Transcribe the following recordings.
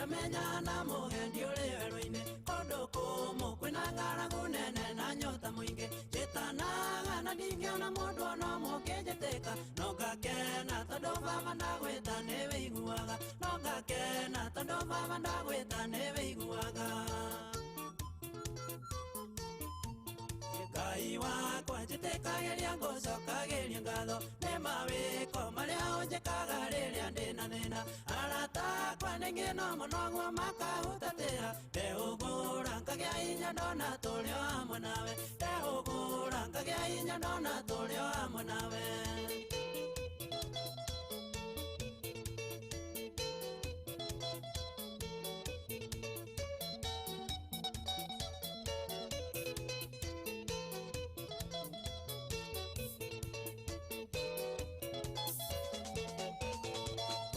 Ndamenya na mũgendi ũrĩ werũ-inĩ kũndũ kũmũ kwĩna ng'aragu nene na nyota mũingĩ njĩtanaga na ndingĩona mũndũ ona ũmwe ũkĩnjĩtĩka no ngakena tondũ baba ndagwĩta nĩ wĩiguaga no ngakena tondũ baba ndagwĩta nĩ wĩiguaga. Ngai wakwa njĩtĩkagĩria ngũcokagĩria ngatho nĩ mawĩko marĩa ũnjĩkaga rĩrĩa ndĩna thĩna arata akwa ningĩ no mũnoguo makahutatĩra ndehũgũra ngagĩa hinya ndona tũrĩ o hamwe nawe ndehũgũra ngagĩa hinya ndona tũrĩ o hamwe nawe.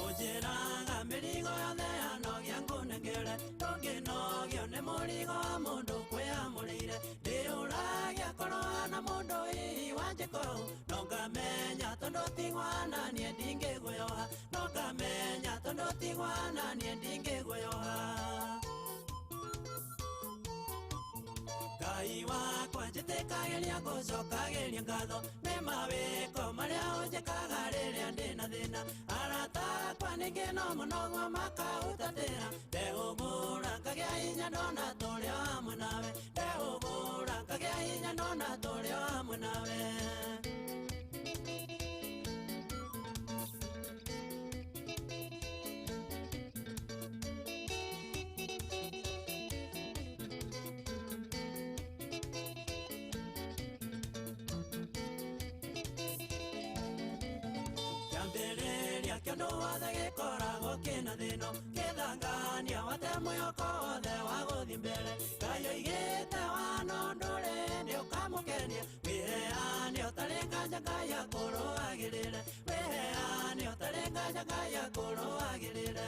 Ũnjĩraga mĩrigo yothe yanogia ngũnengere ndũngĩnogio nĩ mũrigo wa mũndũ kwĩamũrĩire ndĩũragia korwo hana mũndũ hihi wanjĩka ũũ no ngamenya tondũ tigwana niĩ ndingĩguoyoha no ngamenya tondũ tigwana niĩ ndingĩguoyoha. Ngai wakwa njĩtĩkagĩria ngũcokagĩria ngatho nĩ mawĩko marĩa ũnjĩkaga rĩrĩa ndĩna thĩna arata akwa ningĩ no mũnoguo makahutatĩra ndehũgũra ngagĩa hinya ndona tũrĩ o hamwe nawe ndehũgũra ngagĩa hinya ndona tũrĩ o hamwe nawe. Kĩambĩrĩria kĩũndũ wothe gĩkoragwo kĩna thĩno kĩthangania wate mwĩhoko wothe wa gũthiĩ mbere Ngai oigĩte wano ndũrĩ hĩndĩ ũkamũkenia wĩheane ũtarĩ nganja Ngai akũrũagĩrĩre wĩheane ũtarĩ nganja Ngai akũrũagĩrĩre.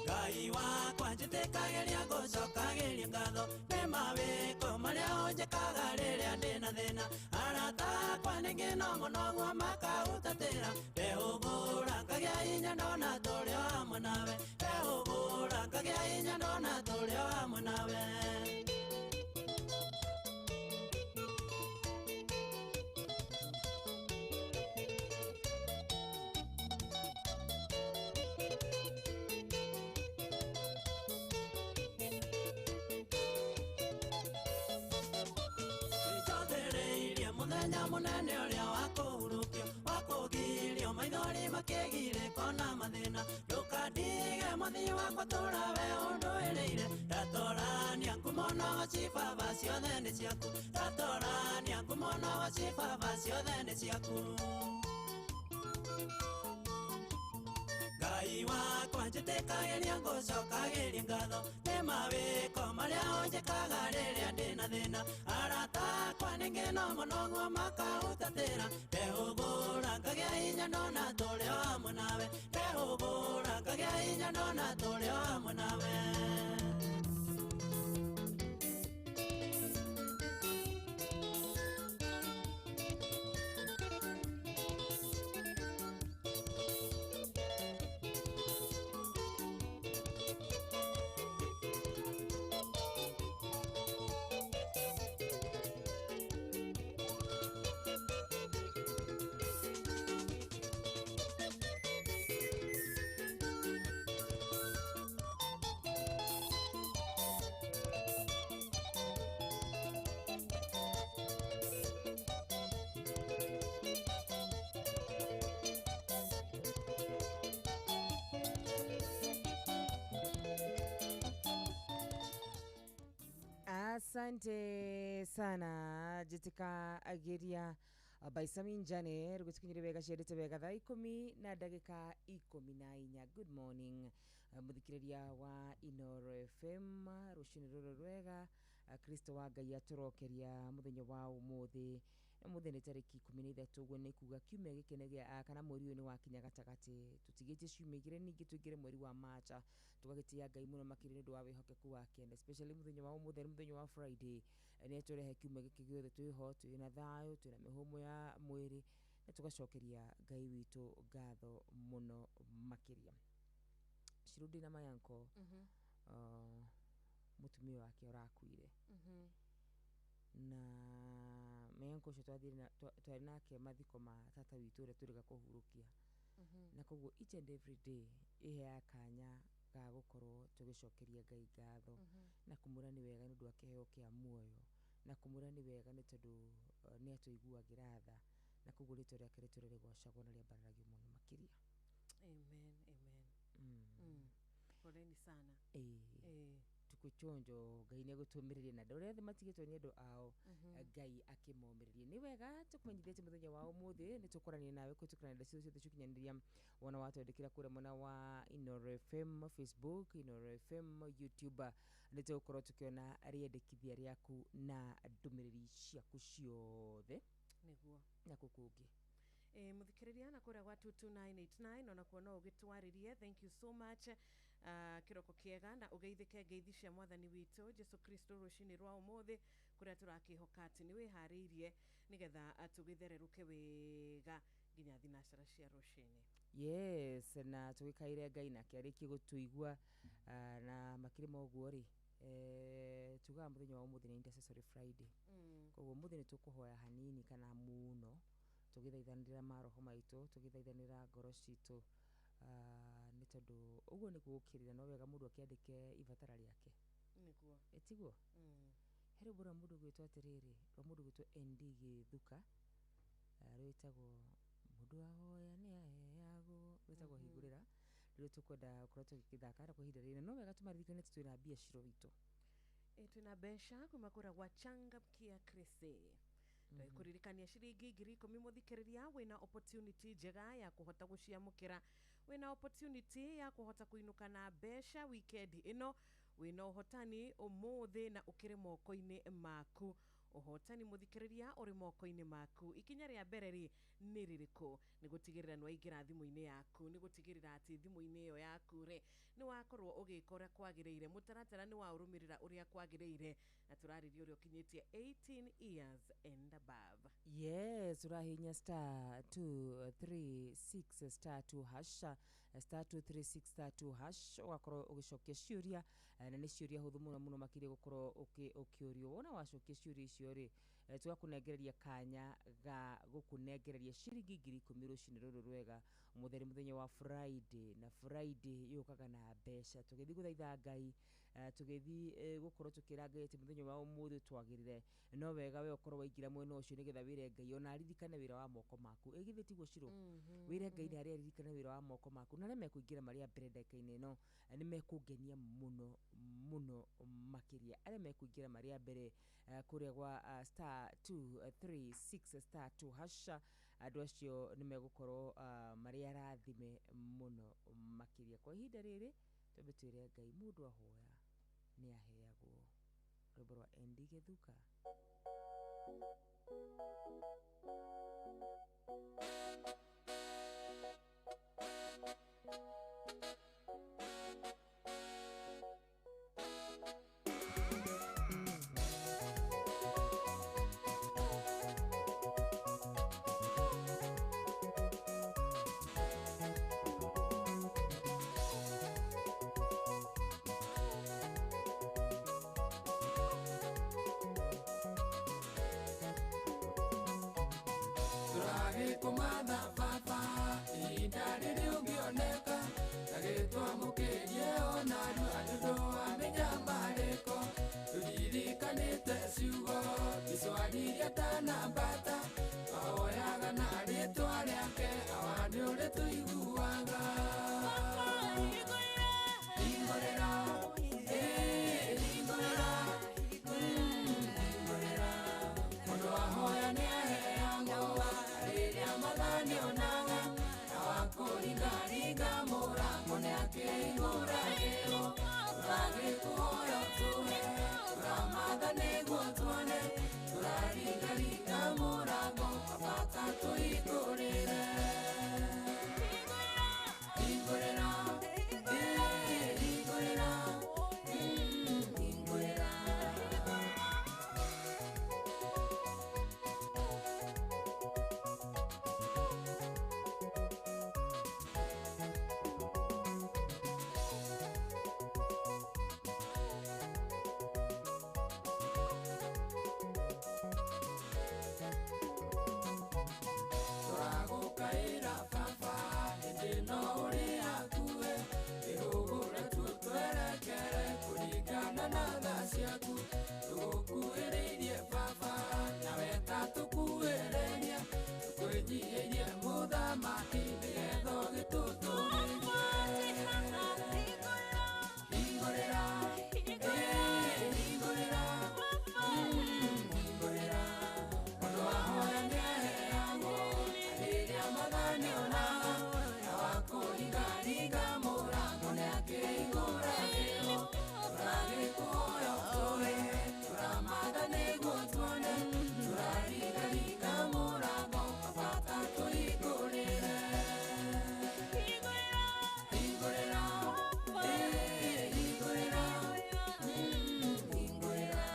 Ngai wakwa njĩtĩkagĩria ngũcokagĩria ngatho nĩ mawĩko marĩa ũnjĩkaga rĩrĩa ndĩna thĩna arata akwa ningĩ no mũnoguo makahutatĩra ndehũgũra ngagĩa hinya ndona tũrĩ o hamwe nawe ndehũgũra ngagĩa hinya ndona tũrĩ o hamwe nawe. Mũthenya mũnene ũrĩa wa kũhurũkio wa kũgirio maithori makĩgirĩko na mathĩna ndũkandige mũthii wakwa tũra we ũndũĩrĩire ndatorania ngumo na waci baba ciothe nĩ ciaku ndatorania ngumo na waci baba ciothe nĩ ciaku. Ngai wakwa njĩtĩkagĩria ngũcokagĩria ngatho nĩ mawĩko marĩa ũnjĩkaga rĩrĩa ndĩna thĩna arata akwa ningĩ no mũnoguo makahutatĩra ndehũgũra ngagĩa hinya ndona tũrĩ o hamwe nawe ndehũgũra ngagĩa hinya ndona tũrĩ o hamwe nawe. Asante sana jitika ageria baisami njane rugutikinyire wega ciendete wega thaa 10 na ndagika 14. Good morning muthikiriria wa Inoro FM rucini ruru rwega Kristo wa Ngai aturokeria muthenya wa umuthi umuthi ni tariki 13 uguo ni kuga kiumia giki ni gia kana mweri uyu ni wakinya gatagati tutigitie ciumia igiri ningi tuingire mweri wa Macha tugagitia Ngai muno makiri ni undu wa wihokeku wake and especially muthenya wa umuthi ni muthenya wa Friday ni aturehe kiumia giki giothe twiho twina thayo twina mihumo ya mwiri Na tũgacokeria Ngai witũ ngatho mũno makĩria. Cirũndĩ na Mayanko, mũtumia wake ũrakuire, na Mayanko ũcio twathire twarĩ nake mathiko ma tata witũ ũrĩa tũrĩga kũhurũkia, na koguo each and every day iheaga kanya ga gũkorwo tũgĩcokeria Ngai ngatho na kũmwĩra nĩ wega nĩ ũndũ wa kĩheo kĩa muoyo, na kũmwĩra nĩ wega nĩ tondũ nĩ atũiguagĩra tha, na koguo rĩtwa rĩake rĩtũre rĩgocagwo na rĩambararagio mũno makĩria. Amen, amen. Poleni sana. Ĩĩ. Tukuchonjo Ngai nĩ agũtũmĩrĩria na andũ arĩa othe matigĩtwo nĩ andũ ao, Ngai akĩmomĩrĩrie. Nĩ wega tũkũmenyithia atĩ mũthenya wa ũmũthĩ nĩ tũkũrania nawe kũhĩtũkĩra nenda ciothe ciothe cia ũkinyanĩria, wona watwandĩkĩra kũrĩa mwena wa Inooro FM Facebook, Inooro FM YouTube, nĩ tũgũkorwo tũkĩona rĩendekithia rĩaku na ndũmĩrĩri ciaku ciothe. Nĩguo. Na kũu kũngĩ. Mũthikĩrĩria na kũrĩa gwa 22989 onakuo no ũgĩtwarĩrie. Thank you so much. Kĩroko kĩega na ũgeithĩke ngeithi cia mwathani witũ Jesu Kristo rũcinĩ rwa ũmũthĩ, kũrĩa tũrakĩhoka atĩ nĩ wĩharĩirie nĩgetha tũgĩthererũke wega nginya thinacara cia rũcinĩ. Yes, na tũgĩkaire Ngai nake arĩkie gũtũigua, na makĩria ma ũguo rĩ, tugaga mũthenya wa ũmũthĩ nĩ Intercessory Friday. Koguo ũmũthĩ nĩ tũkũhoya hanini kana mũno, tũgĩthaithanĩra maroho maitũ, tũgĩthaithanĩra ngoro citũ, nĩ tondũ ũguo nĩguo gũkĩrĩra. No wega mũndũ akĩandĩke ibatara rĩake. Nĩguo. Ĩtiguo? He rwĩmbo rwa mũndũ gwĩtwo atĩrĩrĩ, rwa mũndũ gwĩtwo ND Gĩthuka, rwĩtagwo mũndũ ahoya nĩ aheagwo, rwĩtagwo hingũrĩra, rĩrĩa tũkwenda gũkorwo tũgĩthaka na kwa ihinda rĩrĩ. No wega tũmaririkane atĩ twĩna mbia ciro witũ. Twĩna mbeca kuma kũrĩa gwa Changamkia Krisi. Kũririkania ciringi 10,000, mũthikĩrĩria, wĩna opportunity njega ya kũhota gũciamũkĩra, wĩna opportunity ya kũhota kũinũka na mbeca weekend ĩno, wĩna ũhotani ũmũthĩ na ũkĩrĩ moko-inĩ maku. Ũhotani, mũthikĩrĩria, ũrĩ moko-inĩ maku. Ikinya rĩa mbere rĩ nĩ rĩrĩkũ? Nĩ gũtigĩrĩra nĩ waingĩra thimũ-inĩ yaku, nĩ gũtigĩrĩra atĩ thimũ-inĩ ĩyo yaku rĩ nĩ wakorwo ũgĩka ũrĩa kwagĩrĩire, mũtaratara nĩ waũrũmĩrĩra ũrĩa kwagĩrĩire, na tũrarĩria ũrĩa ũkinyĩtie 18 years and above. Yes, ũrahihinya star 236 star 2 hash, star 236 star 2 hash, ũgakorwo ũgĩcokia ciũria, na nĩ ciũria hũthũ mũno mũno makĩria gũkorwo ũkĩũrio. Wona wacokia ciũria icio rĩ, tũgakũnengereria kanya ga gũkũnengereria ciringi 10,000 rũcinĩ rũrũ rwega. Ũmũthĩ nĩ mũthenya wa Friday, na Friday yũkaga na mbeca. Tũgĩthiĩ gũthaitha Ngai, tũgĩthiĩ gũkorwo tũkĩra Ngai atĩ mũthenya wa ũmũthĩ twagĩrĩre, no wega we ũkorwo waingĩra mwena ũcio nĩgetha wĩre Ngai ona aririkane wĩra wa moko maku. Ĩ githĩ tiguo, Cirũ? Wĩre Ngai na harĩa aririkane wĩra wa moko maku, na arĩa mekũingĩra marĩa mbere ndagĩka-inĩ ĩno nĩ mekũngenia mũno mũno makĩria, arĩa mekũingĩra marĩa mbere kũrĩa gwa star 236 star 2 hash, andũ acio nĩ megũkorwo marĩ arathime mũno makĩria. Kwa ihinda rĩrĩ twambe twĩre Ngai mũndũ ahoya nĩ aheagwo, rwĩmbo rwa ND Gĩthuka. Tũragĩkũmatha baba ihinda rĩrĩ ũngĩoneka, tagĩtwamũkĩrie ona narua nĩ ũndũ wa mĩnyamarĩko, tũririkanĩte ciugo icwaririe tanambata, twahoyaga na rĩtwa rĩake, awa nĩ ũrĩ tũiguaga. Hingũrĩra, hingũrĩra, hingũrĩra, mũndũ ahoya nĩ aheagwo, rĩrĩa mathani onaga na wakũringaringa mũrango nĩ akĩhingũragĩrwo. Tũragĩkũhoya ũtũhe, tũramatha nĩguo tuone, tũraringaringa mũrango, baba tũhingũrĩre. Hingũrĩra, hingũrĩra, hingũrĩra. Twĩhĩirie mũthamaki nĩgetha ũgĩtũtũrĩrie. Hingũrĩra, hingũrĩra, hingũrĩra. Mũndũ ahoya nĩaheagwo, rĩrĩa matha nĩonaga, na wa kũringaringa mũrango nĩakĩhingũragĩrwo. Tũragĩkũhoya ũtũhe, tũramatha nĩguo tuone, tũraringaringa mũrango, bata tũhingũrĩre. Hingũrĩra, hingũrĩra, hingũrĩra.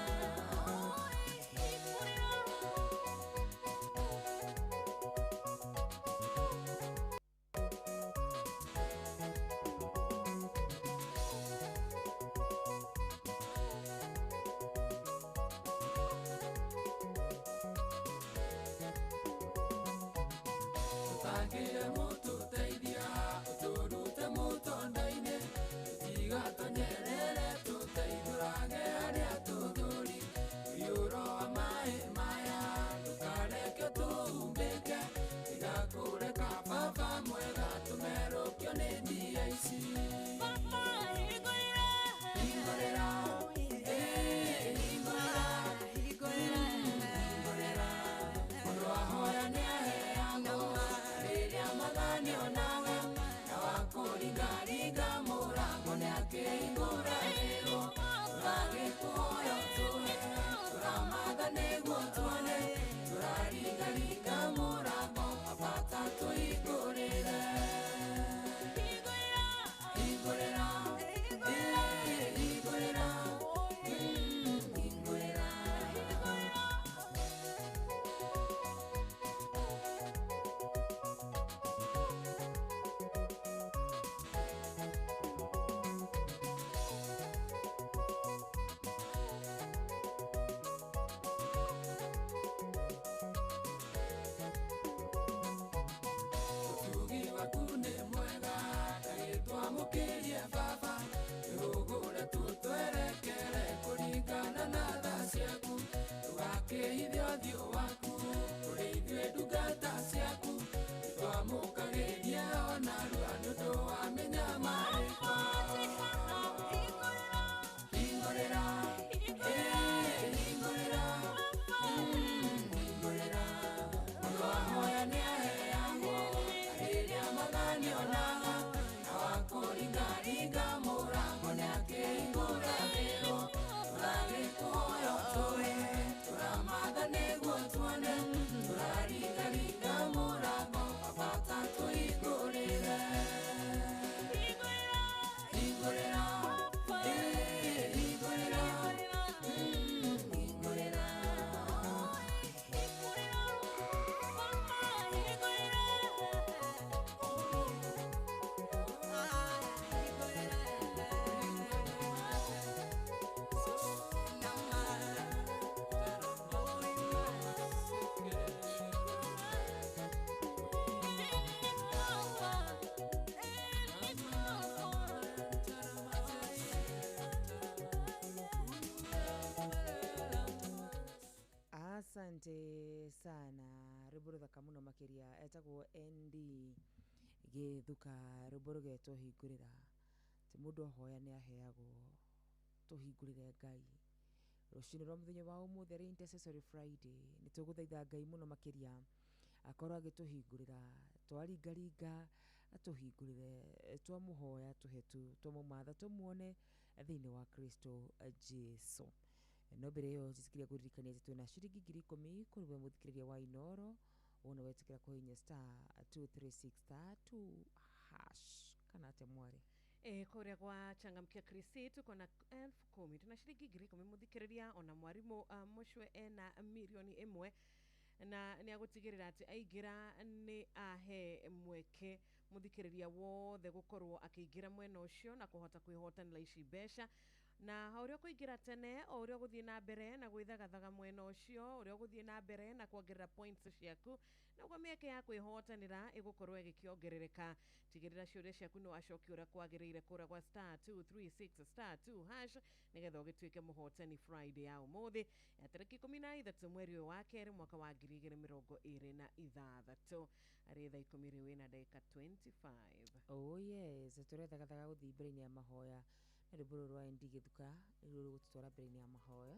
Tũtangĩre mũtũteithia, ũtũrute mũtondo-inĩ, tũtigatonyerere, tũteithũrage arĩa tũthũri. Mũiyũro wa maĩ maya, ndũkareke tũhumbĩke, tiga kũreka baba mwega tũmerũkio nĩ ndia ici. Hingũrĩra, hingũrĩra, hingũrĩra. Mũndũ ahoya nĩaheagwo, rĩrĩa matha nĩonaga, na wa kũringaringa mũrango nĩakĩhingũragĩrwo. Tũragĩkũhoya ũtũhe, tũramatha nĩguo tuone, tũraringaringa mũrango, bata tũhingũrĩre. Hingũrĩra, hingũrĩra, hingũrĩra. Ũtugi waku nĩ mwega, ndagĩtwamũkĩrie baba, wĩhũgũre tũtwerekere kũringana na tha ciaku, ndũgakĩhithe ũthiũ waku kũrĩ ithuĩ ndungata ciaku, twamũkagĩrie o narua nĩ ũndũ wa mĩnyamarĩko. Hingũrĩra, hingũrĩra, hingũrĩra. Mũndũ ahoya nĩaheagwo, rĩrĩa matha nĩonaga, na wa kũringaringa mũrango nĩakĩhingũragĩrwo. Tũragĩkũhoya ũtũhe, tũramatha nĩguo tuone, tũraringaringa mũrango, bata tũhingũrĩre. Hingũrĩra, hingũrĩra, hingũrĩra. Asante sana, rwĩmbo rũthaka mũno makĩria, etagwo ND Gĩthuka, rwĩmbo rũgetwo hingũrĩra. Ti mũndũ ahoya nĩ aheagwo, tũhingũrĩre Ngai rũcinĩ rwa mũthenya wa ũmũthĩ arĩ Intercessory Friday. Nĩ tũgũthaitha Ngai mũno makĩria akorwo agĩtũhingũrĩra, twaringaringa atũhingũrĩre, twamũhoya tũhe tu, twamũmatha tũmuone thĩinĩ wa Kristo Jesu. No mbere ĩyo njĩtĩkĩria kũririkania atĩ twĩna ciringi 10,000 kũrĩ we mũthikĩrĩria wa Inoro, wona wetĩkĩra kũhihinya *236 *2# kana atĩa mwarĩ? Kũrĩa gwa Changamkia Krisi tuko na 10,000, tuna shilingi 10,000 mũthikĩrĩria. Ona mwarimũ mũcwe ena 1,000,000 na nĩ agũtigĩrĩra atĩ aingĩra nĩ ahe mweke mũthikĩrĩria wothe gũkorwo akĩingĩra mwena ũcio na kũhota kwĩhotanĩra ici mbeca. Na o ũrĩa ũkũingĩra tene, o ũrĩa ũgũthiĩ na mbere na gwĩthagathaga mwena ũcio, ũrĩa ũgũthiĩ na mbere na kuongerera points ciaku, naguo mĩeke ya kwĩhotanĩra ĩgũkorwo ĩgĩkĩongerereka. Tigĩrĩra ciũria ciaku nĩ wacokia ũrĩa kwagĩrĩire kũrĩa gwa *236*2# nĩgetha ũgĩtuĩke mũhotani Friday ya ũmũthĩ ya tarĩki 13 mweri ũyũ wa kerĩ mwaka wa 2026, arĩ thaa 10 rĩu ĩna ndagĩka 25. Oh yes, tũrethagathaga gũthiĩ mbere-inĩ ya mahoya na rwĩmbo rũrũ rwa ND Gĩthuka nĩruo rũgũtũtwara mbere-inĩ ya mahoya.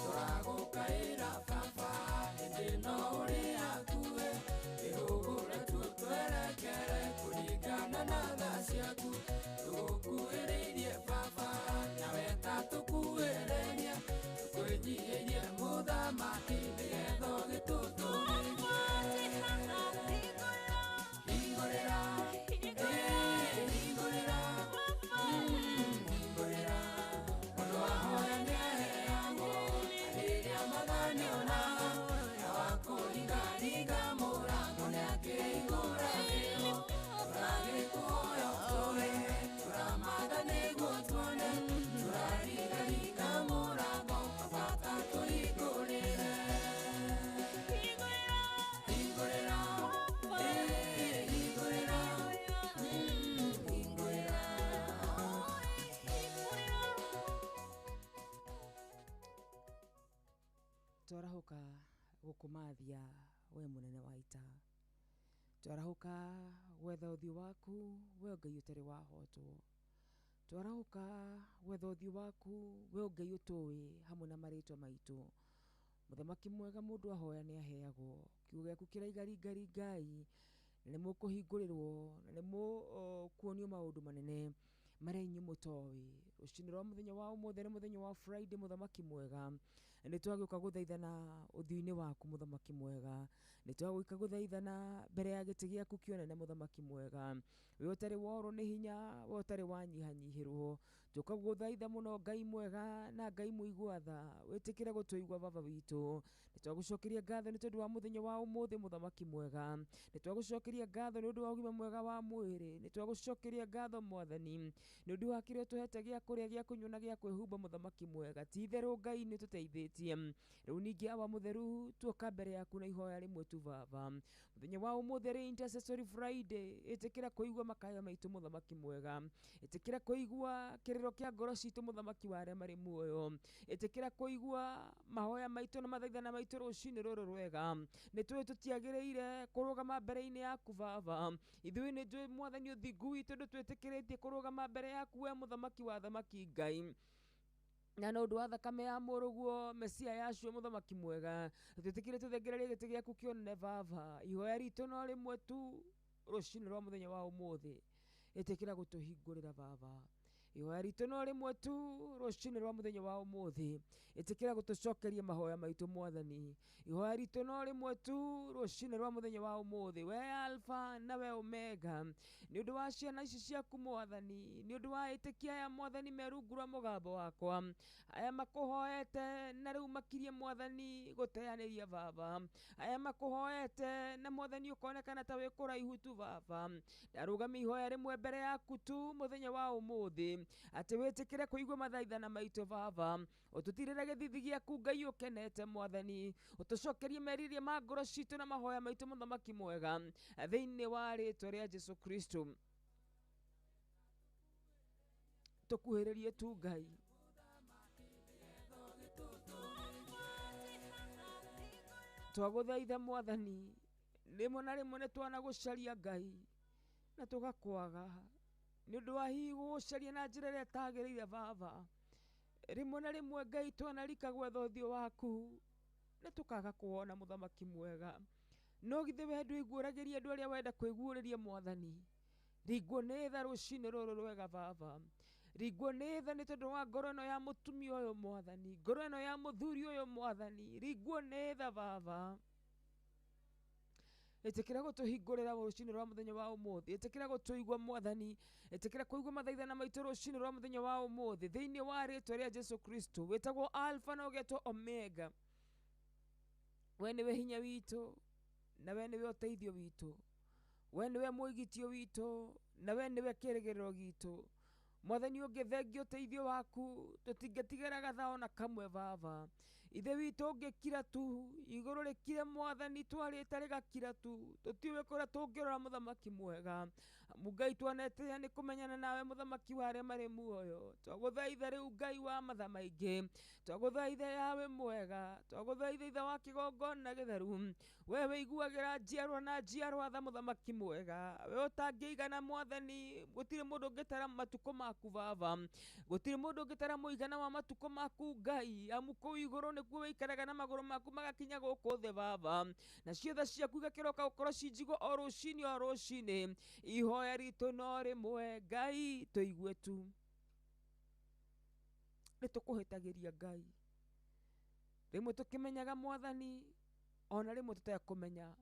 Tũragũkaĩra baba, hĩndĩ no ũrĩ hakuhĩ, ĩhũgũre tu twerekere kũringana na tha ciaku. Tũgũkuhĩrĩirie baba, nawe ta tũkuhĩrĩrie, tũkwĩnyihĩrie mũthamaki nĩgetha ũgĩtũtũmĩrie. Hingũrĩra, hingũrĩra, hingũrĩra, mũndũ ahoya nĩaheagwo, rĩrĩa Mwathani onaga, na wa kũringaringa mũrango nĩakĩhingũragĩrwo. Tũragĩkũhoya ũtũhe, tũramatha nĩguo tuone, tũraringaringa mũrango, baba ta tũhingũrĩre. Hingũrĩra, hingũrĩra, hingũrĩra. Twarahuka gũkũmathia we mũnene wa ita, twarahuka gwetha ũthiũ waku we Ngai ũtarĩ wahotwo, twarahuka gwetha ũthiũ waku we Ngai ũtũĩ hamwe na marĩtwa maitũ. Mũthamaki mwega, mũndũ ahoya nĩ aheagwo. Kiugo gĩaku kĩraiga ringaringai na nĩ mũkũhingũrĩrwo na nĩ mũkuonio maũndũ manene marĩa inyuĩ mũtoĩ. Rũcinĩ rwa mũthenya wa ũmũthĩ nĩ mũthenya wa Friday, mũthamaki mwega, nĩ twagĩũka gũthaithana ũthiũ-inĩ waku mũthamaki mwega, nĩ twagĩũka gũthaithana mbere ya gĩtĩ gĩaku kĩonene mũthamaki mwega, we ũtarĩ worwo nĩ hinya, we ũtarĩ wanyihanyihĩrwo, tũka gũthaitha mũno Ngai mwega na Ngai mũigua tha, wĩtĩkĩre gũtũigua baba witũ. Nĩ twagũcokeria ngatho nĩ tondũ wa mũthenya wa ũmũthĩ mũthamaki mwega, nĩ twagũcokeria ngatho nĩ ũndũ wa ũgima mwega wa mwĩrĩ, nĩ twagũcokeria ngatho mwathani nĩ ũndũ wa kĩrĩa ũtũhete gĩa kũrĩa, gĩa kũnyua na gĩa kwĩhumba mũthamaki mwega. Ti itherũ Ngai nĩ ũtũteithĩtie. Rĩu ningĩ awa mũtheru, tuoka mbere yaku na ihoya rĩmwe tu baba. Mũthenya wa ũmũthĩ rĩ Intercessory Friday, ĩtĩkĩra kũigua makaya maitũ mũthamaki mwega, ĩtĩkĩra kũigua kĩrĩro kĩa ngoro citũ mũthamaki wa arĩa marĩ muoyo, ĩtĩkĩra kũigua mahoya maitũ na mathaithana maitũ rũcinĩ rũrũ rwega. Nĩ tũĩ tũtiagĩrĩire kũrũgama mbere-inĩ yaku baba, ithuĩ nĩ tũĩ mwathani ũthingu witũ ndũtwĩtĩkĩrĩtie kũrũgama mbere yaku we mũthamaki wa thamaki Ngai, na nĩ ũndũ wa thakame ya mũrũguo Mesia Yahshua mũthamaki mwega, twĩtĩkĩre tũthengererie gĩtĩ gĩaku kĩonene baba. Ihoya ritũ no rĩmwe tu rũcinĩ rwa mũthenya wa ũmũthĩ, ĩtĩkĩra gũtũhingũrĩra baba. Ihoya ritũ no rĩmwe tu rũcinĩ rwa mũthenya wa ũmũthĩ, ĩtĩkĩra gũtũcokeria mahoya maitũ mwathani. Ihoya ritũ no rĩmwe tu rũcinĩ rwa mũthenya wa ũmũthĩ, we Alpha na we Omega, nĩ ũndũ wa ciana ici ciaku mwathani, nĩ ũndũ wa ĩtĩkia aya mwathani me rungu rwa mũgambo wakwa, aya makũhoete na rĩu makirie mwathani gũteanĩria baba, aya makũhoete na mwathani ũkonekana ta wĩ kũraihu tu baba, ndarũgamia ihoya rĩmwe mbere yaku tu mũthenya wa ũmũthĩ, atĩ wĩtĩkĩre kũigua mathaithana maitũ baba, ũtũtirĩre gĩthithi gĩaku Ngai ũkenete mwathani, ũtũcokerie meriria ma ngoro citũ na mahoya maitũ mũthamaki mwega, thĩinĩ wa rĩtwa rĩa Jesu Kristo. Tũkuhĩrĩrie tu Ngai. Twagũthaitha mwathani, rĩmwe na rĩmwe nĩ twanagũcaria Ngai na tũgakwaga nĩ ũndũ wa hihi gũgũcaria na njĩra ĩrĩa ĩtagĩrĩire baba. Rĩmwe na rĩmwe Ngai twanarika gwetha ũthiũ waku na tũkaga kuona mũthamaki mwega, no githĩ we ndwĩguũragĩria andũ arĩa wenda kwĩguũrĩria mwathani. Ringwo nĩ tha rũcinĩ rũrũ rwega baba, ringwo nĩ tha nĩ tondũ wa ngoro ĩno ya mũtumia ũyũ mwathani, ngoro ĩno ya mũthuri ũyũ mwathani, ringwo nĩ tha baba. Ĩtĩkĩra gũtũhingũrĩra rũcinĩ rwa mũthenya wa ũmũthĩ. Ĩtĩkĩra gũtũigua Mwathani. Ĩtĩkĩra kũigua mathaithana maitũ rũcinĩ rwa mũthenya wa ũmũthĩ thĩinĩ wa rĩtwa rĩa Jesu Kristo wĩtagwo Alpha na ũgetwo Omega. We nĩwe hinya witũ na we nĩwe ũteithio witũ, we nĩwe mũigitio witũ na we nĩwe kĩrĩgĩrĩro gitũ. Mwathani ũngĩthengia ũteithio waku tũtingĩtigĩra gatha ona kamwe baba. Ithe witũ ũngĩkira tu igũrũ rĩkire Mwathani twarĩte rĩgakira tu tũtiũĩ kũrĩa tũngĩrora mũthamaki mwega. Ngai twanetĩĩa nĩ kũmenyana nawe mũthamaki wa arĩa marĩ muoyo. Twagũthaitha rĩu Ngai wa matha maingĩ, twagũthaitha yawe mwega, twagũthaitha ithe wa kĩgongona gĩtheru, we wĩiguagĩra njiarwa na njiarwa tha mũthamaki mwega, we ũtangĩigana Mwathani, gũtirĩ mũndũ ũngĩtara matukũ maku baba, gũtirĩ mũndũ ũngĩtara mũigana wa matukũ maku Ngai, amu kũu igũrũ nĩkuo wĩikaraga na magũrũ maku magakinya gũkũ thĩ baba, nacio tha ciaku igakĩroka gũkorwo ci njigũ o rũcinĩ o rũcinĩ. Ihoya ritũ no rĩmwe Ngai tũigue tu, nĩ tũkũhĩtagĩria Ngai rĩmwe tũkĩmenyaga Mwathani ona rĩmwe tũtekũmenya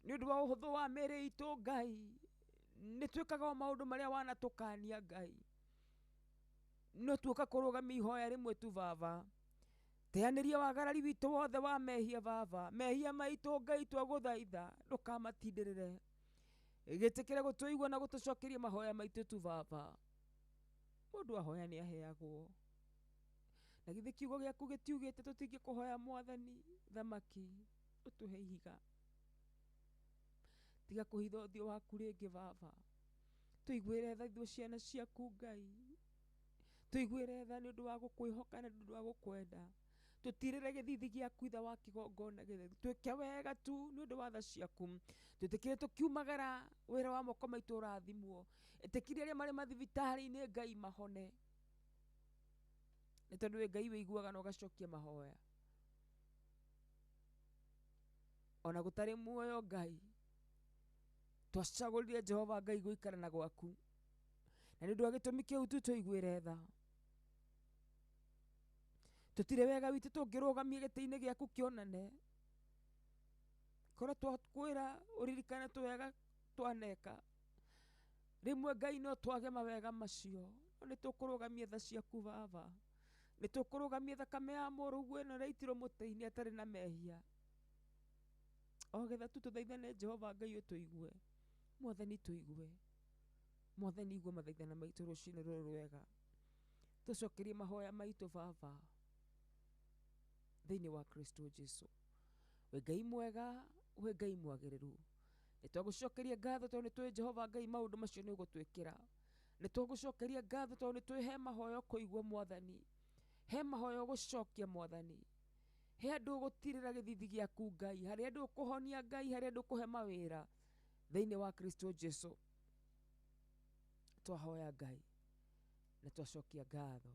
nĩ ũndũ wa ũhũthũ wa mĩĩrĩ itũ Ngai nĩ twĩkaga o maũndũ marĩa wanatũkania Ngai, no tuoka kũrũgamia ihoya rĩmwe tu baba. Teanĩria wagarari witũ wothe wa mehia baba, mehia maitũ Ngai twagũthaitha ndũkamatindĩrĩre, gĩtĩkĩre gũtũigua na gũtũcokeria mahoya maitũ tu baba. Mũndũ ahoya nĩ aheagwo, na githĩ kiugo gĩaku gĩtiugĩte tũtingĩkũhoya Mwathani thamaki ũtũhe ihiga. Tiga kũhitha ũthiũ waku rĩngĩ baba, tũiguĩre tha ithuĩ ciana ciaku Ngai, tũiguĩre tha nĩ ũndũ wa gũkwĩhoka na nĩ ũndũ wa gũkwenda, tũtirĩre gĩthithi gĩaku ithe wa kĩgongona gĩtheru, twĩke wega tu nĩ ũndũ wa tha ciaku, twĩtĩkĩre tũkiumagara wĩra wa moko maitũ ũrathimwo, ĩtĩkĩre arĩa marĩ mathibitarĩ-inĩ Ngai mahone, nĩ tondũ wĩ Ngai wĩiguaga na ũgacokia mahoya. Ona gũtarĩ muoyo Ngai twacagũrire Jehova Ngai gũikara na gwaku, na nĩ ũndũ wa gĩtũmi kĩu tu tũiguĩre tha. Tũtirĩ wega witũ tũngĩrũgamia gĩtĩ-inĩ gĩaku kĩonane, korwo twakwĩra ũririkane tũwega twaneka, rĩmwe Ngai no twage mawega macio, no nĩ tũkũrũgamia tha ciaku baba, nĩ tũkũrũgamia thakame ya mũrũguo ĩno ĩraitirwo mũtĩ-inĩ atarĩ na mehia, o getha tu tũthaithane Jehova Ngai ũtũigue, Mwathani tũigue, Mwathani igua mathaithana maitũ rũcinĩ rũrũ rwega, tũcokerie mahoya maitũ baba thĩinĩ wa Kristo Jesu. We Ngai mwega, we Ngai mwagĩrĩru, nĩ twagũcokeria ngatho tondũ nĩ tũĩ Jehova Ngai maũndũ macio nĩ ũgũtwĩkĩra, nĩ twagũcokeria ngatho tondũ nĩ tũĩ he mahoya ũkũigua Mwathani, he mahoya ũgũcokia Mwathani, he andũ ũgũtirĩra gĩthithi gĩaku Ngai, harĩ andũ ũkũhonia Ngai, harĩ andũ ũkũhe mawĩra thĩinĩ wa Kristo Jesu. Twahoya Ngai na twacokia ngatho.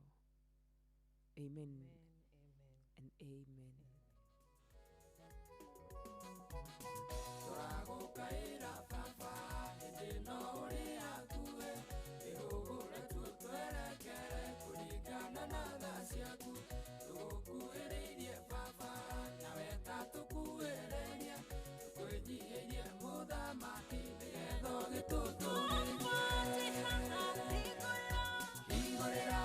Amen. Amen. And amen. Tũragũkaĩra baba hĩndĩ no ũrĩ hakuhĩ, ĩhũgũre tu twerekere kũringana na tha ciaku, tũgũkuhĩrĩirie baba nawe ta tũkuhĩrĩrie, tũkwĩnyihĩrie mũthamaki nĩgetha ũgĩtũtũmĩrie. Hingũrĩra,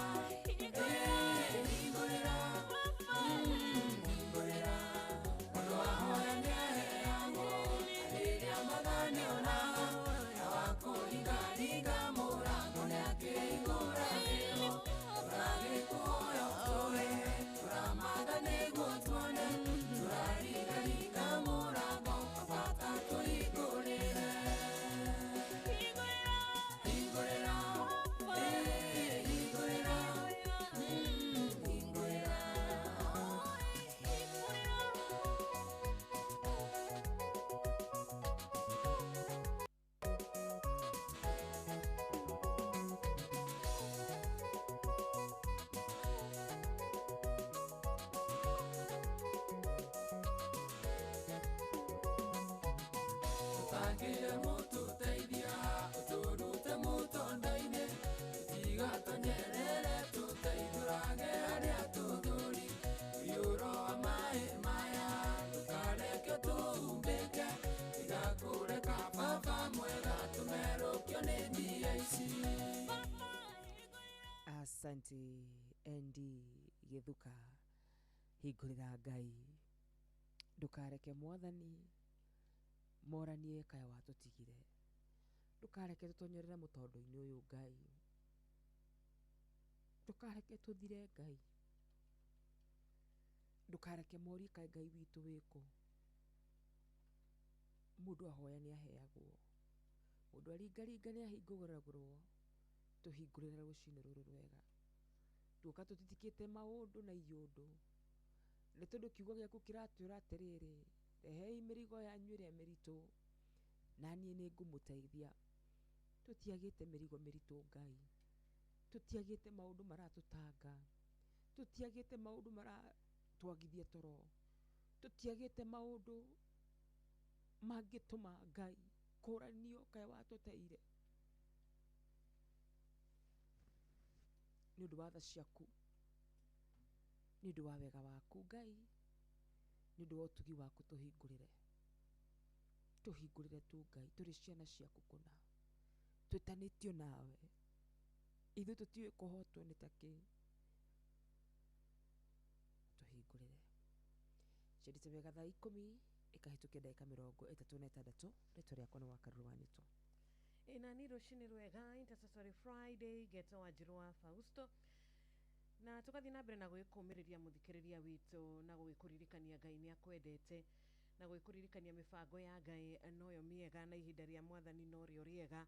hingũrĩra, hingũrĩra, mũndũ ahoya nĩaheagwo, rĩrĩa Mwathani onaga, na wa kũringaringa mũrango nĩakĩhingũragĩrwo. Tũragĩkũhoya ũtũhe, tũramatha nĩguo tuone, tũraringaringa mũrango, baba ta tũhingũrĩre. Hingũrĩra, hingũrĩra, hingũrĩra. Tũtangĩre mũtũteithia, ũtũrute mũtondo-inĩ, tũtigatonyerere tũteithũrage arĩa tũthũri. Mũiyũro wa maĩ maya ndũkareke tũhumbĩke, tiga Asante ND Githuka, hingũrĩra Ngai, ndũkareke mwathani moranie kaya watũtigire, ndũkareke tũtonyorere mũtondo-inĩ ũyũ Ngai, ndũkareke tũthire Ngai, ndũkareke morie kaĩ Ngai witũ wĩkũ. Mũndũ ahoya nĩ aheagwo, mũndũ aringaringa nĩ ahingũragĩrwo. Tũhingũrĩre rũcinĩ rũrũ rwega, tuoka tũtitikĩte maũndũ na iũndũ, nĩ tondũ kiugo gĩaku kĩratwĩra atĩrĩrĩ, rehei mĩrigo yanyu ĩrĩa mĩritũ na niĩ nĩ ngũmũteithia. Tũtiagĩte mĩrigo mĩritũ Ngai, tũtiagĩte maũndũ maratũtanga, tũtiagĩte maũndũ maratwagithia toro, tũtiagĩte maũndũ mangĩtũma Ngai kũranio kaĩ watũteire. Nĩ ũndũ wa tha ciaku, nĩ ũndũ wa wega waku Ngai, nĩ ũndũ wa ũtugi waku, tũhingũrĩre, tũhingũrĩre tu Ngai, tũrĩ ciana ciaku kũna, twĩtanĩtio nawe, ithuĩ tũtiũĩ kũhotwo nĩ ta kĩ. Tũhingũrĩre. Ciendete wega thaa 10 ĩkahĩtũkia ndagĩka 36. Rĩtwa rĩakwa nĩ Wakaruru wa Nĩtũ. Ĩna ni rũcinĩ rwega, Intercessory Friday, getwo Wanjirũ wa Fausto, na tũgathiĩ na mbere na gwĩkũmĩrĩria mũthikĩrĩria witũ na gũgĩkũririkania Ngai nĩ akwendete, na gwĩkũririkania mĩbango ya Ngai noyo mĩega na ihinda rĩa mwathani norĩo rĩega.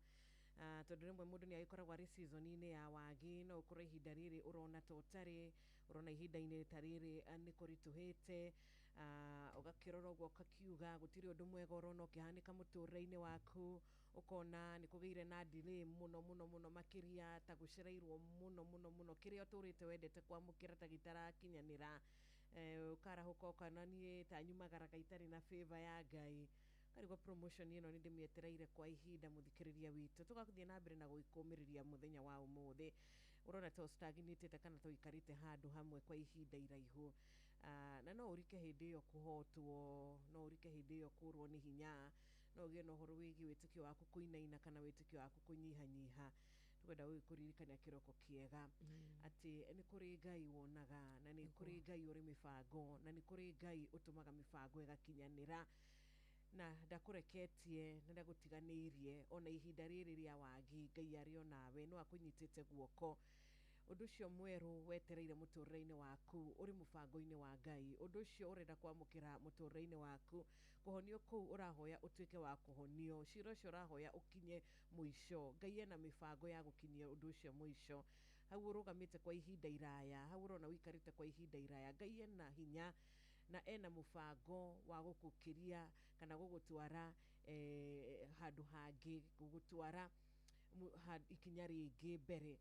Tondũ rĩmwe mũndũ nĩ agĩkoragwo arĩ season-inĩ ya wagi, no ũkorwo ihinda rĩrĩ ũrona ta ũtarĩ, ũrona ihinda-inĩ ta rĩrĩ nĩ kũritũhĩte, ũgakĩrora ũguo ũkakiuga gũtirĩ ũndũ mwega ũrona ũkĩhanĩka mũtũrĩre-inĩ waku, ũkona nĩ kũgĩire na delay mũno mũno mũno makĩria, ta gũcereirwo mũno mũno mũno, kĩrĩa ũtũrĩte wendete kwamũkĩra ta gĩtarakinyanĩra, ũkarahũka ũkona niĩ ta nyumagaraga itarĩ na favor ya Ngai, karigwo promotion ĩno nĩ ndĩmĩetereire kwa ihinda. Mũthikĩrĩria witũ, tũgathiĩ na mbere na gwĩkũmĩrĩria mũthenya wa ũmũthĩ, ũrona ta ũstagnĩtĩte kana ta ũikarĩte handũ hamwe kwa ihinda iraihu, na no ũrike hĩndĩ ĩyo kũhotwo, no ũrike hĩndĩ ĩyo kũrwo nĩ hinya, no ũgĩe na ũhoro wĩgiĩ wĩtĩkio waku kũinaina kana wĩtĩkio waku kũnyihanyiha. Tũkwenda gũgĩkũririkania kĩroko kĩega atĩ nĩ kũrĩ Ngai wonaga, na nĩ kũrĩ Ngai ũrĩ mĩbango, na nĩ kũrĩ Ngai ũtũmaga mĩbango ĩgakinyanĩra, na ndakũreketie na ndagũtiganĩirie ona ihinda rĩrĩ rĩa wagi. Ngai arĩ o nawe, no akũnyitĩte guoko. Ũndũ ũcio mwerũ wetereire mũtũrĩre-inĩ waku ũrĩ mũbango-inĩ wa Ngai, ũndũ ũcio ũrenda kwamũkĩra mũtũrĩre-inĩ waku, kũhonio kũu ũrahoya ũtuĩke wa kũhonio, cira ũcio ũrahoya ũkinye mũico, Ngai ena mĩbango ya gũkinyia ũndũ ũcio mũico. Hau ũrũgamĩte kwa ihinda iraya, hau ũrona ũikarĩte kwa ihinda iraya, Ngai ena hinya na ena mũbango wa gũkũkĩria kana gũgũtwara handũ hangĩ, gũgũtwara ikinya rĩngĩ mbere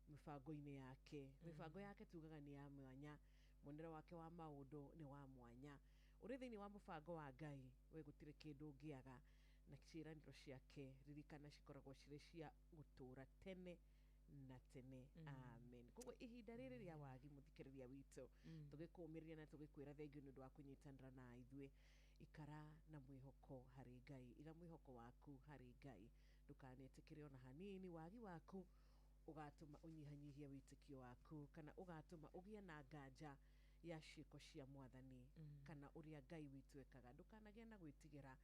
mĩbango-inĩ yake. Mĩbango yake tugaga nĩ ya mwanya, muonere wake wa maũndũ nĩ wa mwanya. Ũrĩ thĩinĩ wa mũbango wa Ngai, we gũtirĩ kĩndũ ũngĩaga, na ciĩranĩro ciake ririkana cikoragwo cirĩ cia gũtũũra tene na tene. Amen. Koguo ihinda rĩrĩ rĩa wagi, mũthikĩrĩria witũ, tũgĩkũmĩrĩria na tũgĩkwĩra thengiũ nĩ ũndũ wa kũnyitanĩra na ithuĩ, ikara na mwĩhoko harĩ Ngai, iga mwĩhoko waku harĩ Ngai, ndũkanetĩkĩre ona hanini wagi waku ũgatũma ũnyihanyihie wĩtĩkio waku kana ũgatũma ũgĩe na nganja ya ciĩko cia mwathani kana ũrĩa Ngai witũ ekaga. Ndũkanagĩe na gwĩtigĩra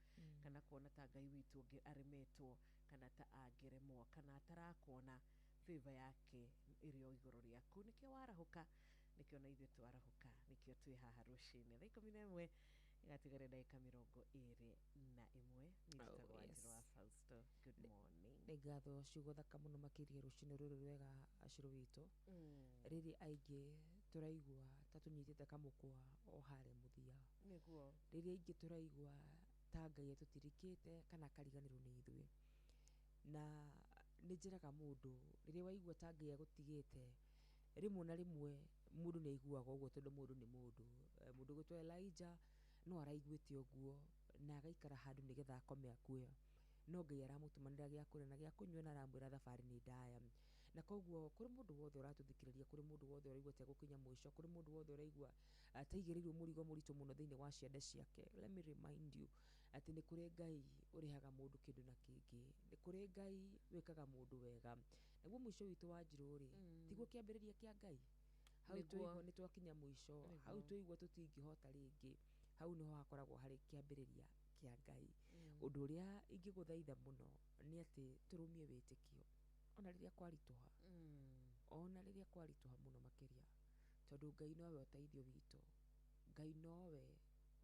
kana kuona ta Ngai witũ ũngĩ aremetwo kana ta angĩremwo kana atarakuona. Favor yake ĩrĩ o igũrũ rĩaku, nĩkĩo warahũka, nĩkĩo na ithuĩ twarahũka, nĩkĩo twĩ haha rũcinĩ thaa 11 ĩgatigara ndagĩka 21. Niĩ njĩtagwo Oh, yes. Wanjirũ wa Fausto. Good morning. Nĩ ngatho, ciugo thaka mũno makĩria rũcinĩ rũrũ rwega, acũrũ witũ. Rĩrĩ aingĩ tũraigua ta tũnyitĩte kamũkwa o harĩa mũthia, rĩrĩa aingĩ tũraigua ta Ngai atũtirikĩte kana akariganĩrwo nĩ ithuĩ, na nĩ njĩraga mũndũ, rĩrĩa waigua ta Ngai agũtigĩte, rĩmwe na rĩmwe mũndũ nĩ aiguaga ũguo, tondũ mũndũ nĩ mũndũ. Mũndũ ũgwĩtwo Elijah no araiguĩte ũguo na agaikara handũ nĩgetha akome akue, no Ngai aramũtũmanĩra gĩa kũrĩa na gĩa kũnyua na aramwĩra thabarĩ nĩ ndaya. Na koguo kũrĩ mũndũ wothe ũratũthikĩrĩria, kũrĩ mũndũ wothe ũraigua ta egũkinya mũico, kũrĩ mũndũ wothe ũraigua ataigĩrĩirwo mũrigo mũritũ mũno thĩinĩ wa ciande ciake, let me remind you atĩ nĩ kũrĩ Ngai ũrĩhaga mũndũ kĩndũ na kĩngĩ, nĩ kũrĩ Ngai wĩkaga mũndũ wega, Naguo mũico witũ wa njirũ rĩ, tiguo kĩambĩrĩria kĩa Ngai. Hau Nĩguo. twaigua nĩ twakinya mũico, hau Nĩguo. twaigua tũtingĩhota rĩngĩ, hau nĩho hakoragwo harĩ kĩambĩrĩria kĩa Ngai. Ũndũ ũrĩa ingĩgũthaitha mũno nĩ atĩ tũrũmie wĩtĩkio ona rĩrĩa kwaritũha, ona rĩrĩa kwaritũha mũno makĩria, tondũ Ngai nowe ũteithio witũ, Ngai nowe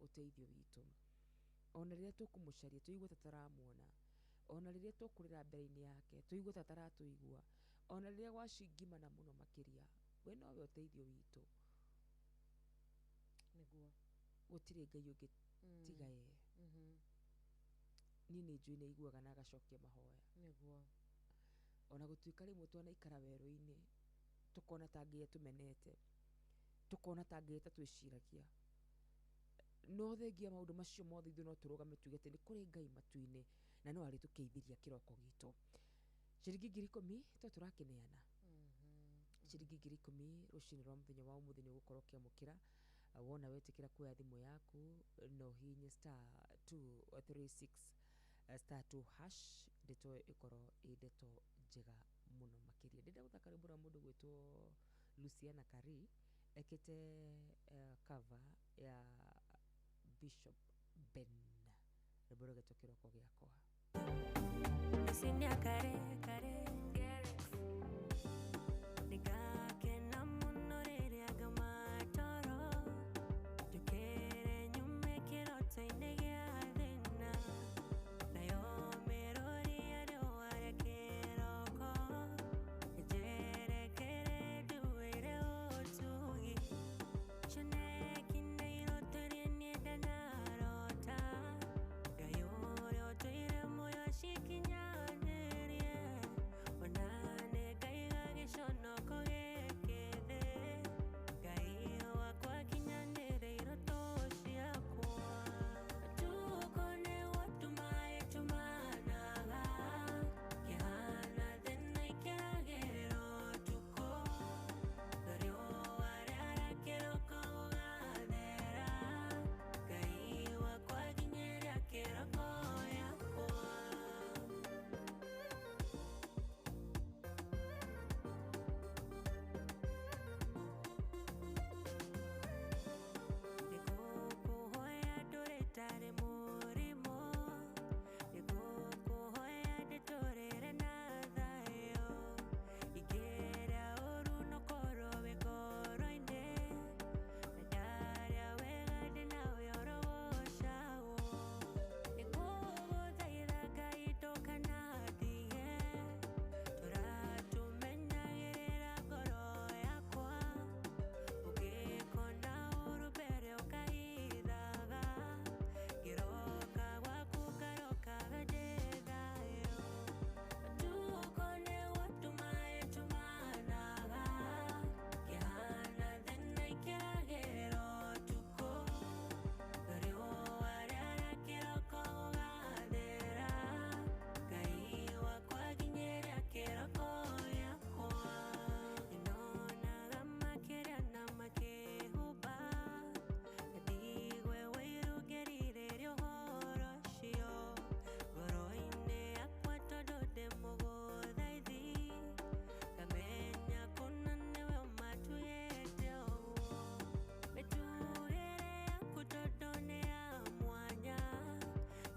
ũteithio witũ. Ona rĩrĩa tũkũmũcaria tũigue ta tũtaramuona, ona rĩrĩa tũkũrĩra mbere-inĩ yake tũigue ta ataratũigua, ona rĩrĩa gwacingimana mũno makĩria, we nowe ũteithio witũ. Nĩguo. Gũtirĩ Ngai ũngĩ tiga ye. Niĩ nĩ njũĩ nĩ aiguaga na agacokia mahoya. Nĩguo. Ona gũtuĩka rĩmwe twanaikara werũ-inĩ tũkona ta Ngai atũmenete, tũkona ta Ngai atatwĩciragia, no thengia maũndũ macio mothe ithuĩ no tũrũgame tuge atĩ nĩ kũrĩ Ngai matu-inĩ na no arĩtũkĩithĩria kĩroko gitũ. Ciringi 10,000 to tũrakĩneana. Ciringi 10,000 rũcinĩ rwa mũthenya wa ũmũthĩ nĩ ũgũkorwo ũkĩamũkĩra. Wona wetĩkĩra kuoya thimũ yaku no ũhihinye *236 *2# ndeto ĩyo ĩkorwo ĩ ndeto njega mũno makĩria. Ndĩrenda gũthaka rwĩmbo rwa mũndũ gwĩtwo Luciana Kari ekĩte cover ya Bishop Ben, rwĩmbo rũgetwo kĩroko gĩakwa. Rũcinĩ kare kare nĩngakena mũno rĩrĩa ngoma toro njũkĩre nyume kĩroto-inĩ gĩa thĩna nayo mĩrũri ya riũa rĩa kĩroko ĩnjerekere nduĩre ũtugi cioneki na iroto iria niĩ ndanarota Ngai ũrĩa ũtũire muoyo acikinyanĩrie ona nĩngaiga gĩconoko gĩkĩ thĩ Ngai wakwa kinyanĩria iroto ciakwa Ũtukũ nĩguo tũmaĩ tũmanaga kĩhana thĩna ikĩragĩrĩra ũtukũ riũa rĩara kĩroko gũgathera Ngai wakwa nginyĩria kĩroko gĩakwa. Nĩngũkũhoya ndũrĩtarĩ mũrimũ nĩngũkũhoya ndĩtũrĩre na thayũ ingĩrĩa ũru nũkorwo wĩ ngoro-inĩ na ndarĩa wega ndĩnawe orogocagwo nĩngũgũthaitha Ngai ndũkanandige tũratũmenyagĩrĩra ngoro yakwa ũngĩkona ũru mbere ũkahithaga ngĩroka gwaku ngarokaga ndĩ thayũ Ũtukũ nĩguo tũmaĩ tũmanaga kĩhana thĩna ikĩragĩrĩra ũtukũ riũa rĩara kĩroko gũgathera Ngai wakwa nginyĩria kĩroko gĩakwa nĩndonaga makĩrĩa na makĩhumba ndigwe wĩiru ngĩrirĩria ũhoro ũcio ngoro-inĩ yakwa tondũ ndĩ mũgũthaithi ngamenya kũna nĩwe ũmatugĩte ũguo mĩtugĩre yaku tondũ nĩ ya mwanya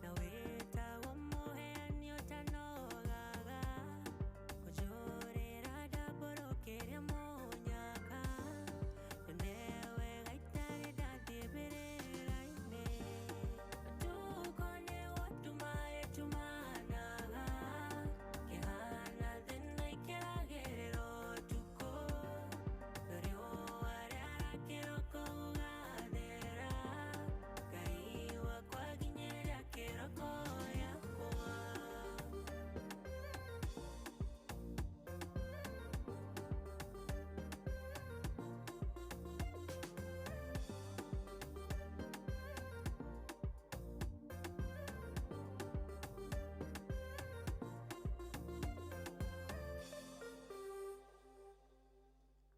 na wĩtagwo mũheani ũtanogaga kũnjũrĩra ndambũrũkĩria mũnyaka nyone wega itarĩ ndathiĩ mbĩrĩra-inĩ Ũtukũ nĩguo tũmaĩ tũmanaga kĩhana thĩna ikĩragĩrĩra ũtukũ riũa rĩara kĩroko gũgathera Ngai wakwa nginyĩria kĩroko gĩakwa.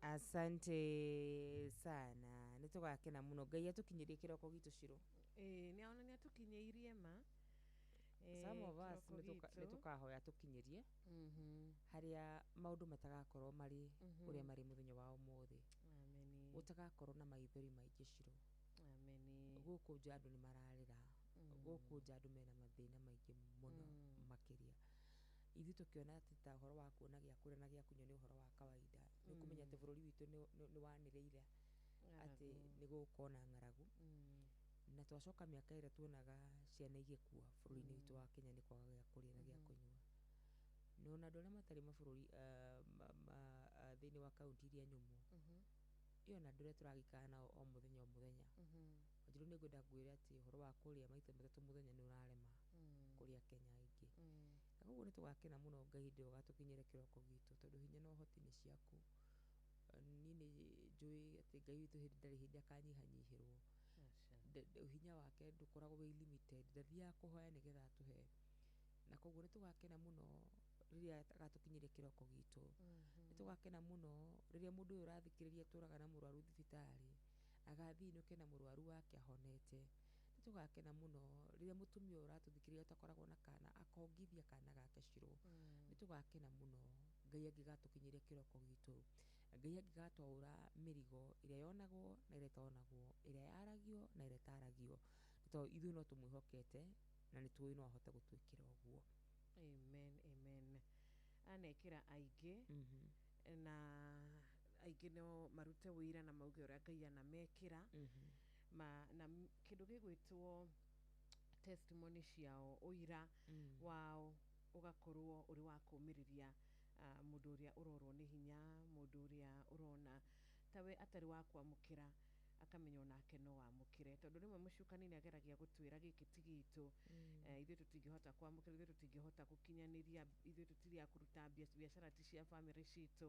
Asante sana nĩ tũgakena mũno Ngai atũkinyĩrie kĩroko gitũ Shiro. Ĩĩ nĩ ona nĩ atũkinyĩirie ma. Some of us Kĩroko gitũ. nĩ tũkahoya tũkinyĩrie harĩa maũndũ matagakorwo marĩ ũrĩa marĩ mũthenya wa ũmũthĩ. Ameni. Gũtagakorwo na maithori maingĩ ciro. Ameni. Gũkũ nja andũ nĩ mararĩra, gũkũ nja andũ mena mathĩna maingĩ mũno makĩria. Ithuĩ tũkĩona atĩ ta ũhoro wa kuona gĩa kũrĩa na gĩa kũnyua nĩ ũhoro wa kawaida, nĩ ũkũmenya atĩ bũrũri witũ nĩ wanĩrĩire atĩ nĩ gũgũkorwo na ng'aragu. Na twacoka mĩaka ĩrĩa tuonaga ciana igĩkua bũrũri-inĩ witũ wa Kenya nĩ kwaga gĩa kũrĩa na gĩa kũnyua. Na ona andũ arĩa matarĩ mabũrũri thĩinĩ wa kaunti iria nyũmũ, ĩyo na andũ arĩa tũragĩikara nao o mũthenya o mũthenya. Wanjirũ, nĩ ngwenda ngwĩre atĩ ũhoro wa kũrĩa maita matatũ mũthenya nĩ ũrarema kũrĩa Kenya aingĩ. Na koguo nĩ tũgakena mũno Ngai hĩndĩ ĩyo ũgatũkinyĩra kĩroko gitũ, tondũ hinya na ũhoti nĩ ciaku. Niĩ nĩ njũĩ atĩ Ngai witũ hĩndĩ ndarĩ hĩndĩ akanyihanyihĩrwo. Hinya wake ndũkoragwo wĩ limited, ndathiaga kũhoya nĩgetha atũhe. Na koguo nĩ tũgakena mũno rĩrĩa agatũkinyĩria kĩroko gitũ. Nĩ tũgakena mũno rĩrĩa mũndũ ũyũ ũrathikĩrĩria atũraga na mũrwaru thibitarĩ agathiĩ inũke na mũrwaru wake ahonete. Nĩ tũgakena mũno rĩrĩa mũtumia ũyũ ũratũthikĩrĩria ũtakoragwo na kana akongithia kana gake ciro. Nĩ tũgakena mũno Ngai angĩgatũkinyĩria kĩroko gitũ, Ngai angĩgatwaũra mĩrigo ĩrĩa yonagwo na ĩrĩa ĩtonagwo, ĩrĩa yaragio na ĩrĩa ĩtaragio, tondũ ithuĩ no tũmwĩhokete na nĩ tũĩ no ahote gũtwĩkĩra ũguo. Amen, amen. Anekĩra aingĩ, na aingĩ no marute wĩira na mauge ũrĩa Ngai anamekĩra. Ma na kĩndũ gĩgwĩtwo testimony ciao, ũira wao ũgakorwo ũrĩ wa kũmĩrĩria mũndũ ũrĩa ũrorwo nĩ hinya, mũndũ ũrĩa ũrona tawe atarĩ wa kwamũkĩra, akamenya onake no amũkĩre, tondũ rĩmwe mũcukani nĩ ageragia gũtwĩra gĩkĩ ti gitũ, ithuĩ tũtingĩhota kwamũkĩra, ithuĩ tũtingĩhota gũkinyanĩria, ithuĩ tũtirĩ a kũruta biacara ti cia bamĩrĩ citũ,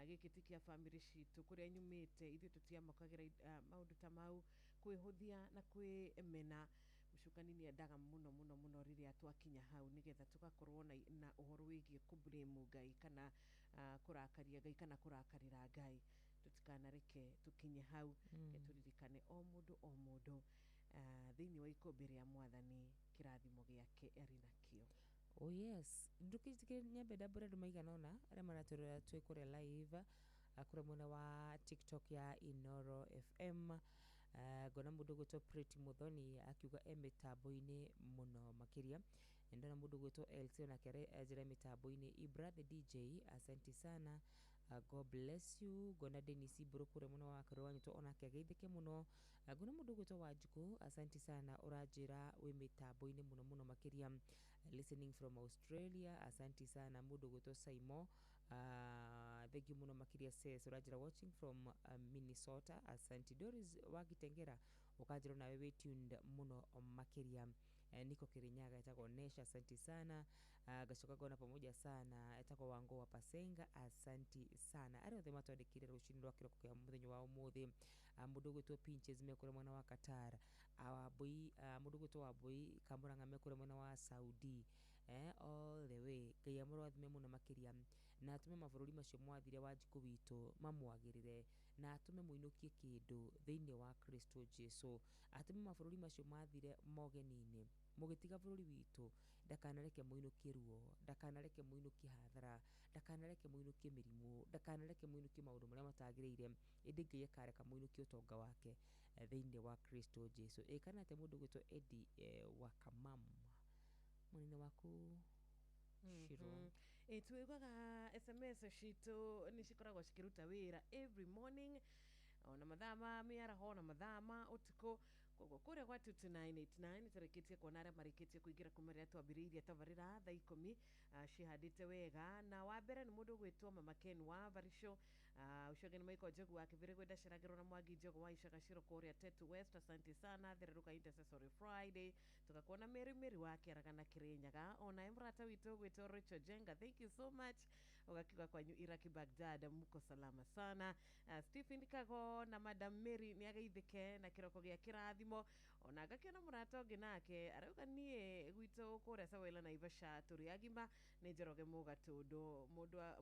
gĩkĩ ti kĩa bamĩrĩ citũ, kũrĩa nyumĩte ithuĩ tũtiamũkagĩra maũndũ ta mau, kwĩhũthia na kwĩmena. Mũcukani nĩ endaga mũno mũno mũno rĩrĩa twakinya hau, nĩgetha tũgakorwo na ũhoro wĩgiĩ kũblame Ngai kana kũrakaria Ngai kana kũrakarĩra Ngai. Tũtikanareke tũkinye hau. Tũririkane o mũndũ o mũndũ thĩinĩ wa ikũmbĩ rĩa Mwathani kĩrathimo gĩake arĩ nakĩo. Oh yes, ndũkĩjĩtĩkĩre nyambe ndambũre andũ maigana ũna arĩa maratũrora twĩ kũrĩa live, kũrĩa mwena wa TikTok ya Inoro FM. Ngona mũndũ ũgwĩtwo Pretty Muthoni akiuga e mĩtambo-inĩ mũno makĩria. Ndona mũndũ ũgwĩtwo Elsie onake anjĩra mĩtambo-inĩ. Ibra the DJ, asante sana, God bless you. Ngona Dennis Iburu kũrĩa mwena wa Karũa Nyũtũ onake ageithĩke mũno. Ngona mũndũ ũgwĩtwo Wanjikũ, asante sana, ũranjĩra wĩ mĩtambo-inĩ mũno mũno makĩria, listening from Australia, asante sana. Mũndũ ũgwĩtwo Saimo, thank you mũno makĩria. Ses ũranjĩra watching from Minnesota, asante. Doris wa Gitengera ũkanjĩra nawe wĩ tuned mũno makĩria. Niko Kirinyaga, etagwo Nesha, asante sana. Gacoka ngona pamoja sana, etagwo Wango wa Pasenga, asanti sana. Arĩa othe matwandĩkire rũcinĩ rwa kĩroko kĩa mũthenya wa ũmũthĩ, mũndũ ũgwĩtwo Pinches mekũrĩa mwena wa Qatar, Wambui, mũndũ ũgwĩtwo Wambui Kamũrang'a mekũrĩa mwena wa Saudi, all the way. Ngai amũrathime mũno makĩria na atũme mabũrũri macio mwathire Wanjikũ witũ mamwagĩrĩre, na atũme mũinũkie kĩndũ thĩinĩ wa Kristo Jesu, atũme mabũrũri macio mathire mogeni-inĩ mũgĩtiga bũrũri witũ, ndakanareke mũinũkie ruo, ndakanareke mũinũkie hathara, ndakanareke mũinũkie mĩrimũ, ndakanareke mũinũkie maũndũ marĩa matagĩrĩire, ĩndĩ Ngai akareka mũinũkie ũtonga wake thĩinĩ wa Kristo Jesu. Ĩ kana atĩ mũndũ ũgwĩtwo Eddie Wakamam, mũnene waku Shiro. Ĩ twĩgaga SMS citũ nĩ cikoragwo cikĩruta wĩra every morning, ona mathaa ma mĩaraho, ona mathaa ma ũtukũ. Koguo kũrĩa gwa 22989 tũrĩkĩtie kuona arĩa marĩkĩtie kũingĩra kuma rĩrĩa twambĩrĩirie tabarĩra thaa 10, cihandĩte wega. Na wa mbere nĩ mũndũ ũgwĩtwo Mama Ken wa Varisho, ũcio ũngĩ nĩ Michael Njogu wa Kĩbĩrĩgwe ndaceragĩrwo na Mwangi Njogu wa Icagaciro kũrĩa Tetu West, asante sana. Thererũka Intercessory Friday, tugakuona Mary Mary wa Kĩaraga na Kĩrĩnyaga, ona mũrata witũ ũgwĩtwo Rachel Jenga, thank you so much. Ũgakiuga kwanyu Iraki Baghdad muko salama sana. Stephen Kago na Madam Mary nĩ ageithĩke na kĩroko gĩa kĩrathimo. Ona ngakĩona mũrata ũngĩ nake arauga niĩ gwitũ kũrĩa Sawela Naivasha tũrĩ agima, nĩ Njoroge Mũgatũndũ,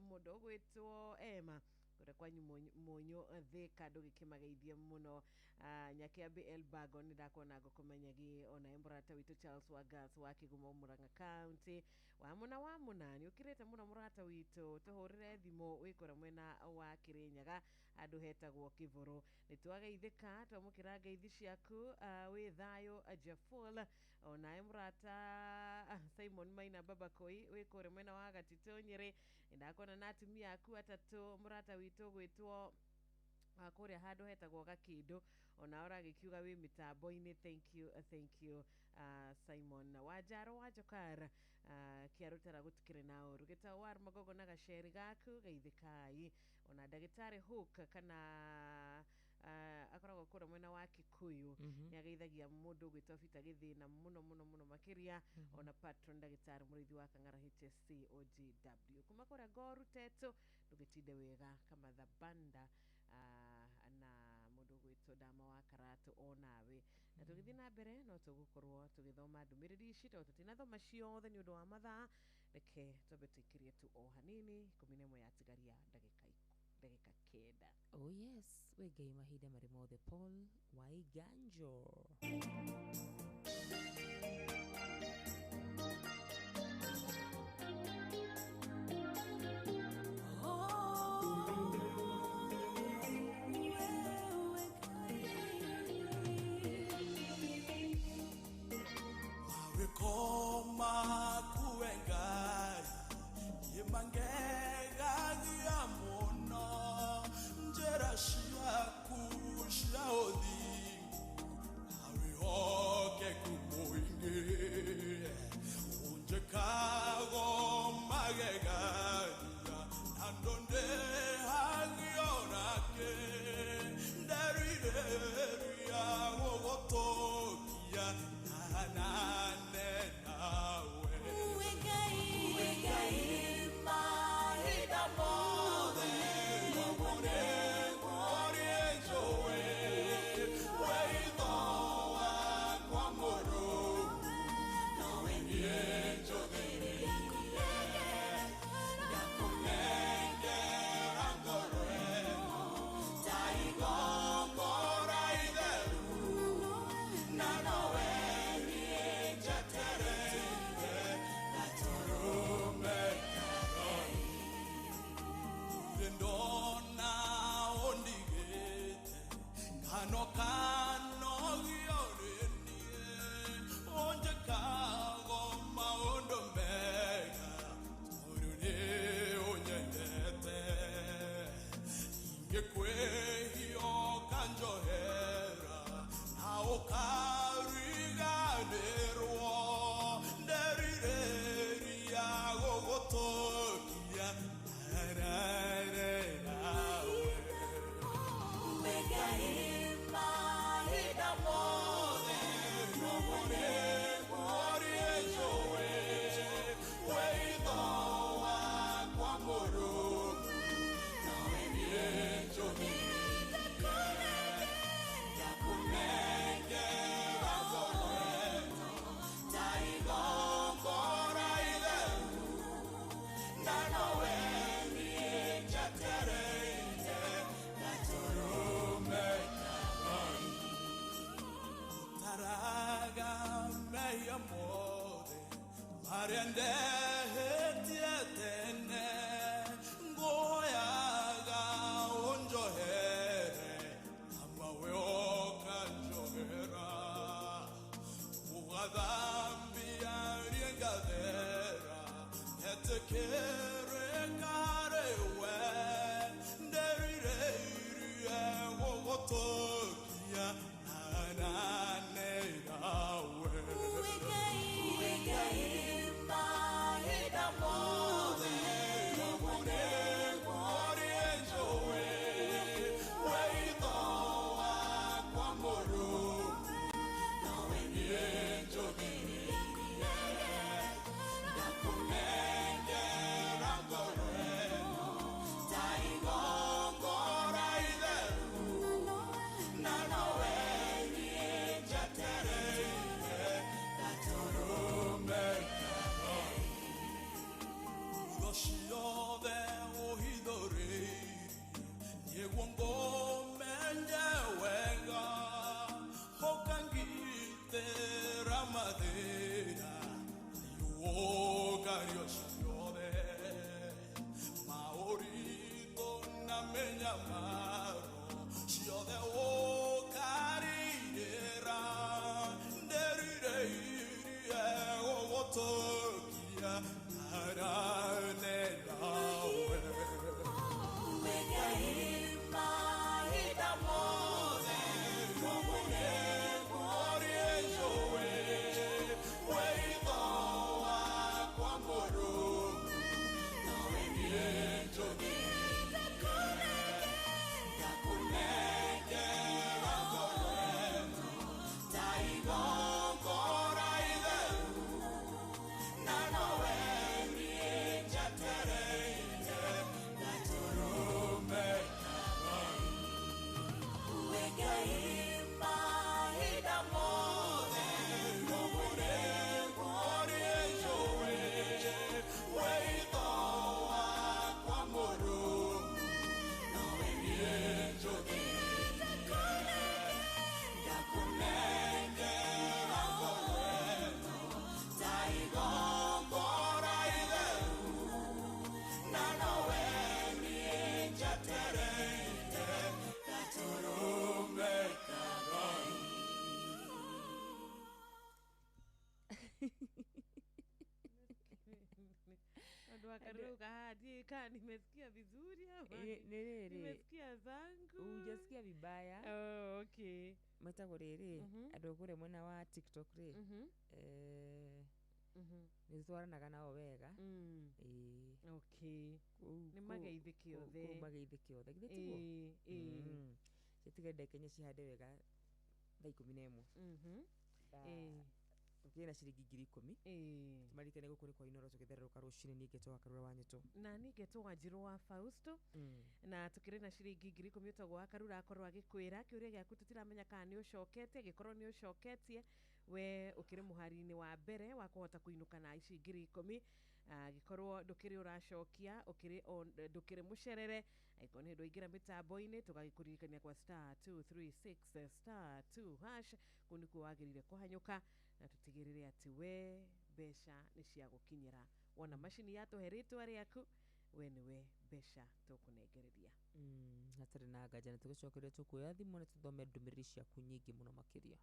mũndũ ũgwĩtwo Emma. Kuria kwanyu Munyu Thika ndũgĩkĩmageithie mũno. Nyakiambi Elbago nĩ ndakuona ngũkũmenyagi ona mũrata witũ Charles Wagas wa Kigumo Murang'a County wa muna nĩ ũkĩrĩte mũno mũrata witũ tũhũrĩre thimũ wĩ kũrĩa mwena wa Kĩrĩnyaga handũ hetagwo Kĩbũrũ. Nĩ twageithĩka twamũkĩra ngeithi ciaku, wĩ thayũ Jaful onawe mũrata Simon Maina Babakoi wĩ kũrĩa mwena wa Gatitũ Nyĩrĩ. Nĩ ndakuona na atumia aku atatũ mũrata witũ gwĩtwo kũrĩa handũ hetagwo Gakĩndũ ona ũragĩkiuga wĩ mĩtambo-inĩ. Thank you, thank you, Simon Wanjaro wa Jokar, kĩarũtara gũtikĩrĩ na ũru gĩtao wa Magogo na gaceri gaku geithĩkai ona ndagĩtarĩ Hook kana akoragwo kũrĩa mwena wa Kikuyu nĩ ageithagia mũndũ ũgwĩtwo Peter Gĩthĩna mũno mũno mũno makĩria ona patron ndagĩtarĩ mũrĩithi wa Kang'ara HSC OGW kuma kũrĩa Ngoru Tetu ndũgĩtinde wega Kamatha Banda, na mũndũ ũgwĩtwo Ndama wa Karatũ onawe. Na tũgĩthiĩ na mbere no tũgũkorwo tũgĩthoma ndũmĩrĩri ici tondũ tũtinathoma ciothe nĩ ũndũ wa mathaa. Reke twambe tũikĩrie tu o hanini 11 yatigaria ndagĩka 9. Oh yes, wĩ Ngai mahinda marĩ mothe. Paul Waiganjo. Wawekoma kuwe Ngai yemangegagia mũno njĩra ciaku cia ũthingu na wĩhokeku mũingĩ ũnjĩkago magegania na ndũndĩhagio nake nderirĩria gũgũtũkia nanane nawe. Mahinda mothe ũrĩ njũĩ wĩitho wakwa mũrũmu nowe niĩ njũthĩrĩirie ndakũnengera ngoro ĩno ta igongona itheru na nowe niĩ njetereire gatũrũme ndona ondigite kano kano giorenie onjekago maũndũ mega tondũ nĩ ũnyendete ingĩkwĩhia ũkanjohera na ũkariganĩrwo nderirĩria gũgũtũkia nanane nawe. Mahinda mothe ũrĩ njũĩ wĩitho wakwa mũrũmu nowe niĩ njũthĩrĩirie ndakũnengera ngoro ĩno ta igongona itheru na nowe niĩ njetereire gatũrũme taraga mehia mothe marĩa ndehĩtie tene ngũhoyaga ũnjohere amawe ũkanjohera ũgathambia niĩ ngathera etĩkĩrĩka harĩ we nderirĩirie gũgũtũkia nanane nawe. mĩnyamaro ciothe ũkarĩrĩra ndĩrirĩirie gũgũtũkia arane nawe mahinda mothe ũrĩ njũĩ wĩitho wakwa mũrũmu nawe niĩ njũthĩte ngakũnengera ngoro ĩno ta igongona itheru na nowe niĩ njetereire gatũrũme mahinda mothe ũrĩ njũĩ wĩitho wakwa mũrũmu nawe niĩ njũthĩte ngakũnengera ngoro ĩno ta igongona itheru na nowe niĩ njetereire gatũrũme ka Ngai. Andũ akaruka hadi kaa nimesikia vizuri ama Nĩ rĩrĩ nimesikia zangu. ujasikia vibaya. Oh, okay. Metagwo rĩrĩ andũ kũrĩa mwena wa TikTok rĩ nĩ tũtwaranaga nao wega. Ĩĩ. Okay. Kũu Nĩ mageithĩke othe. Kũu mageithĩke othe githĩ tiguo? Ĩĩ, ĩĩ. Gĩtige ndagĩka inya cihande wega thaa 11. Ĩĩ. Tũkĩrĩ na ciringi 10,000. Ĩĩ. Tũmaririkane gũkũ nĩ kwa Inoro tũgĩthererũka rũcinĩ niĩ ngetwo Wakarura wa Nyũtũ. Na niĩ ngetwo Wanjirũ wa Fausto na tukĩrĩ na ciringi 10,000 ũtagwo wa Karura akorwo agĩkwĩra kĩũria gĩaku tũtiramenya kana nĩ ũcoketie angĩkorwo nĩ ũcoketie we ũkĩrĩ mũhari-inĩ wa mbere wa kũhota kũinũka na ici 10,000 angĩkorwo ndũkĩrĩ ũracokia ũkĩrĩ ndũkĩrĩ mũcerere angĩkorwo nĩ hĩndĩ waingĩra mĩtambo-inĩ tũgagĩkũririkania kwa star 236 star 2 hash kũu nĩkuo wagĩrĩire kũhanyũka na tũtigĩrĩre atĩ we mbeca nĩ cia gũkinyĩra wona macini yatũhe rĩtwa rĩaku we nĩwe mbeca tũkũnengereria. Hatarĩ na nganja nĩ tũgĩcokeria tũkuoya thimũ na tũthome ndũmĩrĩri ciaku nyingĩ mũno makĩria.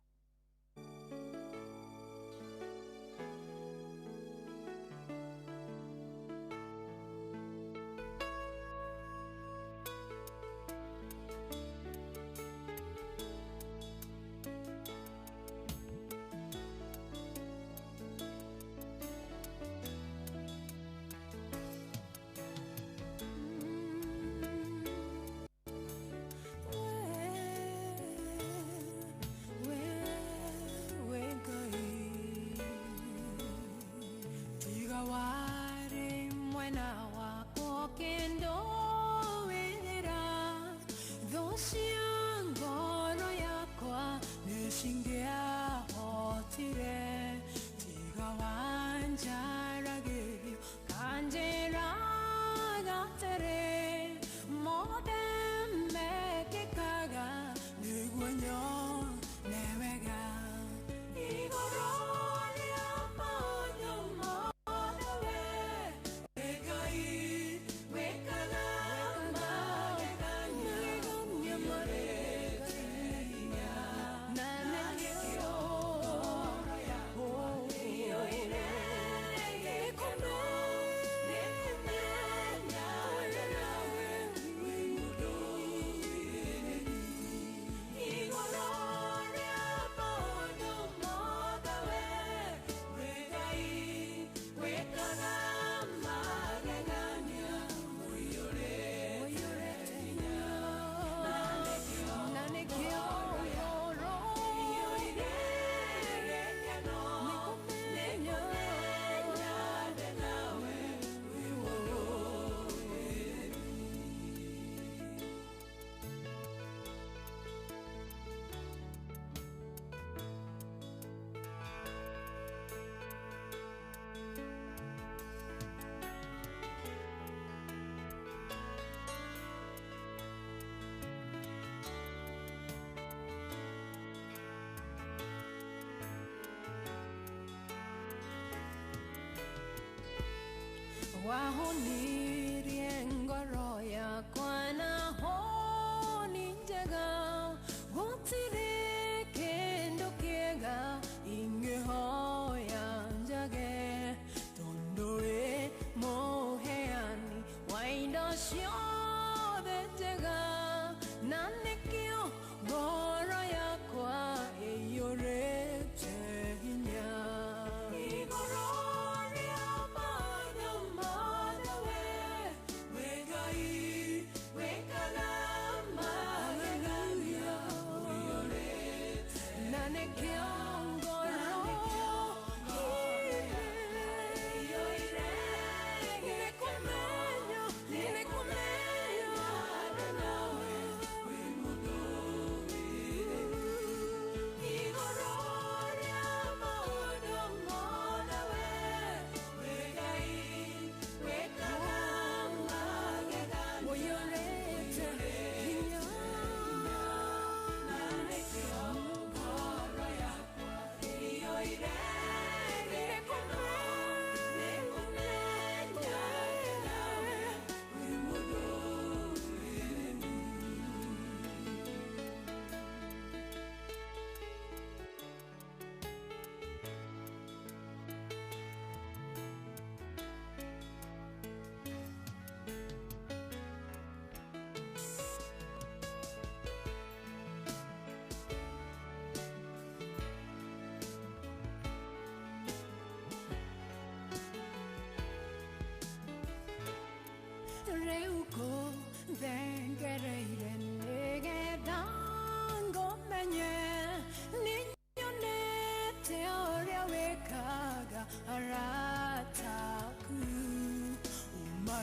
Wahonirie ngoro yakwa na ho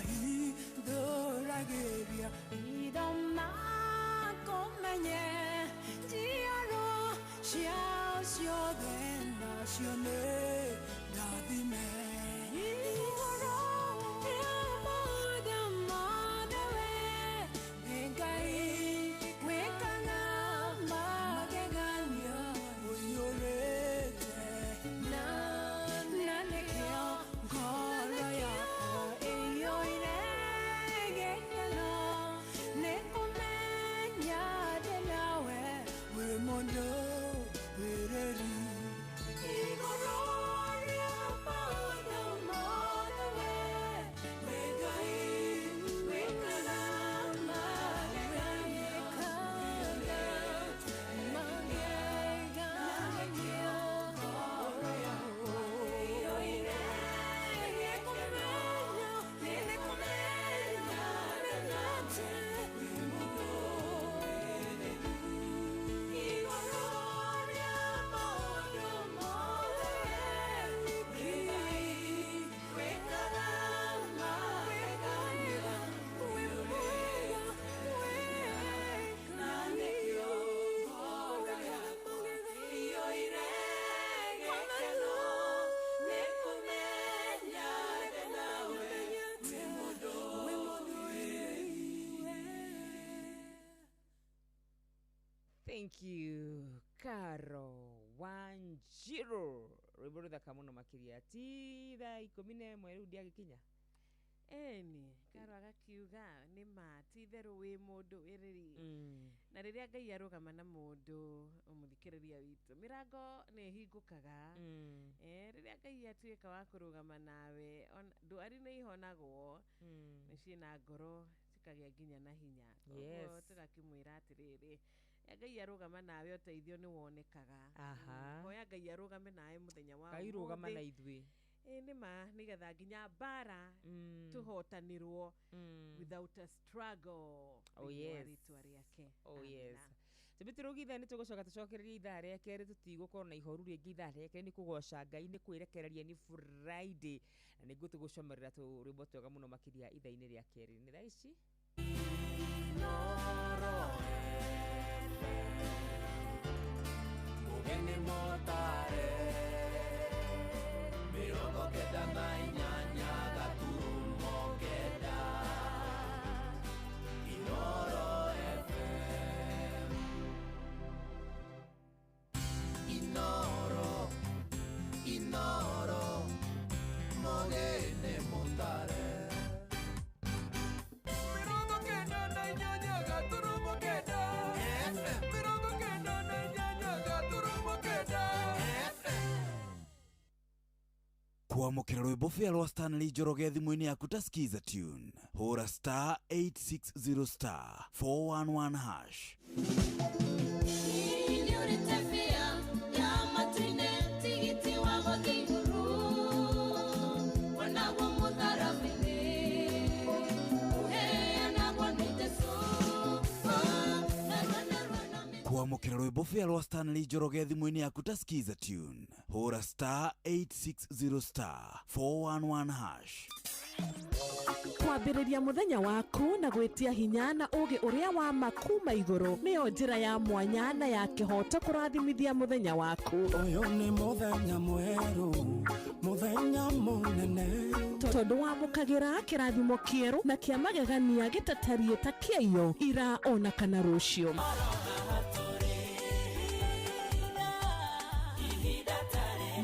Ngai ndũragĩria Itho makũmenye njiaro ciao ciothe nacio nĩ ndathime. Igũrũ rĩa maũndũ mothe we nĩ Ngai wĩkaga magegania Ũiyũrĩte na na nĩkĩo ngoro yakwa ĩiyũire gĩkeno nĩ kũmenya ndĩ nawe wĩ mũndũ wĩrĩri. Igũrũ rĩa maũndũ mothe we nĩ Ngai wĩkaga magegania magegania ngoro yakwa ĩiyũire gĩkũmenya nĩkũmenya ndĩ Igũrũ rĩa maũndũ mothe nĩ Ngai wĩkaga magegania wĩ mwega na nĩkĩo ngoro yakwa ĩiyũire gĩkeno nĩ kũmenya ndĩ nawe wĩ mũndũ Thank you, Caro Wanjiru. Rwĩmbo rũthaka mũno makĩria ti thaa 11 rĩu ndiagĩkinya. Eni Karo agakiuga nĩ ma ti itherũ wĩ mũndũ wĩrĩri na rĩrĩa Ngai arũgama na mũndũ mũthikĩrĩria witũ mĩrango nĩ ĩhingũkaga. Rĩrĩa Ngai atuĩka wa kũrũgama nawe ndwari nĩ ihonagwo mĩciĩ na ngoro cikagĩa nginya na hinya. Koguo Yes. tũgakĩmwĩra atĩrĩrĩ rĩrĩa Ngai arũgama nawe ũteithio nĩ wonekaga. Aha. Hoya Ngai arũgame nawe mũthenya wa Ngai rũgama na ũmũthĩ. ithuĩ. Ĩ nĩ ma nĩgetha nginya mbara tũhotanĩrwo without a struggle Oh, thĩinĩ wa yes. rĩtwa rĩake. Oh yes. Amina. Tũmĩte rũgitha nĩ tũgũcoka tũcokererie ithaa rĩa kerĩ tũtigũkorwo na ihoru rĩngĩ ithaa rĩa kerĩ nĩ kũgoca Ngai nĩ kwĩrekereria nĩ Friday na nĩguo tũgũcomerera tũrwĩmbo twega mũno makĩria ithaa-inĩ rĩa kerĩ nĩ thaa ici. Mũgeni mũtare 98.9 Inoro FM. Inoro, Inoro, mũgeni mũtare 98.9 FM 98.9 FM. Kwamũkĩra rwĩmbo bĩa rwa Stanley Njoroge thimũ-inĩ yaku ta Skiza Tune hũra star 860 star 411 hash. Nĩũrĩte bĩa ya matu-inĩ tigiti wa gũthiĩ igũrũ wonaguo mũtharaba-inĩ ũheanagwo nĩ Jesũ narua narua na Kwamũkĩra rwĩmbo bĩa rwa Stanley Njoroge thimũ-inĩ yaku ta Skiza Tune hũra star 860 star 411 hash. Kwambĩrĩria mũthenya waku na gwĩtia hinya na ũũgĩ ũrĩa wa ma kuma igũrũ nĩyo njĩra ya mwanya na ya kĩhooto kũrathimithia mũthenya waku. Ũyũ nĩ mũthenya mwerũ, mũthenya mũnene. Tondũ wamũkagĩra kĩrathimo kĩerũ na kĩa magegania gĩtatariĩ ta kĩaiyo ira ona kana rũciũ.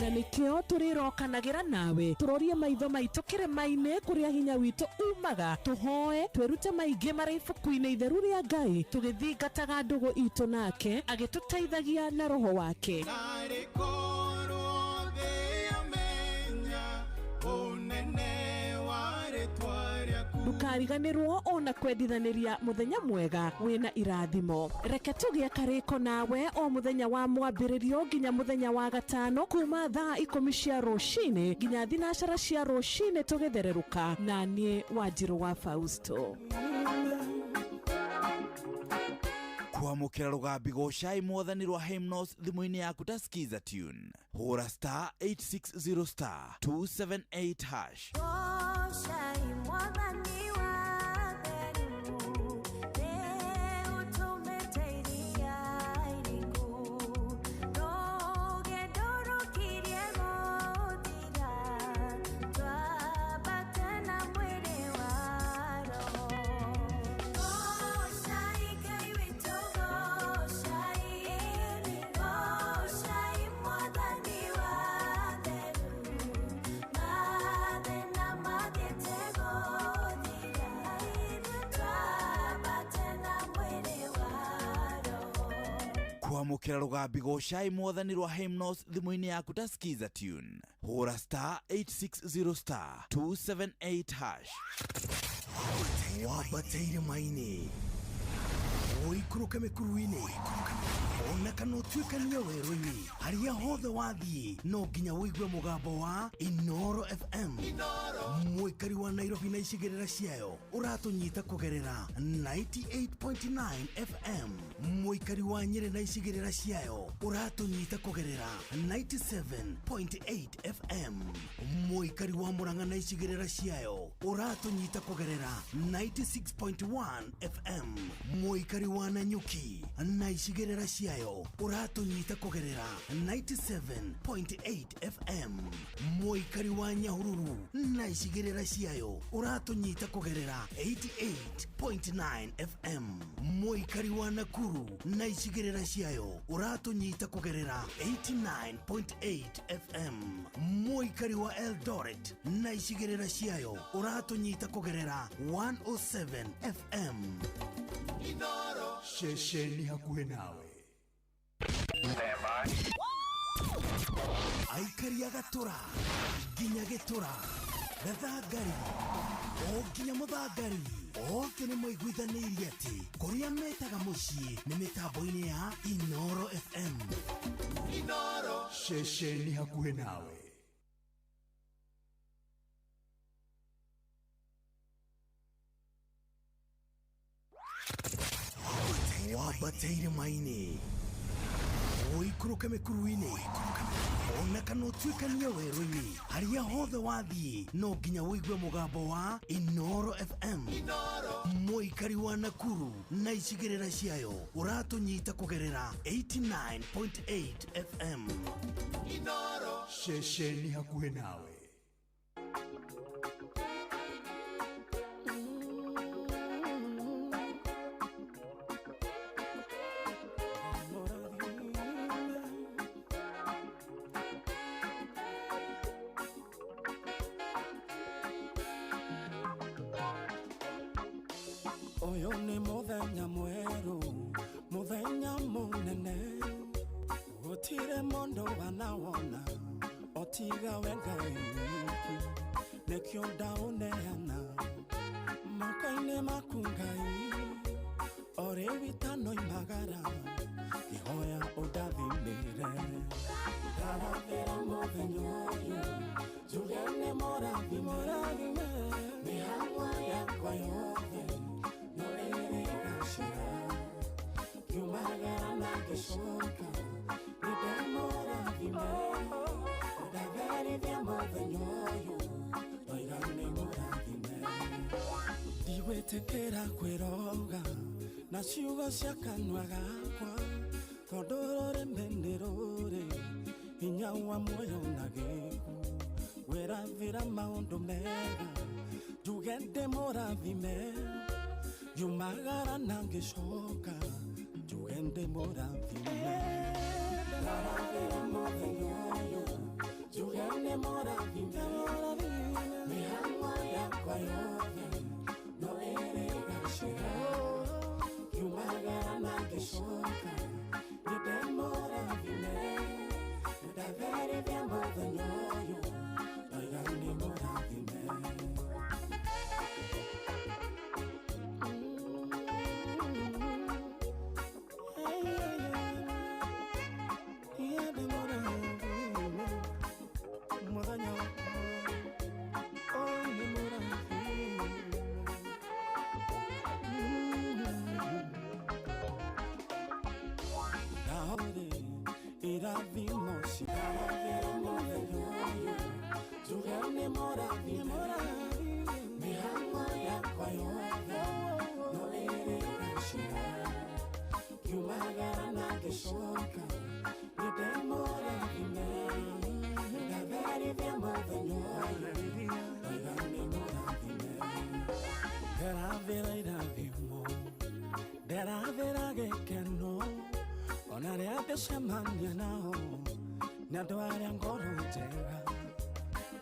Na nĩkĩo tũrĩrokanagĩra nawe tũrorie maitho maitũ kĩrĩma-inĩ kũrĩa hinya witũ umaga tũhoe twĩrute maingĩ marĩ ibuku-inĩ itheru rĩa Ngai tũgĩthingataga ndũgũ itũ nake agĩtũteithagia na roho wake. Narĩ korwo thĩ yamenya ũnene wa rĩtwa rĩaku. Ndũkariganĩrwo ona kwendithanĩria mũthenya mwega wĩna irathimo. Reke tũgĩe karĩko nawe o mũthenya wa mwambĩrĩrio nginya mũthenya wa gatano kuma thaa 10 cia rũcinĩ nginya 9 cia rũcinĩ tũgĩthererũka na niĩ Wanjirũ wa Fausto. Kwamũkĩra rũgambi gocai mwathani rwa Hymnos thimũ-inĩ yaku ta Skiza Tune hũra star 860 star 278 hash. Gocai mwathani. Kwamũkĩra rũgambi gocai mwathani rwa Hymnos thimũ-inĩ yaku ta Skiza tune. Hũra star 860 star 278 hash. Wambate irĩma-inĩ, ũikũrũke mĩkuru-inĩ, ona kana ũtuĩkanie werũ-inĩ, harĩa hothe wathiĩ no nginya ũigue mũgambo wa Inoro FM. Mũikari wa Nairobi na icigĩrĩra ciayo ũratũnyita kũgerera 98.9 FM. Mũikari wa Nyĩrĩ na icigĩrĩra ciayo ũratũnyita kũgerera 97.8 FM. Mũikari wa Murang'a na icigĩrĩra ciayo ũratũnyita kũgerera 96.1 FM. Mũikari wa Nanyuki na icigĩrĩra ciayo ũratũnyita kũgerera 97.8 FM. Mũikari wa Nyahururu na icigĩrĩra ciayo ũratũnyita kũgerera 88.9 FM. Mũikari wa Nakuru na icigĩrĩra ciayo ũratũnyita kũgerera 89.8 FM. Mũikari wa Eldoret na icigĩrĩra ciayo ũratũnyita kũgerera 107 FM. Ceceni hakuhĩ nawe. Aikari a Gatũra nginya Gĩtũra, Gathangari o nginya Mũthangari, othe nĩ maiguithanĩirie atĩ kũrĩa metaga mũciĩ nĩ mĩtambo-inĩ ya Inoro FM. Ceceni hakuhĩ nawe. Wambate irĩma-inĩ, ũikũrũke mĩkuru-inĩ, ona kana ũtuĩkanie werũ-inĩ, harĩa hothe wathiĩ no nginya ũigue mũgambo wa Inoro FM. Mũikari wa Nakuru na icigĩrĩra ciayo ũratũnyita kũgerera 89.8 FM. Ceceni hakuhĩ nawe. Ũyũ nĩ mũthenya mwerũ, mũthenya mũnene, gũtirĩ mũndũ wanawona otiga we Ngai wiki, nĩkĩo ndaũneana moko-inĩ maku Ngai, o rĩu itanoimagara ngĩhoya ũndathimĩre. Ndarathĩra mũthenya ũyũ njuge nĩ mũrathime, mĩhang'o yakwa yothe no ĩrĩgacĩra, ngiumagara na ngĩcoka nĩndamũrathime, ndatherithia mũthenya ũyũ ndoiga nĩ mũrathime. Ndigwĩtĩkĩra kwĩroga na ciugo cia kanua gakwa, tondũ rũrĩmĩ nĩ rũrĩ hinya wa muoyo na gĩkuũ, ngwĩrathĩra maũndũ mega njuge ndĩmũrathime, ngiumagara na ngĩcoka njuge ndĩmũrathime. Ndarathĩra mũthenya ũyũ njuge nĩmũrathime, mĩhang'o yakwa yothe no ĩrĩgacĩra, ngiumagara na ngĩcoka nĩndĩmũrathime, ndatherithia mũthenya ũyũ ndoiga nĩmũrathime. Ndĩrathĩra irathimo, ndĩrathĩra gĩkeno, ona rĩrĩa ndĩcemania nao nĩ andũ arĩa ngoro njega,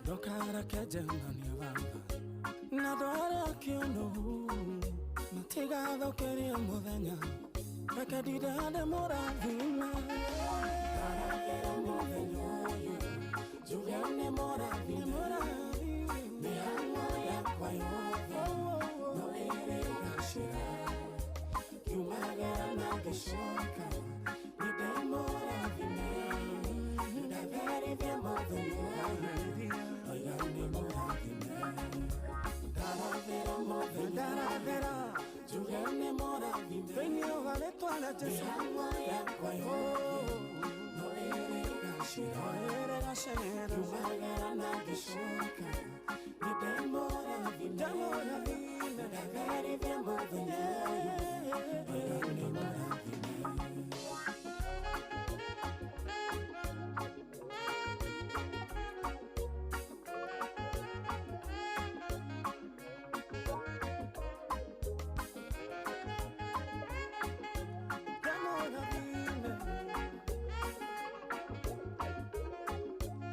ndũkareke njemanie baba na andũ arĩa kĩũnũhu, matigathũkĩrie mũthenya. Rekendindande mũrathime. Ndarathĩra mũthenya ũyũ, njuge nĩ mũrathime. Mĩhang'o yakwa yothe no ĩrĩgacĩra. Ngiumagara na ngĩcoka, nĩ ndĩmũrathime. Ndatherithia mũthenya ũyũ, ndoiga nĩ mũrathime. Ndarathĩra mũthenya, Ndarathĩra. njuge nĩ mũrathime. Thĩinĩ wa rĩtwa rĩa Jesũ. Mĩhang'o yakwa yothe no ĩrĩgacĩra. Ĩrĩgacĩra. Ngiumagara na ngĩcoka, nĩ ndĩmũrathime. Ndĩmũrathime. Ndatherithia mũthenya ũyũ, ndoiga nĩ mũrathime. Ndĩmũrathime.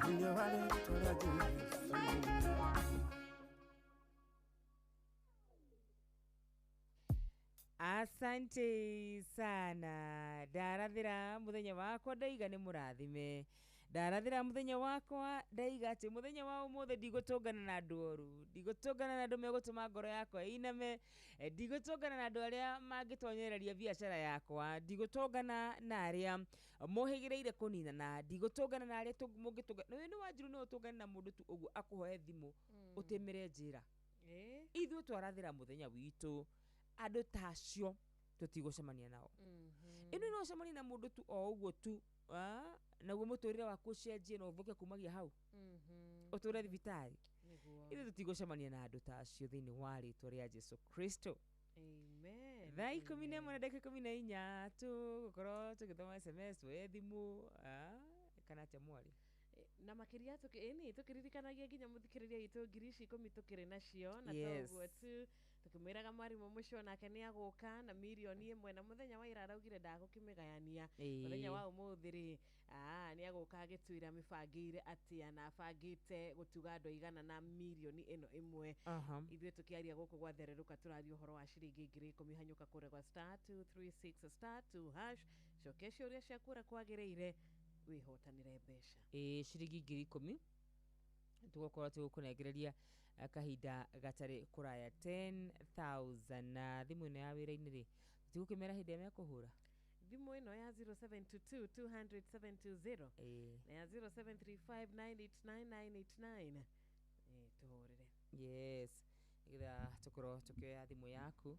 Thĩinĩ wa rĩtwa rĩa Jesũ. Asante sana. Ndarathĩra mũthenya wakwa ndaiga nĩ mũrathime. Ndarathĩra mũthenya wakwa ndaiga atĩ mũthenya wa ũmũthĩ ndigũtũngana na andũ oru, ndigũtũngana na andũ megũtũma ngoro yakwa ĩiname, ndigũtũngana na andũ arĩa mangĩtonyereria biacara yakwa, ndigũtũngana na arĩa mohĩgĩrĩire kũninana, ndigũtũngana na arĩa mũngĩtũngana. Nĩ Wanjiru no ũtũngane na mũndũ tu ũguo akũhoe thimũ ũtĩmĩre njĩra. Ithuĩ twarathĩra mũthenya witũ andũ ta acio tũtigũcemania nao. Ĩno no ũcemanie na mũndũ tu o ũguo tu, naguo mũtũrĩre waku ũcenjie na ũthũke kumagia hau, ũtũre thibitarĩ. Ithuĩ tũtigũcemania na andũ ta acio thĩinĩ wa rĩtwa rĩa Jesu Kristo. Amen. Thaa 11 na ndagĩka 14 tũgũkorwo tũgĩthoma SMS we thimũ, kana atĩa mwarĩ? Na makiria ĩni tũkĩririkanagia nginya mũthikĩrĩria witũ ngiri ici 10 tũkĩrĩ nacio na Yes. toguo tu tũkĩmwĩraga mwarimũ mũcio nake nĩ agũka na mirioni 1 na mũthenya wa ira araugire ndagũkĩmĩgayania. Mũthenya wa ũmũthĩ rĩ, nĩ agũka agĩtwĩra mĩbangĩire atĩa na abangĩte gũtuga andũ aigana na mirioni ĩno 1. Ithuĩ tũkĩaria gũkũ gwathererũka tũraria ũhoro wa ciringi ngiri 10 hanyũka kũrĩa gwa star 236 star 2 hash cokia ciũria ciaku ũrĩa kwagĩrĩire wĩhotanĩre mbeca. Ĩĩ ciringi ngiri 10 tũgũkorwo tũgũkũnengereria kahinda gatarĩ kũraya 10,000. Na thimũ ĩno ya wĩra-inĩ rĩ, tũtigũkĩmera hĩndĩ ĩrĩa mekũhũra. Thimũ ĩno ya 0722 200 720 na ya 0735 989 989 tũhũrĩre. Yes, nĩgetha tũkorwo tũkĩoya thimũ yaku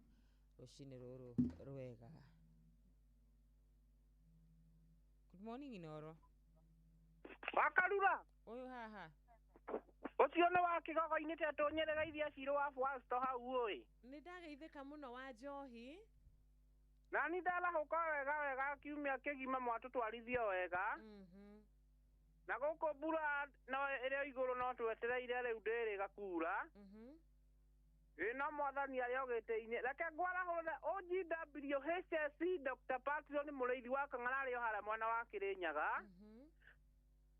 rũcinĩ rũrũ rwega. Good morning Inoro. Wakarura. Ũyũ haha. Ũcio nĩ wa kĩgogo-inĩ tetũnyerereithia Shiro wa Fwasto hau ũĩ. Nĩ ndageithĩka mũno wa njohi. Na nĩ ndarahũka wega wega kiumia kĩgima mwatũtwarithio wega. Na gũkũ mbura no ĩrĩ igũrũ no twetereire rĩu ndĩrĩ gakura. Ĩ no mwathani arĩ o gĩtĩ-inĩ. Reke ngwarahũre OGWHSC Dr. Patron mũrĩithi wa Kang'ara arĩ o harĩa mwena wa Kĩrĩnyaga.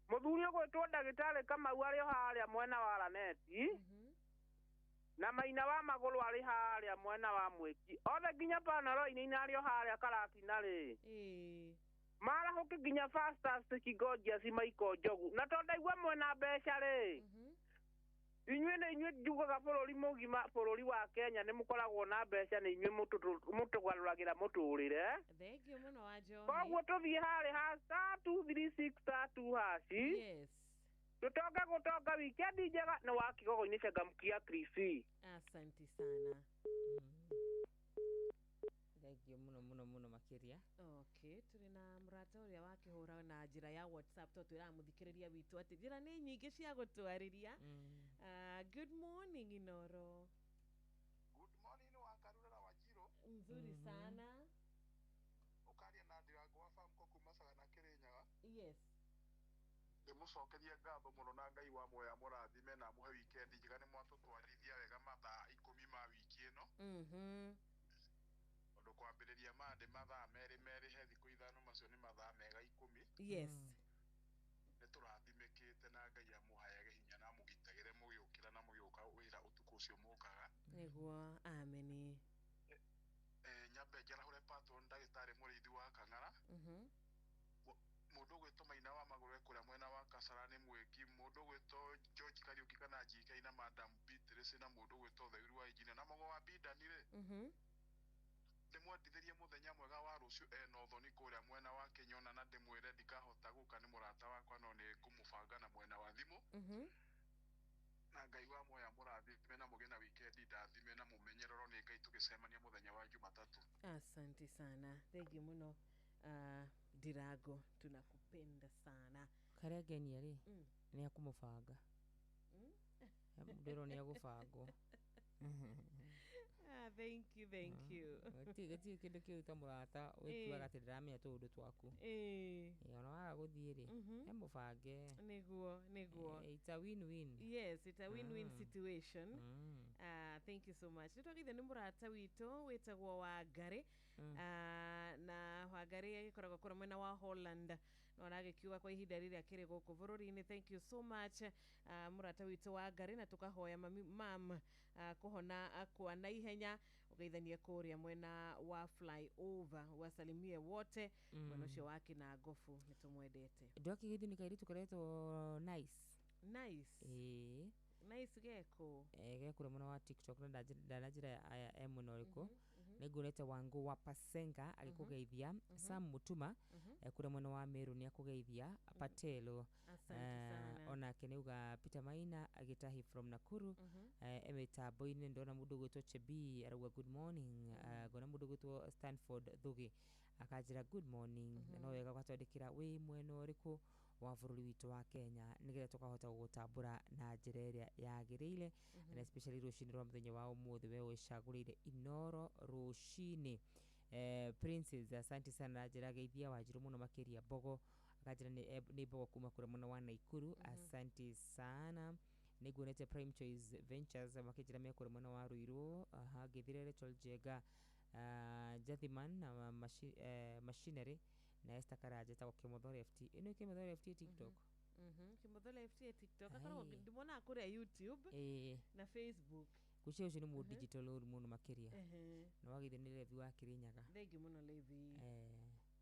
Mũthuri ũgwĩtwo ndagĩtarĩ Kamau arĩ o harĩa mwena wa Raneti. Na Maina wa Magũrũ arĩ harĩa mwena wa Mwĩki. Othe nginya Panaro-inĩ arĩ o harĩa Karatina rĩ. Marahũke nginya Fastas Kigojia Michael Njogu. Na tondũ ndaigua mwena mbeca rĩ. Inyuĩ nĩ inyuĩ njugaga bũrũri mũgima, bũrũri wa Kenya nĩ mũkoragwo na mbeca, nĩ inyuĩ mũtũgarũragĩra mũtũrĩre. Thengiũ mũno wa njohi. Koguo tũthiĩ harĩ ha star 236 star 2 hash. Yes. Tũtonge gũtonga wikendi njega nĩ wa kĩgogo-inĩ changamkia Krisi. Asante sana. Thengiũ mũno mũno mũno makĩria. Okay, tũrĩ na mũrata ũrĩa wakĩhũra na njĩra ya WhatsApp to twĩraga mũthikĩrĩria witũ atĩ njĩra nĩ nyingĩ cia gũtwarĩria. Good morning Inoro. Good morning Wakarura na Wanjiru. Nzuri sana. Ũkaria na Ndirango wa Famco kuma Sagana Kĩrĩnyaga. Yes. Ndĩmũcokerie ngatho mũno na Ngai wa muoyo amũrathime na amũhe wikendi njega nĩ mwatũtwarithia wega mathaa 10 ma wiki ĩno. Tondũ kwambĩrĩria Monday mathaa 2 he thikũ 5 macio nĩ mathaa mega 10. Yes. Nĩ tũrathimĩkĩte na Ngai amũheage hinya na amũgitagĩre mũgĩũkĩra na mũgĩũka wĩra ũtukũ ũcio mũkaga. Nĩguo, ameni. Nyambe njarahũre patron ndagĩtarĩ mũrĩithi Mũndũ ũgwĩtwo Maina wa Magũrũ e kũrĩa mwena wa Kasarani Mwĩki, mũndũ ũgwĩtwo George Kariũki kana GK na Madam Beatrice na mũndũ ũgwĩtwo Theuru wa Engineer na Mũgo wa Bindani rĩ, ndĩmwendithĩrie mũthenya mwega wa rũciũ ena ũthoni kũrĩa mwena wa Kĩnyona na ndĩmwĩre ndikahota gũka nĩ mũrata wakwa no nĩ ngũmũbanga na mwena wa thimũ. Na Ngai wa muoya mũrathime na mũgĩe na wikendi ndathime na mũmenyererwo nĩ Ngai tũgĩcemania mũthenya wa Jumatatũ. Asante sana, thank you muno. Dirago, tunakupenda sana. Karĩa ngenia rĩ, nĩ akũmũbanga. Ndĩrwo nĩ agũbangwo. Ah, thank you, thank you. Gũtirĩ kĩndũ kĩũru ta mũrata wĩtuaga atĩ ndaramenya tũũndũ twaku. Ona waga gũthiĩ rĩ, he mũbange. Niguo, niguo. It's a win-win. Yes, it's a win-win situation. Thank you so much. Nĩtwagĩire nĩ mũrata witũ wĩtagwo Wangari. Na Wangari agĩkoragwo kũrĩa mwena wa Holland no aragĩkiuga kwa ihinda rĩrĩa akĩrĩ gũkũ bũrũri-inĩ. Thank you so much, mũrata witũ Wangari, na tũkahoya mami mam kũhona kwa naihenya, ũgeithanie kũrĩa mwena wa flyover, wasalimie wote mwena ũcio wa Kĩnangobu, nĩ tũmwendete. Ndwakĩgeithio nĩ kairĩtu karetwo Nice. Nice. Ĩĩ. Nice geko. Gekũrĩa mwena wa TikTok na ndananjĩra aya e mwena ũrĩkũ. Nĩnguonete Wangũ wa Pasenga agĩkũgeithia, Sam Mutuma kũrĩa mwena wa Meru nĩ akũgeithia, Patelo Asante sana. Onake nĩauga Peter Maina agĩtahi from Nakuru, e mĩtambo-inĩ. Ndona mũndũ ũgwĩtwo Chebi arauga good morning. Ngona mũndũ ũgwĩtwo Stanford Thugi akanjĩra good morning. Na no wega ũgatwandĩkĩra wĩ mwena ũrĩkũ wa bũrũri witũ wa Kenya nĩgetha tũkahota gũgũtambũra na njĩra ĩrĩa yagĩrĩire, na especially rũcinĩ rwa mũthenya wa ũmũthĩ we wĩcagũrĩire Inoro rũcinĩ. Princess, asante sana, na njĩra geithia Wanjirũ mũno makĩria Mbogo, akanjĩra nĩ Mbogo kuma kũrĩa mwena wa Naikuru. Asante sana. Nĩnguonete Prime Choice Ventures makĩnjĩra me kũrĩa mwena wa Ruiru. Aha, ngĩthire Rachel Njenga, Jathiman na machinery na Esther Karanja etagwo Kĩmotho Left. Ĩno Kĩmotho Left TikTok. Kĩmotho Left e TikTok akoragwo, ndimonaga kũrĩa YouTube na Facebook. Ngwĩciria ũcio nĩ mũ digital ũru mũno makĩria. Na wagĩithio nĩ Levi wa Kĩrĩnyaga. Thank you mũno Levi,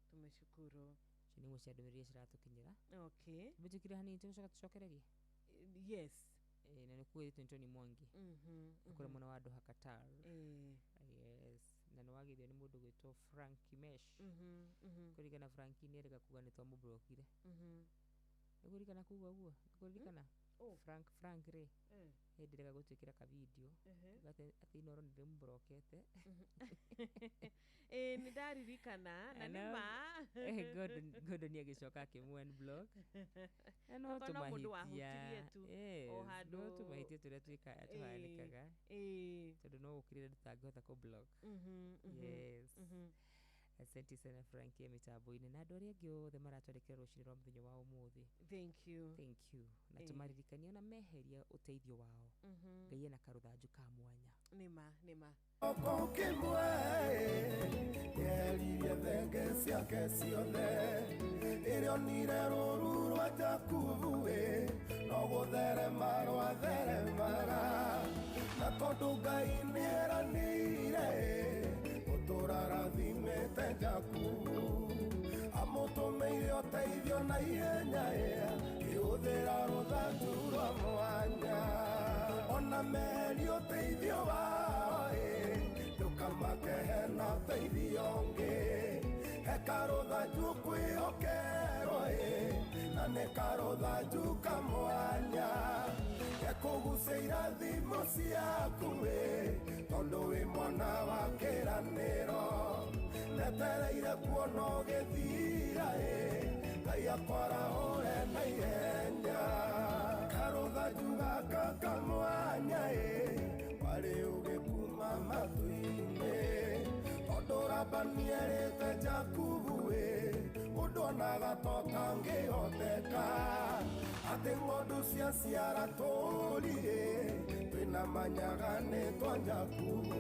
tumeshukuru. Icio nĩ imwe cia ndũmĩrĩri iria ciratũkinyĩra. Okay. Tũmĩtĩkĩre hanini tũgĩcoka tũcokererie. Yes. Na nĩ kuugĩtwo nĩ Tony Mwangi kũrĩa mwena wa Doha Qatar. Yes, na nĩ wagĩithio nĩ mũndũ ũgwĩtwo Frank Mesh. Kũringana Franki nĩ erĩga kuga nĩ twamũblokire. Nĩ kũririkana kuga ũguo? Nĩ kũririkana? Frank rĩ, hĩndĩ ĩrĩa gũtwĩkĩra ka video kuga atĩ Inoro nĩ ndĩmũblokete. Ĩĩ, nĩ ndaririkana na nĩ ma. Gordon agĩcoka akĩmũ unblock. Na no Okorwo no mũndũ tũmahĩtia. wahutirie tu o Yes, no handũ. tũmahĩtia tũrĩa tũhanĩkaga tondũ no gũkĩrĩra tũtangĩhota kũ-block. Yes. Asante sana Frank ya mĩtambo-inĩ na andũ arĩa angĩ othe maratwandĩkĩra rũcinĩ rwa mũthenya wa ũmũthĩ. Thank you. Thank you. Na tũmaririkanie ona meheria ũteithio wao, Ngai ena karũthanju ka mwanya. Nĩma, nĩma. Oko kĩmwe yeririe thenge ciake ciothe ĩrĩa onire rũru rwa Jakubu ĩ no gũtherema rwatheremaga, na tondũ Ngai nĩeranĩire gũtũra rathimĩte Jakubu, amũtũmĩire ũteithio na ihenya kĩhũthĩra rũthanju rwa mwanya. Ona meherie ũteithio wao ndũkamake hena ũteithio ũngĩ, he karũthanju kwĩhokerwo na nĩ karũthanju kamwanya gekũgucia irathimo ciaku tondũ wĩ mwana wa kĩranĩro, netereire kuona ũgĩthira Ngai akwarahũre na ihenya. Karũthanju gaka kamwanya warĩ ũgĩkuma matu-inĩ, tondũ Labani erĩte Jakubu ũndũ onaga ta ũtangĩhoteka, atĩ ng'ondu ciaciara tũũri twĩna manyaga nĩ twa Jakubu,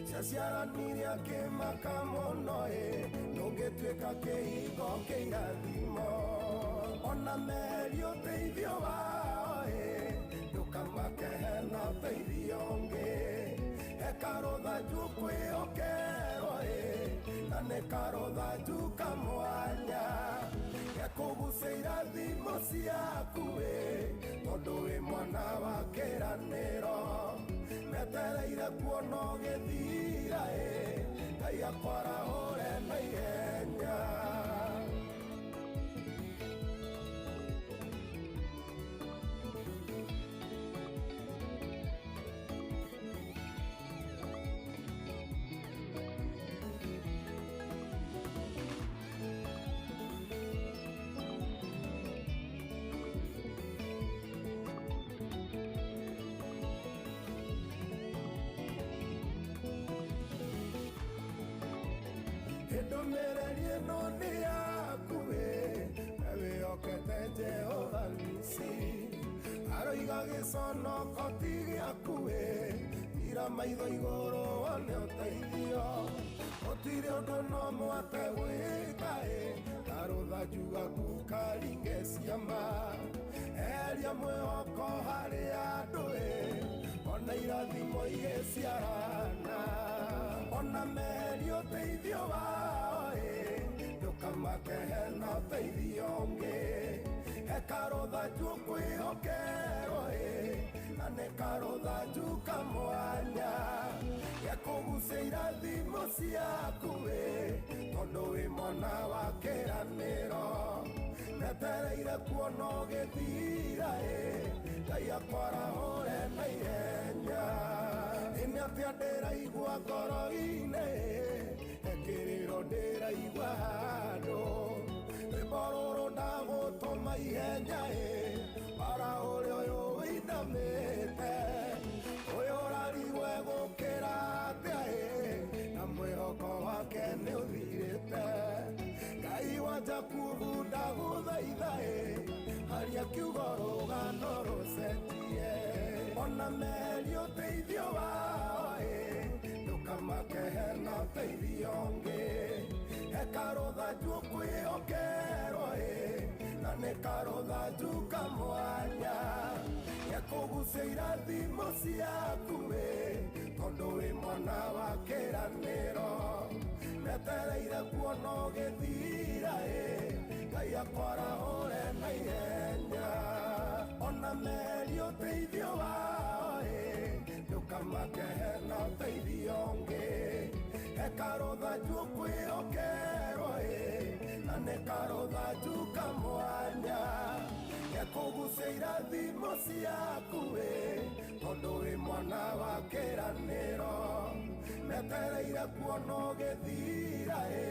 ciaciaranire akĩmaka mũno ndũngĩtuĩka kĩhingo kĩirathimo. Ona meherie ũteithio wao ndũkamake hena ũteithio ũngĩ, he karũthanju kwĩhokerwo na Na nĩ karũthanju kamwanya gekũgucia irathimo ciaku ĩ, tondũ wĩ mwana wa kĩĩranĩro. Metereire kuona ũgĩthira ĩ, Ngai akwarahũre na ihenya. Ndũmĩrĩri ĩno nĩ yaku ĩ, we wĩhokete Jehova Nisi. Aroiga gĩconoko ti gĩaku ĩ, tira maitho igũrũ wone ũteithio. Gũtirĩ ũndũ no mwate gwĩka ĩ, karũthanju gaku karinge ciama. Eheria mwĩhoko harĩ andũ ĩ, ona irathimo igĩciarana. Ona meheria ũteithio wao ĩ, ndũkamake hena ũteithio ũngĩ. He karũthanju ũkwĩhokerwo ĩ, na nĩ karũthanju kamwanya gekũgucia irathimo ciaku ĩ, tondũ wĩ mwana wa kĩĩranĩro. Metereire kuona ũgĩthira ĩ, Ngai akwarahũre na ihenya. Ĩ nĩ atĩa ndĩraigua ngoro-inĩ, he kĩrĩro ndĩraigua handũ. Rwĩmbo rũrũ ndagũtũma ihenya ĩ, warahũre ũyũ wĩinamĩte. Ũyũ ũrarigwo egũkĩra atĩa ĩ, na mwĩhoko wake nĩ ũthirĩte. Ngai wa Jakubu ndagũthaitha ĩ, aria kiugo rũgano rũcenjie. Ona meheria ũteithio wao ĩ, ndũkamake hena ũteithio ũngĩ. He karũthanju ũkwĩhokerwo ĩ, na nĩ karũthanju kamwanya gekũgucia irathimo ciaku ĩ, tondũ wĩ mwana wa kĩĩranĩro. Metereire kuona ũgĩthira ĩ, Ngai akwarahũre na ihenya. Ona meheria ũteithio wao ĩ, ndũkamake hena ũteithio ũngĩ. He karũthanju ũkwĩhokerwo ĩ, na nĩ karũthanju kamwanya gekũgucia irathimo ciaku ĩ, tondũ wĩ mwana wa kĩĩranĩro. Metereire kuona ũgĩthira ĩ,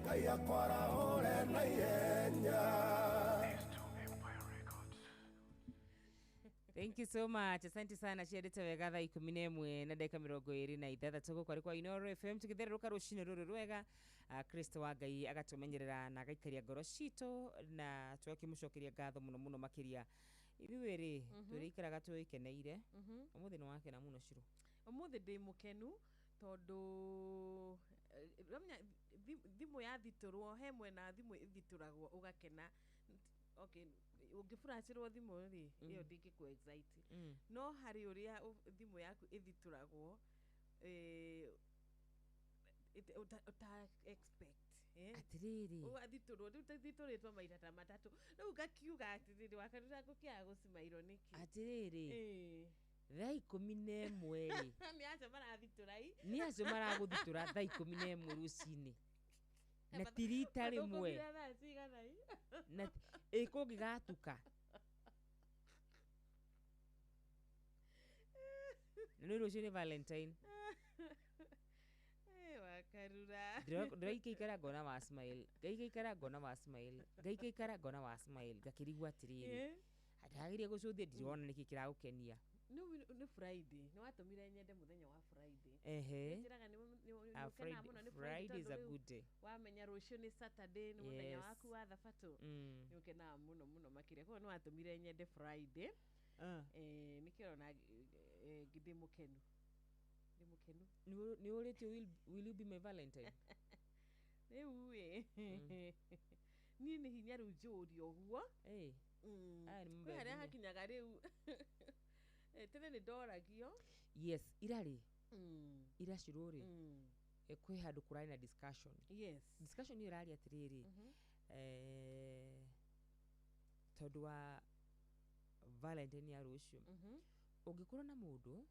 Ngai akwarahũre na ihenya. Thank you so much. Asante sana ciendete wega thaa 11 na ndagĩka 26 gũkũ arĩ kwa Inooro FM tũgĩthererũka rũcinĩ rũrũ rwega. Kristo wa Ngai agatũmenyerera na agaikaria ngoro citũ na tũgakĩmũcokeria ngatho mũno mũno makĩria. Ithuĩ rĩ tũrĩikaraga twĩkeneire. Ũmũthĩ nĩ wakena mũno Shiro. Ũmũthĩ ndĩ mũkenu tondũ thimũ yathitũrwo he mwena thimũ ĩthitũragwo ũgakena. Okay, ũngĩburacĩrwo thimũ rĩ ĩyo ndĩngĩkũ excite. No harĩ ũrĩa thimũ yaku ĩthitũragwo ũta expect. Atĩrĩrĩ ũgathitũrwo rĩu thitũrĩtwo maita ta matatũ rĩu ngakiuga atĩrĩrĩ wakarura ngũkĩaga gũcimairwo nĩkĩ. Atĩrĩrĩ thaa 11 rĩ nĩ acio marathitũra i nĩ acio maragũthitũra thaa 11 rũcinĩ na ti rita rĩmwe na ĩ kũngĩgatuka na nĩ rũciũ nĩ Valentine. Wakarura ndĩraikaikara ngona wa smile ngaikaikara ngona wa smile ngaikaikara ngona wa smile ngakĩrigwo atĩrĩrĩ ndagĩrĩire gũcũthia ndirona nĩkĩ kĩragũkenia. Nĩ Friday nĩ watũmire nyende mũthenya wa Friday. Ehe. Njĩraga nĩ ũkenaga mũno nĩ Friday is a good day. Wamenya rũciũ nĩ Saturday nĩ mũthenya waku wa thabatũ nĩ ũkenaga mũno mũno makĩria. Koguo nĩ watũmire nyende Friday. Nĩkĩo ũrona ndĩ mũkenu. Ndĩ mũkenu. Nĩ ũrĩtio will you be my Valentine? Rĩu ĩ niĩ nĩ hinya rĩu njũrio ũguo. Kwĩ harĩa hakinyaga rĩu tene nĩ ndoragio. Yes, irarĩ ira Shiro rĩ Kwĩ handũ kũrarĩ na discussion. Discussion ĩyo ĩrarĩ atĩrĩrĩ, tondũ wa Valentine ya rũciũ, ũngĩkorwo na mũndũ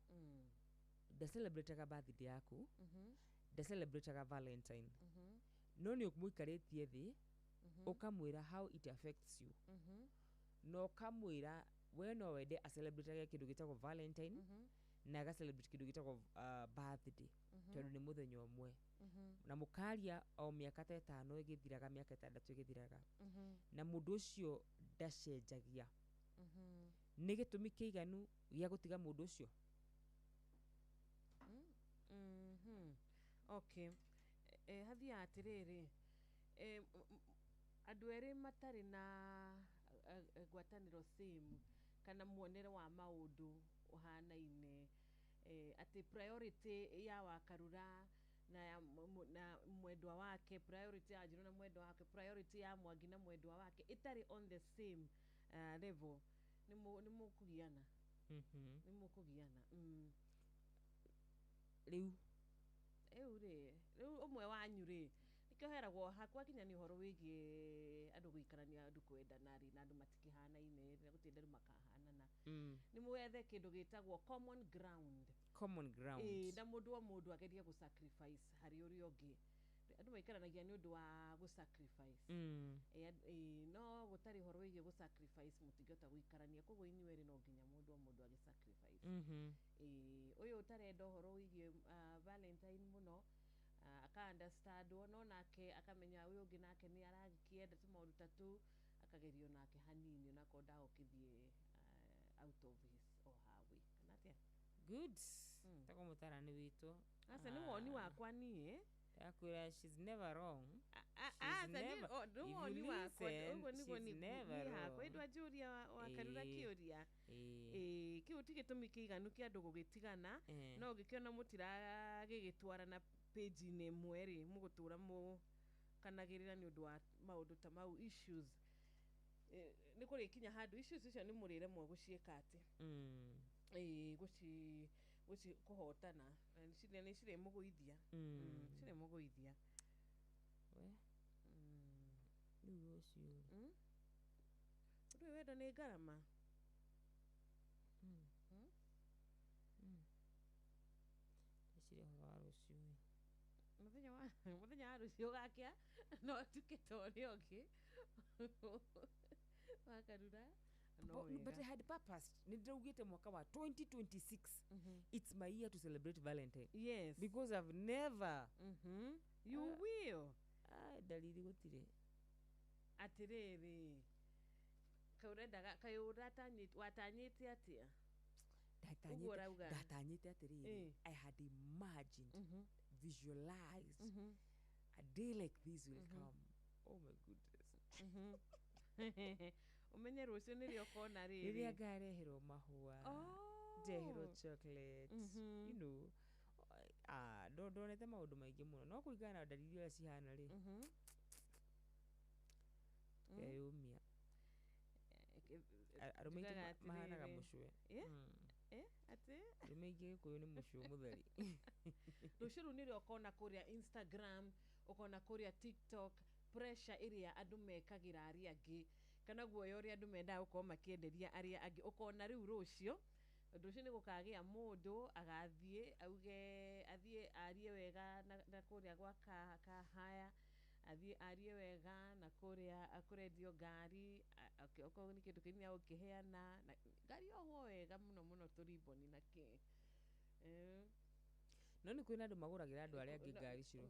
ndacelebrataga birthday yaku, ndacelebrataga Valentine, no nĩ ũmũikarĩtie thĩ ũkamwĩra how it affects you, na ũkamwĩra we no wende acelebratage kĩndũ gĩtagwo Valentine na agacelebrate kĩndũ gĩtagwo birthday, tondũ nĩ mũthenya ũmwe, na mũkaria o mĩaka ta 5 ĩgĩthiraga, mĩaka 6 ĩgĩthiraga, na mũndũ ũcio ndacenjagia, nĩ gĩtũmi kĩiganu gĩa gũtiga mũndũ ũcio? Okay, hathiaga atĩrĩrĩ, andũ erĩ matarĩ na ngwatanĩro same kana muonere wa maũndũ ũhanaine, atĩ priority ya Wakarura na ya na mwendwa wake, priority ya Njirũ na mwendwa wake, priority ya Mwangi na mwendwa wake ĩtarĩ on the same level, nĩ mũkũgiana. Nĩ mũkũgiana. Rĩu Rĩu rĩ, rĩu ũmwe wanyu rĩ, nĩkĩo heragwo hakwa kinya nĩ ũhoro wĩgiĩ andũ gũikarania, andũ kwendana rĩ, na andũ matikĩhanaine na gũtirĩ andũ makahanana, nĩ mwethe kĩndũ gĩtagwo common ground. Common ground. Ĩĩ, na mũndũ o mũndũ agerie gũ sacrifice harĩ ũrĩa ũngĩ. Andũ maikaranagia nĩ ũndũ wa gũ sacrifice. Ĩĩ, no gũtarĩ ũhoro wĩgiĩ gũ sacrifice mũtingĩhota gũikarania, koguo inyuĩ erĩ no nginya mũndũ o mũndũ agĩ sacrifice. Ĩĩ, ũyũ ũtarenda ũhoro wĩgiĩ Valentine mũno, aka understandwo, no nake akamenya ũyũ ũngĩ nake nĩ aragĩkĩenda tũmaũndũ ta tũu, akagerio nake hanini onakorwo ndagũkĩthiĩ out of his or her way, kana atĩa? Good. Tako mũtarani witũ. Aca, nĩ woni wakwa niĩ. Ndakwĩra, she's never wrong. Aca, nĩ woni wakwa ũguo nĩguo niĩ hakwa ĩndũ anjũria Wakarura kĩũria. Ĩĩ, kĩu ti gĩtũmi kĩiganu kĩa andũ gũgĩtigana, no ũngĩkĩona mũtiragĩgĩtwarana page-inĩ ĩmwe rĩ, mũgũtũra mũkanagĩrĩra nĩ ũndũ wa maũndũ ta mau, issues. Nĩ kũrĩkinya handũ issues icio nĩ mũrĩremwo gũciĩka atĩ, ĩĩ, gũci gũci kũhotana na nĩ cirĩmũgũithia, cirĩmũgũithia. We, rĩu ũcio. Ũndũ ũyũ wendo nĩ ngarama. Ndeciria ũhoro wa rũciũ ĩ. Mũthenya wa rũciũ ũgakĩa no tuke ta ũrĩa ũngĩ, Wakarura, no But I wega. had purpose. Nĩ ndĩraugĩte mwaka wa 2026, it's my year to celebrate Valentine. Because I've never You will. Ah, dalili gũtirĩ. Atĩrĩrĩ, kaĩ ũrendaga, kaĩ watanyĩte atĩa? Ũguo ũrauga. Ndatanyĩte atĩrĩrĩ, I had imagined, visualized a day like this will come. Oh my goodness. Ũmenye rũciũ nĩrĩo ũkona rĩrĩa rĩrĩ ngareherwo mahũa, ndeherwo chocolate, ah, ndonete maũndũ maingĩ mũno, no kũringana na ndariri ũrĩa cihana rĩ, tukeyũmia. Arũme aingĩ Njugaga mahanaga atĩrĩrĩ. mũcwe. Atĩ? Arũme aingĩ Gĩkũyũ nĩ mũcwe mũtheri. Rũciũ rũu nĩrĩo ũkona kũrĩa Instagram, ũkona kũrĩa TikTok, pressure ĩrĩa andũ mekagĩra arĩa angĩ, kana guoya ũrĩa andũ mendaga gũkorwo makĩenderia arĩa angĩ, ũkona rĩu rũciũ, tondũ rũciũ nĩ gũkagĩa mũndũ agathiĩ auge, athiĩ arie wega na kũrĩa gwa kahaya, athiĩ arie wega na kũrĩa kũrendio ngari, okorwo nĩ kĩndũ kĩnini agũkĩheana na ngari yohwo wega mũno mũno tũriboni na kĩ. No nĩ kwĩna andũ magũragĩra andũ arĩa angĩ ngari ciro.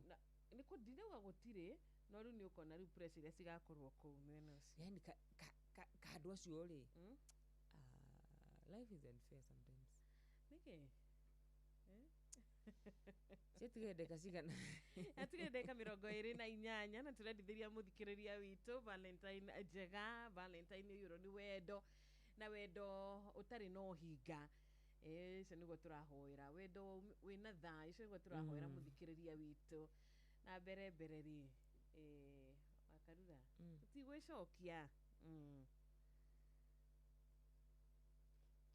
Nĩ ndinauga gũtirĩ, no rĩu nĩ ũkona rĩu pressure iria cigakorwo kũu mwena ũcio. Yani ka andũ acio rĩ, life is unfair sometimes. Nĩkĩ? Ciatigire ndagĩka cigana? Atigire ndagĩka 28, na tũrendithĩria mũthikĩrĩria witũ Valentine njega. Valentine ũyũrwo nĩ wendo, na wendo ũtarĩ na ũhinga. Ũcio nĩguo tũrahoera, wendo wĩna thayũ, ũcio nĩguo tũrahoera mũthikĩrĩria witũ. Na mbere mbere rĩ, Wakarura, tũtigwĩcokia.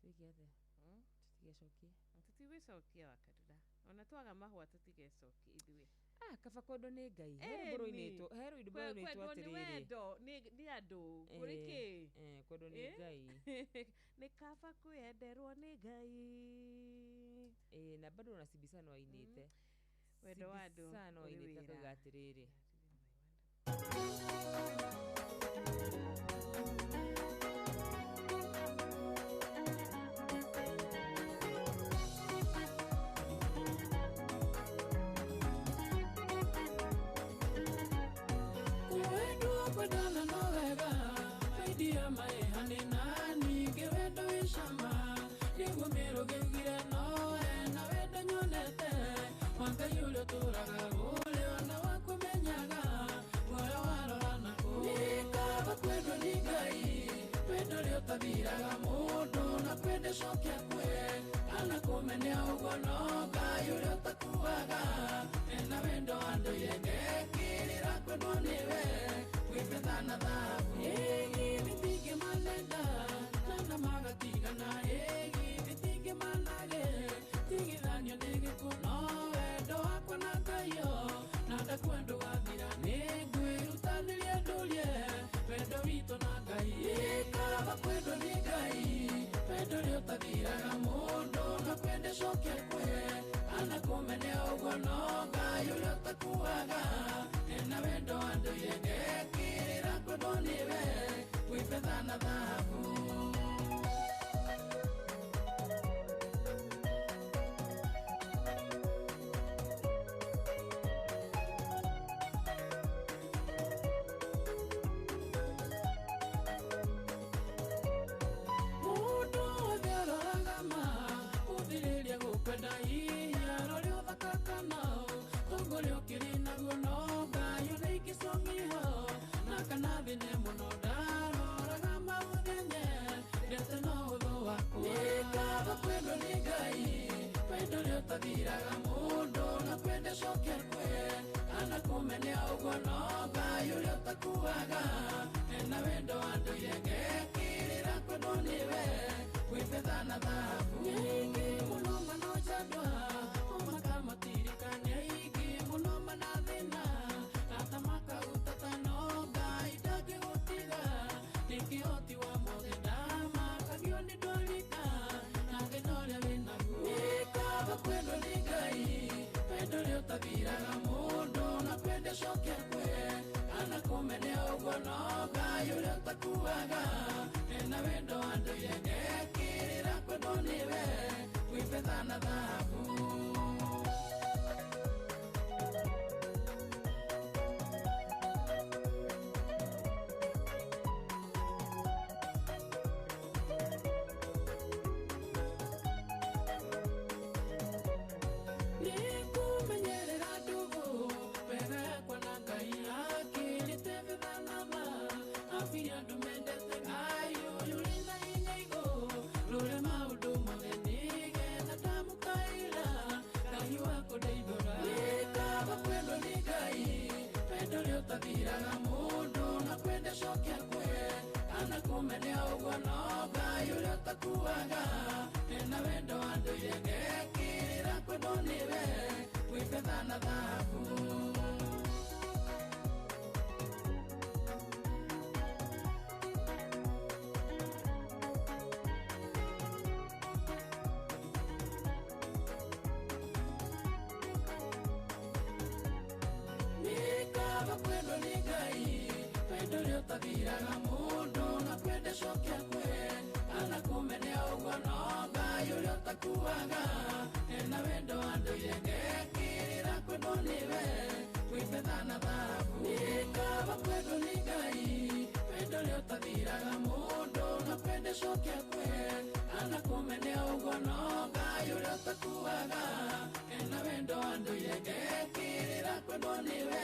Twĩke atĩa? Tũtigecokie. Tũtigwĩcokia, Wakarura, ona twaga mahũa tũtigecokie ithuĩ. Ah, kaba kwendwo nĩ Ngai. He rwĩmbo rũinĩtwo, he rwĩmbo rũinĩtwo Kwendwo nĩ atĩrĩrĩ. Wendo nĩ andũ kũrĩ kĩ. Kwendwo nĩ Ngai. Nĩ kaba kwĩenderwo nĩ Ngai. Na bado na Sibisano ainĩte. Wendo wa andũ Sibisano ũrĩ ainĩte wĩra. akauga atĩrĩrĩ. Wendo kwendana no wega maidia maehane na ningĩ wendo wĩ cama nĩguo mĩrũgĩugire no ena wendo nyonete wa Ngai ũrĩa ũtũraga ũrĩ ona wakũmenyaga muoyo warora na kũu. Nĩ kaba kwendwo nĩ Ngai wendo ũrĩa ũtathiraga mũndũ na kwenda coke akue kana kũmene ũguo no Ngai ũrĩa ũtakuaga ena wendo wa ndũire ngekĩrĩra kwendwo nĩwe gwĩ betha na thahabu. Ĩĩ tingĩmanenda na magatigana ĩĩ tingĩmanage tigithanio nĩ gĩkuũ no wendo wakwa na Ngai na ndakua ndũgathira nĩ ngwĩrutanĩria ndũrie wendo witũ na Ngai. Ĩ kaba kwendwo nĩ Ngai wendo ũrĩa ũtathiraga mũndũ na kwenda coke akue kana kũmene ũguo no Ngai ũrĩa ũtakuaga ena wendo wa ndũire ngekĩrĩra kwendwo nĩwe gwĩ betha na thahabu. Mũndũ wothe aroraga ma ũthĩrĩria gũkwenda hihi arore ũthaka kana ũtonga ũrĩa ũkĩrĩ naguo no Ngai ona ingĩcong'iho na kana thĩne mũno ndaroraga maũthĩne ndete no ũthũ wakwa. Nĩ kaba kwendwo nĩ Ngai wendo ũrĩa ũtathiraga mũndũ na kwenda coke akue kana kũmene ũguo no Ngai ũrĩa ũtakuaga ena wendo wa ndũire ngekĩrĩra kwendwo nĩwe gwĩ betha na thahabu. Nĩ aingĩ mũno manonjandwa makamatirika nĩ aingĩ mũno manathĩna ata makautata no Ngai ndangĩgũtiga nĩ kĩhoti wa mothe ndamakagio nĩ ndwarika na thĩna ũrĩa wĩnaguo. Nĩ kaba kwendwo nĩ Ngai wendo ũrĩa ũtathiraga mũndũ na kwenda coke akue kana kũmene ũguo no Ngai ũrĩa ũtakuaga ena wendo wa ndũire ngekĩrĩra kwendwo nĩwe gwĩ betha na thahabu. Nĩngũmenyerera ndũgũ wega yakwa na Ngai akĩrĩte betha na ma abiria andũ mendete Ngai ũyũ ũrĩ na hinya igũrũ rũrĩa maũndũ mothe nĩgetha ndamũkaĩra Ngai wakũndeithũra. Nĩ kaba kwendwo nĩ Ngai wendo ũrĩa ũtathiraga mũndũ na kwenda coke akue kana kũmene ũguo no Ngai ũrĩa ũtakuaga ena wendo wa ndũire ngekĩrĩra kwendwo nĩwe gwĩ betha na thahabu. Nĩ kaba kwendwo nĩ Ngai wendo ũrĩa ũtathiraga mũndũ na kwenda coke akue kana kũmene ũguo no Ngai ũrĩa ũtakuaga ena wendo wa ndũire ngekĩrĩra kwendwo nĩwe gwĩ betha na thahabu. Nĩ kaba kwendwo nĩ Ngai wendo ũrĩa ũtathiraga mũndũ na kwenda coke akue kana kũmene ũguo no Ngai ũrĩa ũtakuaga ena wendo wa ndũire ngekĩrĩra kwendwo nĩwe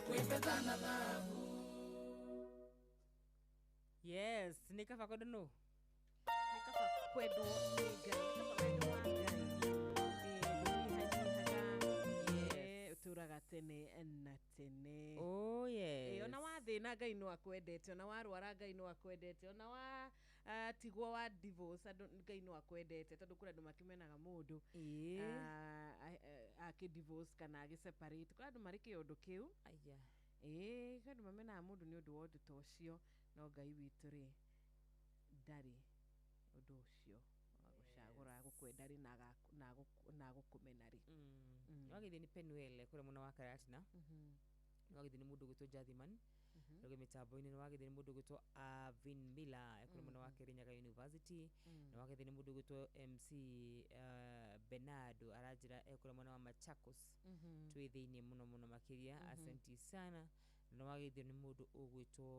gwĩ betha na thahabu. Yes, nĩ kaba kwendwo nũ? Nĩ kaba kwendwo nĩ Ngai, nĩ kaba wendo wa Ngai. Ndũnyihanyihaga, ũtũraga tene na tene. Oh yes. Ona wathĩna Ngai no akwendete, ona warwara Ngai no akwendete, ona wa Atigwo wa divorce andũ Ngai no akwendete, tondũ kũrĩ andũ makĩmenaga mũndũ akĩ divorce kana agĩ separate. Kũrĩ andũ marĩ kĩũndũ kĩu. Aya. Ĩĩ, kwĩ andũ mamenaga mũndũ nĩ ũndũ wa ũndũ ta ũcio, no Ngai witũ rĩ, ndarĩ ũndũ ũcio wa gũcagũra gũkwenda rĩ na agũkũmena rĩ. Nĩwagĩthiĩ nĩ Penuel kũrĩa mwena wa Karatina. Nĩwagĩthiĩ nĩ mũndũ ũgwĩtwo Jathiman rũgĩ mĩtambo-inĩ. Nĩwagĩthiĩ nĩ mũndũ ũgwĩtwo Avin Miller kũrĩa mwena wa Kirinyaga University. Nĩwagĩthiĩ nĩ mũndũ ũgwĩtwo MC Bernardo, aranjĩra e kũrĩa mwena wa Machakos, twĩ thĩiniĩ mũno mũno makĩria. Asanti sana. Nĩwagĩthio nĩ mũndũ ũgwĩtwo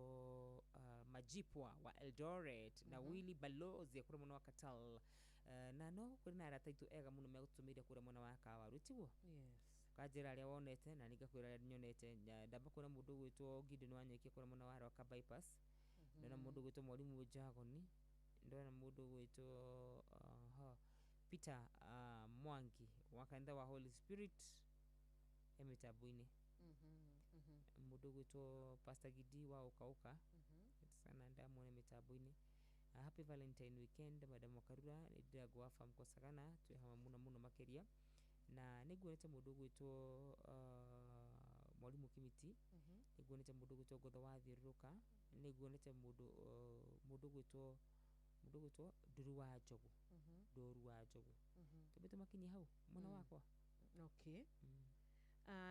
Majipwa wa Eldoret na Willy Balozi kũrĩa mwena wa Katal. Na no kũrĩ na arata aitũ ega mũno megũtũmĩire kũrĩa mwena wa Kawaru, tiguo? Yes. Kanjĩra arĩa wonete na ningakwĩra arĩa nyonete. Ndamba kuona mũndũ ũgwĩtwo Gideon Wanyeki kũrĩa mwena wa Roka Bypass, ndona mũndũ ũgwĩtwo Mwarimũ Jagoni, ndona mũndũ ũgwĩtwo Peter Mwangi wa kanitha wa Holy Spirit e mĩtambo-inĩ, mũndũ ũgwĩtwo Pastor Gidi wa Ũkauka sana, ndamwona mĩtambo-inĩ. Happy Valentine weekend, Madam Wakarura. Nĩ Ndĩrangũ wa Farm Kosagana, twĩ hamwe mũno mũno makĩria. Na nĩ nguonete mũndũ ũgwĩtwo Mwarimũ Kimiti, nĩ nguonete mũndũ ũgwĩtwo Ngotho wa Thiũrũrũka, nĩ nguonete mũndũ ũgwĩtwo Nduru wa Njogu, Ndũru wa Njogu. Twambe tũmakinyie hau mwena wakwa. Okay.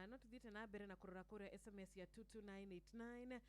No tuthiĩte na mbere na kũrora kũrĩa SMS ya 22989.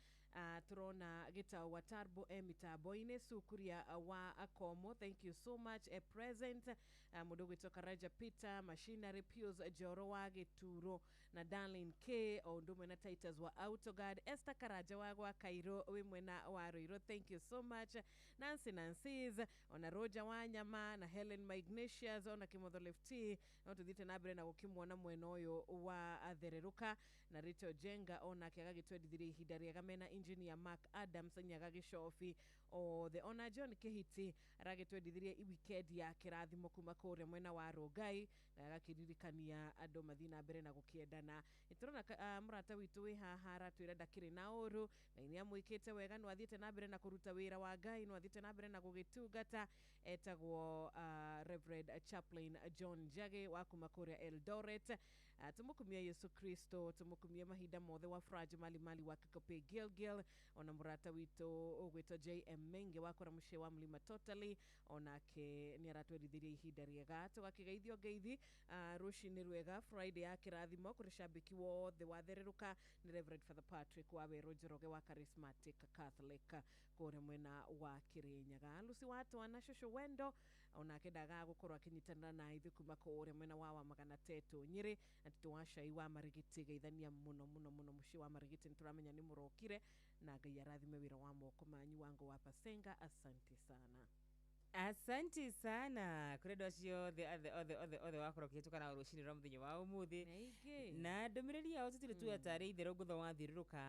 Tũrona Gĩtau wa Tarbo e mĩtambo-inĩ, Sukuria wa Akomo, thank you so much, e present. Mũndũ ũgwĩtwo Karaja Peter Machinery, Pius Joro wa Gĩturo na Darlin K, o ũndũ ũmwe na Titus wa Autoguard, Esther Karaja wa gwa Kairo wĩ mwena wa Ruiru, thank you so much. Nancy Nancy's, ona Roger wa Nyama na Helen Magnesius, ona Kimotho Lefty no tuthiĩte na mbere na gũkĩmuona mwena ũyũ wa Thererũka, na Rachel Jenga onake agagĩtwendithirie ihinda rĩega mena engineer Mark Adams Nyaga Gĩcobi othe, ona John Kĩhiti aragĩtwendithirie weekend ya kĩrathimo kuma kũrĩa mwena wa Rongai, na agakĩririkania andũ mathiĩ na mbere na gũkĩendana. Nĩtũrona mũrata witũ wĩ haha aratwĩra ndakĩrĩ na ũru, Ngai nĩ amwĩkĩte wega, no athiĩte na mbere na kũruta wĩra wa Ngai, no athiĩte na mbere na gũgĩtungata. Etagwo Reverend Chaplain John Njage wa kuma kũrĩa Eldoret. Tũmũkumie Yesu Kristo, tũmũkumie mahinda mothe, wa Fraj Malimali wa Kikope Gilgil, ona mũrata witũ ũgwĩtwo JM Menge wa kũrĩa mũciĩ wa Mlima Totally, onake nĩ aratwendithirie ihinda rĩega. Tũgakĩgeithio ngeithi rũcinĩ rwega, Friday ya kĩrathimo kũrĩ cambĩki wothe wathererũka nĩ Reverend Father Patrick wa Werũ Njoroge wa Charismatic Catholic kũrĩa mwena wa Kĩrĩnyaga. Lucy wa Twana, Cũcũ Wendo, onake ndagaga gũkorwo akĩnyitanĩra na ithuĩ kuma kũrĩa mwena wa Magana Tetũ Nyĩrĩ, na Titũ wa Cai wa Marigiti, geithania mũno mũno mũno mũciĩ wa Marigiti. Nĩ tũramenya nĩ mũrokire, na Ngai arathime wĩra wa moko manyu. Wango wa Pasenga, asante sana. Asanti sana kũrĩ andũ acio othe othe othe othe othe wakorwo ũkĩhĩtũka na rũcinĩ rwa mũthenya wa ũmũthĩ Naingĩ. Na ndũmĩrĩri yao tũtirĩ tuga tarĩ itherũ. Ngũtho wa thiũrũrũka,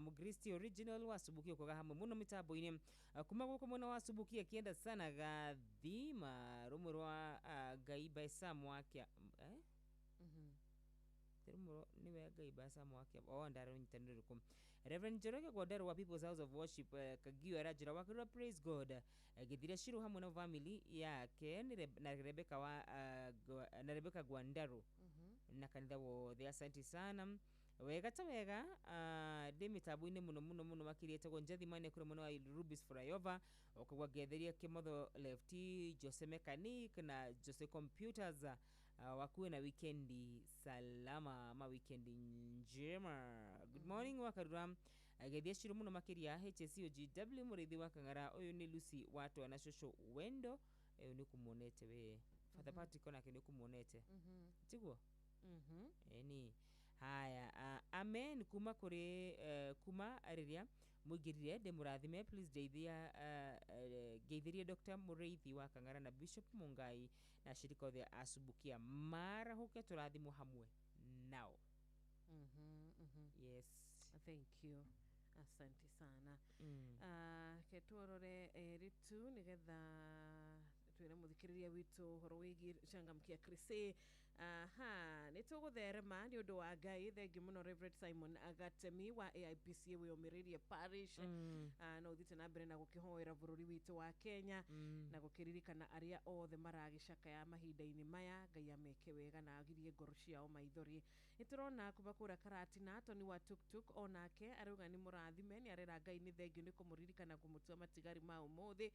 Mũkristi original wa Subukia, kwaga hamwe mũno mĩtambo-inĩ. Kuma gũkũ mwena wa Subukia, akienda sana gathima rũmwe rwa Ngai by Sam Wakia, eh? Rũmwe nĩwe Ngai by Sam Wakia o ndarũnyitanĩre rũkũ. Reverend Njoroge Gwandarũ wa People's House of Worship, Kagio, aranjĩra wakĩrũra praise God, Gĩthira Shiru hamwe na family yake nĩ na Rebecca wa na Rebecca Gwandarũ na kanitha wothe. Asante sana. Wega ta wega, ndĩ mĩtambo-inĩ mũno mũno mũno makĩria. Ĩtagwo Njathimane kũrĩ mwena wa Rubis Flyover, ũkaigua ngetheria Kĩmotho Lefty, Jose Mechanic na Jose Computers. Wakuwe na wikendi salama ma wikendi njema. Good morning Wakarura, geithia Shiru mũno makĩria, HSCOGW mũrĩithi wa Kang'ara. Ũyũ nĩ Lucy wa Twana, cũcũ Wendo, ũyũ nĩ kũmuonete we. Father Patrick onake nĩ kũmuonete, tiguo? Eni haya, amen kuma kũrĩ kuma rĩrĩa mũingĩrire ndĩmũrathime. Please ndeithia, ngeithĩrie Dr. Mũrĩithi wa Kang'ara na Bishop Mungai na ashirika othe a Subukia, marahũke tũrathimwo hamwe nao. Yes. Thank you, asante sana. Ke tuorore eri tu nigetha twĩre mũthikĩrĩria witũ ũhoro wĩgiĩ Changamkia Crusade. Aha, nä tå gå therema nä å ndå wa Ngai. Thengi må no Reverend Simon Agatemi wa AIPCA wä Parish. No å thiĩte na mbere na gå kä hoera bå rå ri witå wa Kenya na gå kä ririkana arĩa othe maragĩcakaya mahinda-inĩ maya. Ngai ameke wega na agirie ngoro ciao maithori. Nĩ tũrona kuma kũrĩa Karatina, Tony wa Tuktuk onake arauga nĩ mũrathime, nĩ arera Ngai nĩ thengio nĩ kũmũririkana kũmũtua matigari ma ũmũthĩ.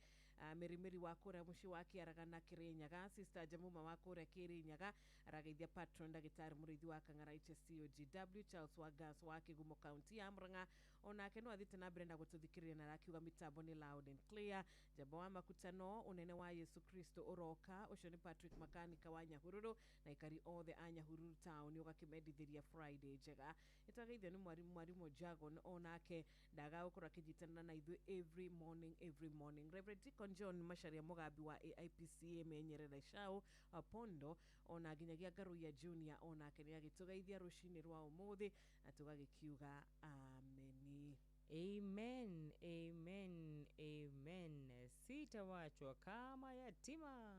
Mĩrimĩri wa kũrĩa mũciĩ wa Kĩaragana Kĩrĩnyaga, Sister Jamuma wa kũrĩa Kĩrĩnyaga arageithia patron ndagĩtarĩ Mũrĩithi wa Kang'ara HSCOGW, Charles wa Gas wa Kĩgumo kaunti ya Murang'a onake no athiĩte na mbere na gũtũthikĩrĩria na arakiuga mitambo nĩ loud and clear. Njamba wa makutano unene wa Yesu Kristo ũroka. Ũcio nĩ Patrick Makanika wa Nyahururu na ikari othe a Nyahururu town, ũgakĩmendithĩria Friday njega. Nĩtwageithio nĩ mwarimũ Jagon, onake ndaga gũkorwo akĩnyitanĩra na ithuĩ every morning, every morning. Reverend Deacon John Macharia Mugambi wa AIPCA Menyerere Shao Pondo, ona nginyagia Ngaruiya Junior onake nĩ agĩtũgeithia rũcinĩ rwa ũmũthĩ na tũgagĩkiuga ameni. Amen, amen, amen. Sitawachwa kama yatima.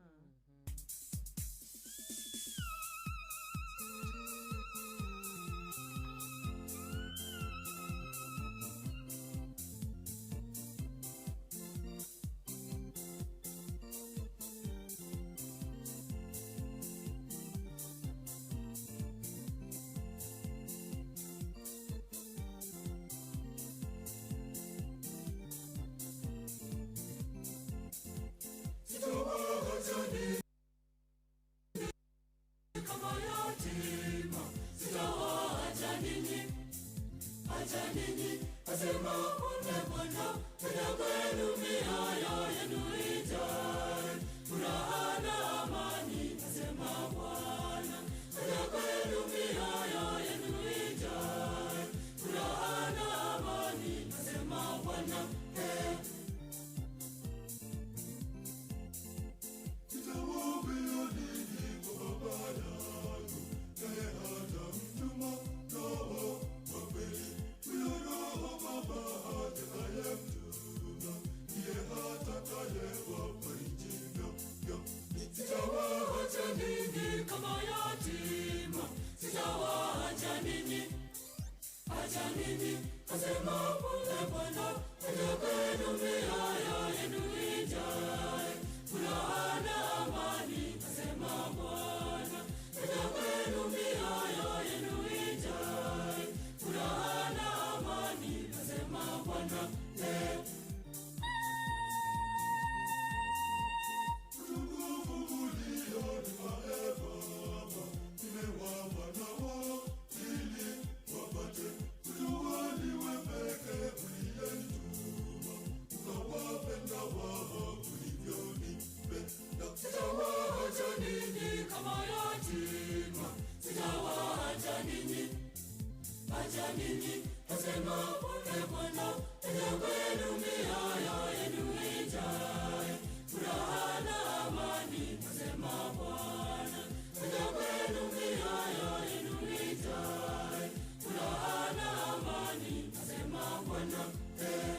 Kama yatima sitawaacha ninyi, acha ninyi, asema Bwana. Bwana tena kwenu mioyo yenu ijae furaha na amani, asema Bwana. Tena kwenu mioyo yenu ijae furaha na amani, asema Bwana. Hey. Sitawaacha ninyi kama yatima, sitawaacha ninyi, acha ninyi, asema Bwana. Bwana tena kwenu mioyo yenu ijae furaha na amani, asema Bwana. Tena kwenu mioyo yenu ijae furaha na amani, asema Bwana. Hey. Sitawaacha ninyi kama yatima, sitawaacha ninyi, acha ninyi, asema Bwana. Bwana tena kwenu mioyo yenu ijae furaha na amani, asema Bwana. Tena kwenu mioyo yenu ijae furaha na amani, asema Bwana. Hey.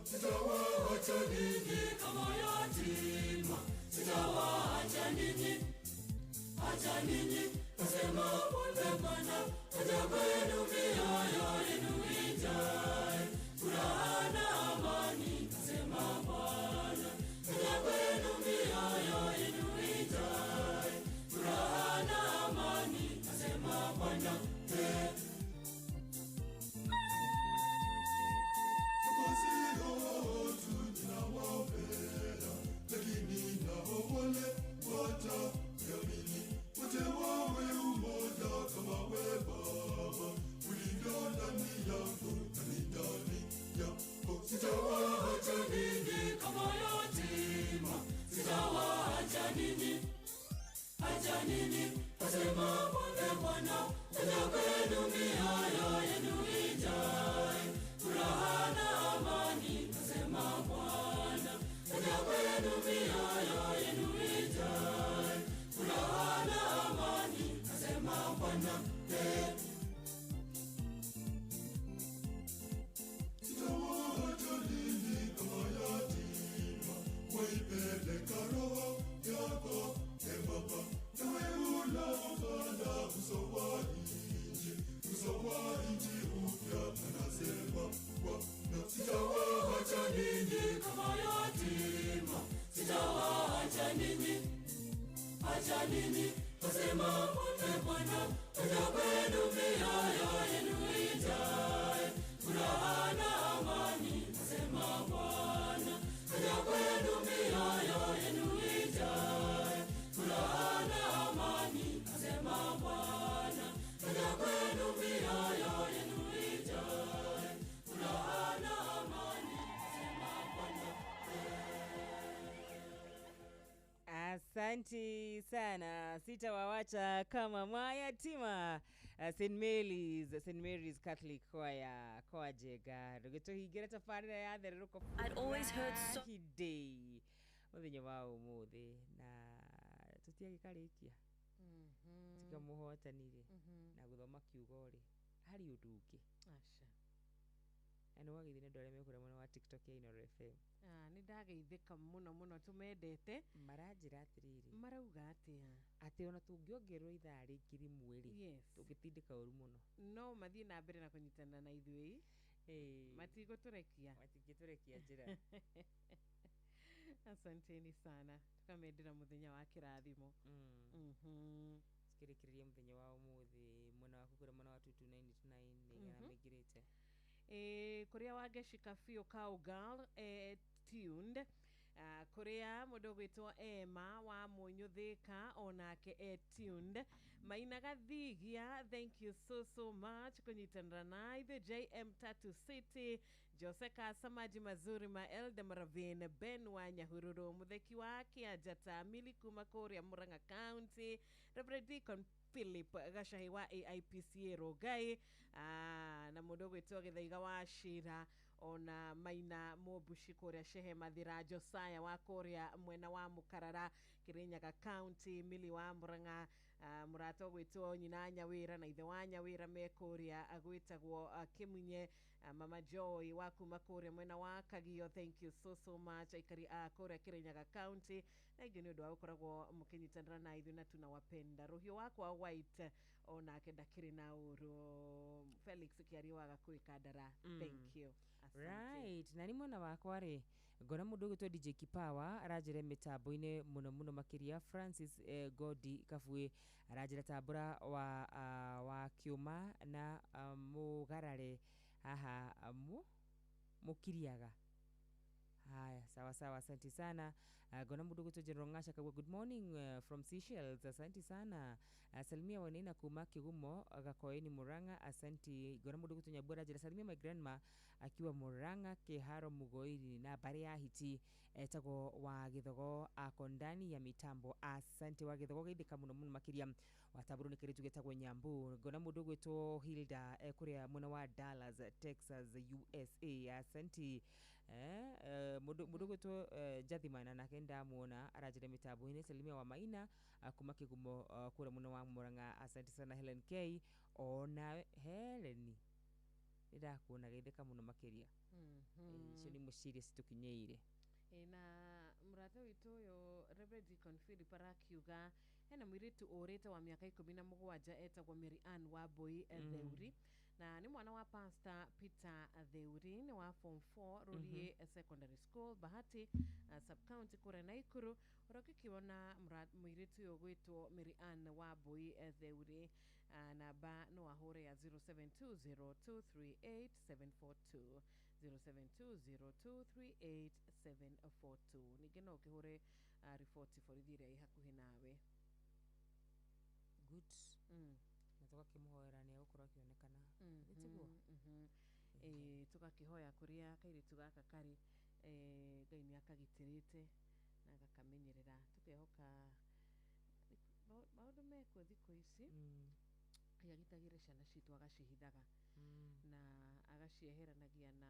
Sitawaacha ninyi kama yatima, sitawaacha ninyi, acha ninyi, asema Bwana. Bwana tena kwenu mioyo yenu ijae furaha na amani, asema Bwana. Tena kwenu mioyo yenu ijae furaha na amani, asema Bwana. Hey. Sitawaacha ninyi kama yatima, sitawaacha ninyi, acha ninyi, asema Bwana. Bwana tena kwenu mioyo yenu ijae furaha na amani, asema ijae furaha na amani, asema Bwana. Sitawaacha ninyi kama yatima, waipeleka roho yako, e Baba, nawe unaufanya uso wa nchi, uso wa nchi upya, anasema Bwana. Sitawaacha ninyi kama yatima, sitawaacha ninyi, acha ninyi, asema Bwana, naja kwenu mioyo yenu ijae furaha na amani, asema Bwana, naja kwenu mioyo yenu ijae furaha na amani, asema Bwana, naja kwenu mioyo yenu ijae furaha na amani, asema Bwana. Asanti sana, sitawawacha kama mayatima. St. Mary's Catholic Choir kwajega rũgĩtũhingĩra tabarĩra ya thererũko I'd always heard so Friday mũthenya wa ũmũthĩ, na tũtiagĩkarĩkia tiga mũhotanire na gũthoma kiugo rĩ harĩ ũndũ ũngĩ. Aca. Na nĩ wageithia nĩ andũ arĩa mekũrĩa mwena wa TikTok ya Inooro FM. Nĩ ndageithĩka mũno mũno, tũmendete. Maranjĩra atĩrĩrĩ, Marauga atĩa? Atĩ ona tũngĩongererwo ithaa rĩngĩ rĩmwe rĩ, Yes. tũngĩtindĩka ũru mũno. No mathiĩ na mbere na kũnyitana na ithuĩ, matigũtũrekia, matingĩtũrekia njĩra. Asanteni sana, tukamendera muthenya wa kĩrathimo. Tukĩrĩkĩrĩria mũthenya wa ũmũthĩ, mwena waku kũrĩa mwena wa 2299 nĩ igana maingĩrĩte. Kuria wangecika biũ cowgirl tuned. Kuria mũndũ ũgwĩtwo Emma wa Mũnyũthĩka onake tuned. Maina Gathigia, thank you so so much kũnyitanĩra na ithuĩ. JM Tatu City, Joseka Samaji Mazuri ma Elda Maravin, Ben wa Nyahururu, Mutheki wa Kĩanjata, Mili kuma kũrĩa Murang'a County, Reverend Deacon Philip Gacahi wa AIPCA Rongai, na mũndũ ũgwĩtwo Gĩthaiga wa Cira, ona Maina Mũmbuci kũrĩa Shehe Mathira, Josiah wa kũrĩa mwena wa Mũkarara Kirinyaga County, Mili wa Murang'a, mũrata ũgwĩtwo Nyina Nyawĩra na ithe wa Nyawĩra me kũrĩa gwĩtagwo Kĩmunye, Mama Joy wa kuma kũrĩa mwena wa Kagio, thank you so so much aikari a kũrĩa Kirinyaga County, na ingĩ nĩ ũndũ wa gũkoragwo mũkĩnyitanĩra na ithuĩ na tunawapenda. Rũhiũ wakwa White onake ndakĩrĩ na ũru. Felix Kĩario wa Gakũĩ Kandara, thank you. Asante. Right, na nĩ mwena wakwa rĩ, ngona mũndũ ũgwĩtwo DJ Kipawa aranjĩra mĩtambo-inĩ mũno mũno makĩria. Francis Godi Kabui aranjĩra tambũra wa kĩũma na mũgarare haha mũkiriaga. Haya, sawa sawa, asante sana. Ngona mũndũ ũgwĩtwo General Ng'asha Kagwe, good morning from Seychelles, asante sana. Salimia wanena kuma Kigumo Gakoeni Murang'a, asante. Ngona mũndũ ũgwĩtwo Nyambura njĩra salimia my grandma akiwa Murang'a Kiharo Mugoiri na barĩ ya hiti etagwo wa Githogo ako ndani ya mitambo, asante. Wa Githogo geithĩka mũno mũno makĩria. Watambũrwo nĩ kĩrĩtu gĩtagwo Nyambu. Ngona mũndũ ũgwĩtwo Hilda kũrĩa mwena wa Dallas Texas USA, asante. Mũndũ ũgwĩtwo Jathimana nake ndamuona aranjĩra mĩtambo-inĩ. Salimia wa Maina kuma Kĩgumo kũrĩa mwena wa Murang'a, asante sana. Helen K onawe Helen nĩ ndakuona, geithĩka mũno makĩria. Icio nĩ imwe cia iria citũkinyĩire. Na mũrata witũ ũyũ Reverend Deacon Philip arakiuga hena mũirĩtu ũrĩte wa mĩaka 17 etagwo Mary Ann Wambui Theuri, na nĩ mwana wa Pastor Peter Theuri, nĩ wa form 4 Rurie Secondary School Bahati sub county kũrĩa Naikuru. Ũrĩa ũngĩkĩona mũirĩtu ũyũ ũgwĩtwo Mary Ann Wambui Theuri, namba no ahũre ya 0720238742, 0720238742. Ningĩ no ũkĩhũre riboti borithi ĩrĩa ĩ hakuhĩ nawe. Good. Na tũgakĩmũhoera nĩ egũkorwo akĩonekana. Nĩ tiguo? Tũgakĩhoya kũrĩa kairĩtu gaka karĩ, Ngai nĩ akagitĩrĩte na agakamenyerera. Tũkehoka maũndũ mekuo thikũ ici, Ngai agitagĩre ciana citũ, agacihithaga na agacieheranagia na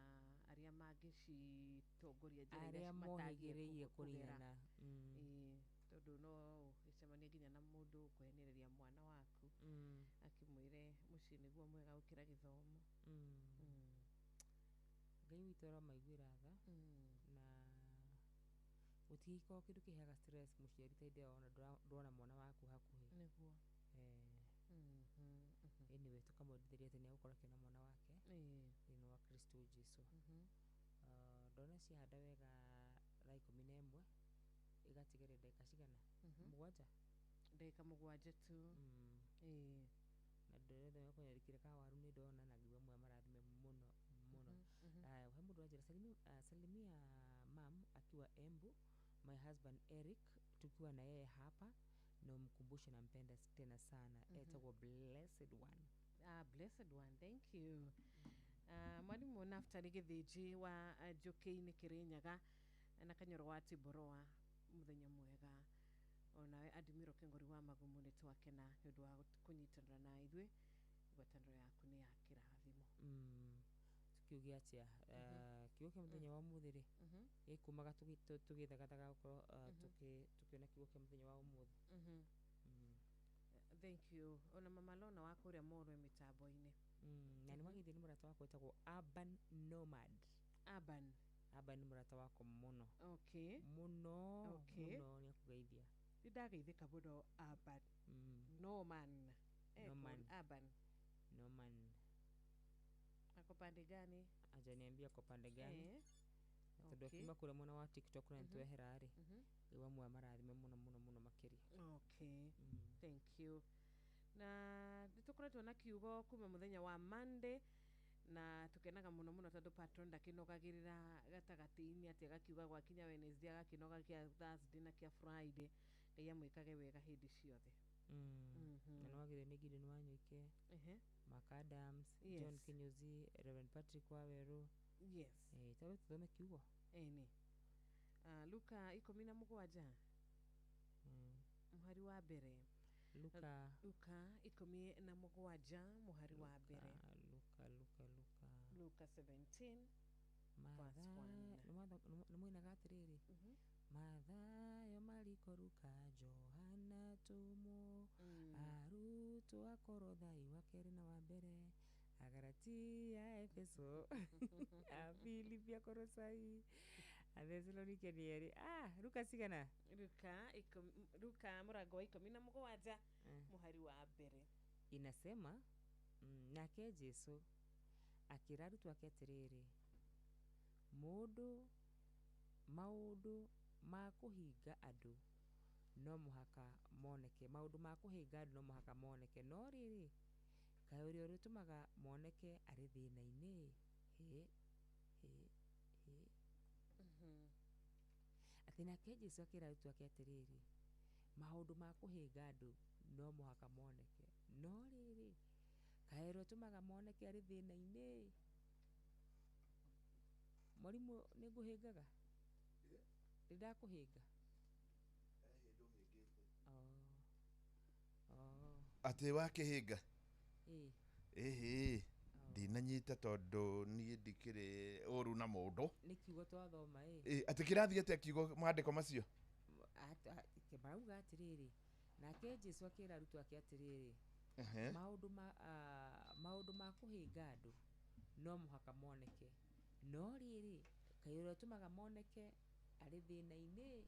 arĩa mangĩcitongoria njĩra iria arĩa matagĩrĩire mohĩgĩrĩire kũgera. kũrigana. Tondũ Tondũ no ũgĩcemanie nginya na mũndũ ũkũhenereria mwana waku akĩmwĩre mũciĩ nĩguo mwega gũkĩra gĩthomo. Ngai witũ aromaiguĩra tha, na gũtigĩkorwo kĩndũ kĩheaga stress mũciari ta hĩndĩ ĩyo wona ndwona mwana waku hakuhĩ. Nĩguo. Anyway, tũkamwendithĩria atĩ nĩegũkorwo akĩona mwana wake thĩinĩ wa Kristo Jesu. Ndona ciahanda wega thaa 11 igatigaria ndagĩka cigana? 7. Ndagĩka 7 tu. Na ndĩrethema kũnyarĩkire ka waru nĩ ndona na ngiuga mwe marathime mũno mũno. Haya, he mũndũ wanjĩra salimia, salimia mam akiwa Embu, my husband Eric tukiwa na yeye hapa, na umkumbushe nampenda tena sana. Etagwo Blessed One. Ah, Blessed One, thank you. Mwalimu Naftali Gĩthĩnji wa Njũkĩ-inĩ Kĩrĩnyaga na Kanyoro wa Tiboroa, mũthenya mwega. Onawe Adimiro Kĩng'ori wa Magumu, nĩ twakena nĩ ũndũ wa kũnyitanĩra na ithuĩ. Ngwatanĩro yaku nĩ ya kĩrathimo. Tukiuge atĩa? Kiugo kĩa mũthenya wa ũmũthĩ rĩ, gĩkumaga tũgĩthagathaga gũkorwo tũkĩona kiugo kĩa mũthenya wa ũmũthĩ. Thank you. Ona Mama Lona wa kũrĩa Morwe mĩtambo-inĩ. Na nĩ wagithio nĩ mũrata wakwa wĩtagwo Urban Nomad. Urban. Urban nĩ mũrata wakwa mũno. Okay. Mũno. Okay. Mũno nĩ akũgeithia. Nĩ ndageithĩka mũno Urban. Norman. Norman. Urban. Norman. Ako pande gani? Ajaniambia kwa pande gani. Na tondũ akiuma kũrĩa mwena wa TikTok na nĩtwehera rĩ, Ngai wa muoyo amarathime mũno mũno mũno makĩria. Okay. Thank you. Na nĩ tũkoretwo na kiugo kuma mũthenya wa Monday, na tukenaga mũno mũno tondũ patron ndakĩnogagĩrĩra gatagatĩ-inĩ atĩ agakiuga gwakinya Wednesday agakĩnoga kĩa Thursday na kĩa Friday. Ngai amwĩkage wega hĩndĩ ciothe. Na nĩ wagithio nĩ Gideon Wanyuike, Mark Adams, John Kinyozi, Reverend Patrick Waweru. Tawe tũthome kiugo. Ĩni. Luka 17 mũhari wa mbere. Luka. Luka 17 mũhari wa mbere. Luka, Luka, Luka. Luka 17 verse 1. Nĩ moinaga atĩrĩrĩ, Mathayo, Mariko, Luka, Johana, Tũmwo, arutwo Akorothaĩ wa kerĩ na wa mbere, Agalatia, Efeso, Afilipi, Akorosai, Athesalonike nĩ erĩ. Luka cigana? Luka mũrango wa 17 mũhari wa mbere. Inasema, nake Jesu akĩra arutwo ake atĩrĩrĩ, maũndũ ma kũhinga andũ no mũhaka moneke, maũndũ ma kũhinga andũ no mũhaka moneke, no rĩrĩ, kaĩ ũrĩa ũrĩtũmaga moneke arĩ thĩna-inĩ? Hĩ, hĩ, hĩ. Atĩ nake Jesu akĩra arutwo ake atĩrĩrĩ, maũndũ ma kũhinga andũ no mũhaka moneke, no rĩrĩ, kaĩ ũrĩa ũtũmaga moneke arĩ thĩna-inĩ? Mwarimũ, nĩ ngũhĩngaga? Ndĩ ndakũhĩnga? Atĩ wakĩhĩnga? Ĩhĩ, ndinanyita tondũ niĩ ndikĩrĩ ũru na mũndũ. Nĩ kiugo twathoma ĩ. Atĩ kĩrathiĩ atĩa kiugo maandĩko macio? Marauga atĩrĩrĩ, nake Jesu akĩra arutwo ake atĩrĩrĩ, maũndũ ma kũhĩnga andũ no mũhaka moneke, no rĩrĩ, kaĩ ũrĩa ũtũmaga moneke arĩ thĩna-inĩ?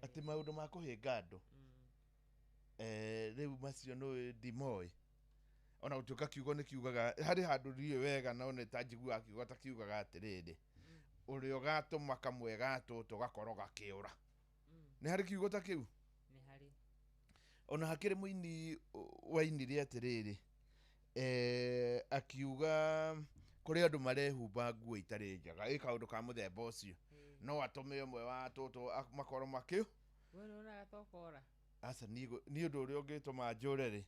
Atĩ maũndũ ma kũhĩnga andũ. Rĩu macio nĩ ndimoĩ. Ona gũtuĩka kiugo nĩ kiugaga harĩ handũ ndiũĩ wega, no nĩ ta njiguaga kiugo ta kiugaga atĩrĩrĩ, ũrĩa ũgatũma kamwe ga tũtũ gakorwo gakĩũra. Nĩ harĩ kiugo ta kĩu? Nĩ harĩ. Ona hakĩrĩ mũini wainire atĩrĩrĩ, akiuga kũrĩ andũ marehumba nguo itarĩ njega, ĩ kaũndũ ka mũthemba ũcio, no atũme ũmwe wa tũtũ makorwo makĩũ. We nĩwonaga ta ũkora? Aca, niĩ ũndũ ũrĩa ũngĩtũma njũre rĩ,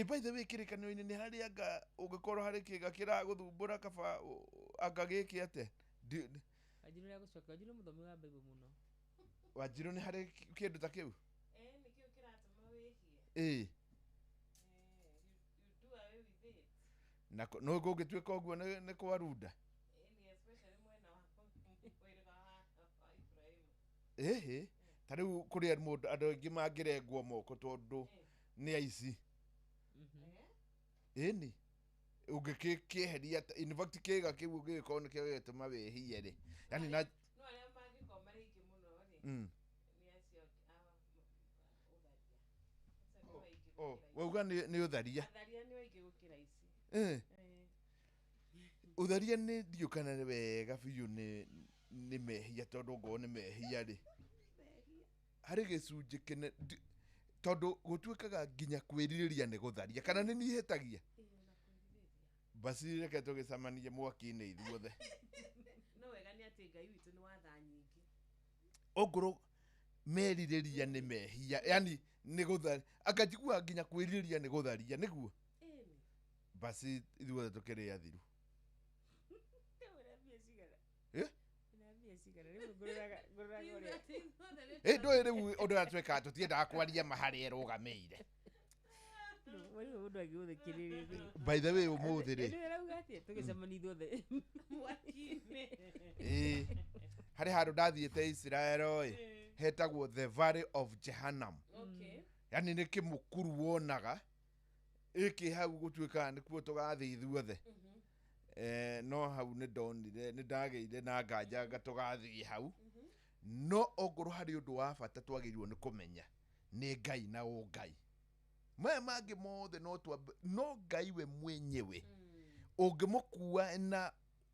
by the way, kĩrĩkanĩro-inĩ nĩ harĩ anga ũngĩkorwo harĩ kĩga kĩragũthumbũra kaba anga gĩke atĩa? Wanjirũ nĩagũcokia. Wanjirũ nĩ mũthomi wa Bible mũno. Wanjirũ nĩ harĩ kĩndũ ta kĩu? Nĩkĩo kĩratũma wĩhie. Ĩĩ. You do away with it. Na no kũngĩtuĩka ũguo nĩ kwa runda. Ĩni, especially mwena wa mwĩrĩga wa Ĩhĩ, ta rĩu kũrĩ mũndũ andũ aingĩ mangĩrengwo moko tondũ nĩ aici. Ĩni ũngĩkĩeheria, in fact kĩga kĩu ũngĩgĩkorwo nĩkĩo gĩgĩtũma wĩhie rĩ, yani na No arĩa mangĩkorwo marĩ aingĩ mũno rĩ, nĩ acio a ũtharia. Oh, wauga nĩ ũtharia. Atharia nĩ aingĩ gũkĩra ici. Ũtharia nĩ ndiũ kana nĩ wega biũ nĩ mehia, tondũ ngorwo nĩ mehia rĩ, harĩ gĩcunjĩ kĩne tondũ gũtuĩkaga nginya kwĩrirĩria nĩ gũtharia, kana nĩ niĩ hĩtagia? Basi reke tũgĩcemanie mwaki-inĩ ithuothe. No wega nĩ atĩ Ngai witũ nĩ wa tha nyingĩ. Ongorwo merirĩria nĩ mehia, yani nĩ gũtharia, anga njiguaga nginya kwĩrirĩria nĩ gũtharia, nĩguo? Basi ithuothe tũkĩrĩ athiru. Eh? Ĩ ndũĩ rĩu ũndũ ũrĩa twĩkaga, tũtiendaga kwaria ma harĩa ĩrũgamĩire. Mũndũ angĩgũthikĩrĩria. By the way, ũmũthĩ rĩ, Rauga atĩa tũgĩcemania ithuothe? Mwaki-inĩ. Ĩĩ, harĩ handũ ndathiĩte Israel ĩ, hetagwo the Valley of Jehannam. Yani nĩ kĩmũkuru wonaga ĩkĩ hau, gũtuĩkaga nĩkuo tũgathiĩ ithuothe. No hau nĩ ndonire nĩ ndagĩire na nganja nga tũgathiĩ hau, no ongorwo harĩ ũndũ wa bata twagĩrĩirwo nĩ kũmenya nĩ Ngai na ũngai, maya mangĩ mothe no twambe, no Ngai we mwenyewe ũngĩmũkua na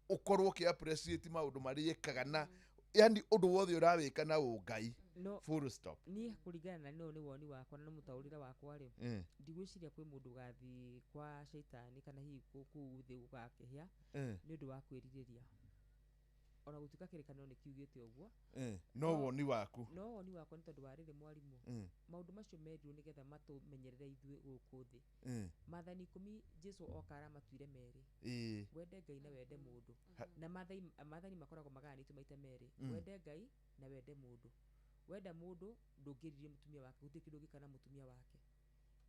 ũkorwo ũkĩ appreciate maũndũ marĩa ĩkaga, na yani ũndũ wothe ũrawĩka na ũngai. No Full stop. Niĩ kũringana na no nĩ woni wakwa na nĩ mũtaũrĩre wakwa rĩ, ndigwĩciria kwĩ mũndũ ũgathiĩ kwa caitani kana hihi kũu thĩ gũgakĩhĩa nĩ ũndũ wa kwĩrirĩria, ona gũtuĩka kĩrĩkanĩro nĩ kiugĩte ũguo. No woni waku? No woni wakwa nĩ tondũ wa rĩrĩ, mwarimũ, maũndũ macio merirwo nĩgetha matũmenyerere ithuĩ gũkũ thĩ. Maathani 10 Jesu oka aramatuire merĩ, wende Ngai na wende mũndũ. Na maathani makoragwo magayanĩtio maita merĩ, wende Ngai na wende mũndũ. Wenda mũndũ, ndũngĩrirĩria mũtumia wake, gũtirĩ kĩndũ ũngĩka na mũtumia wake.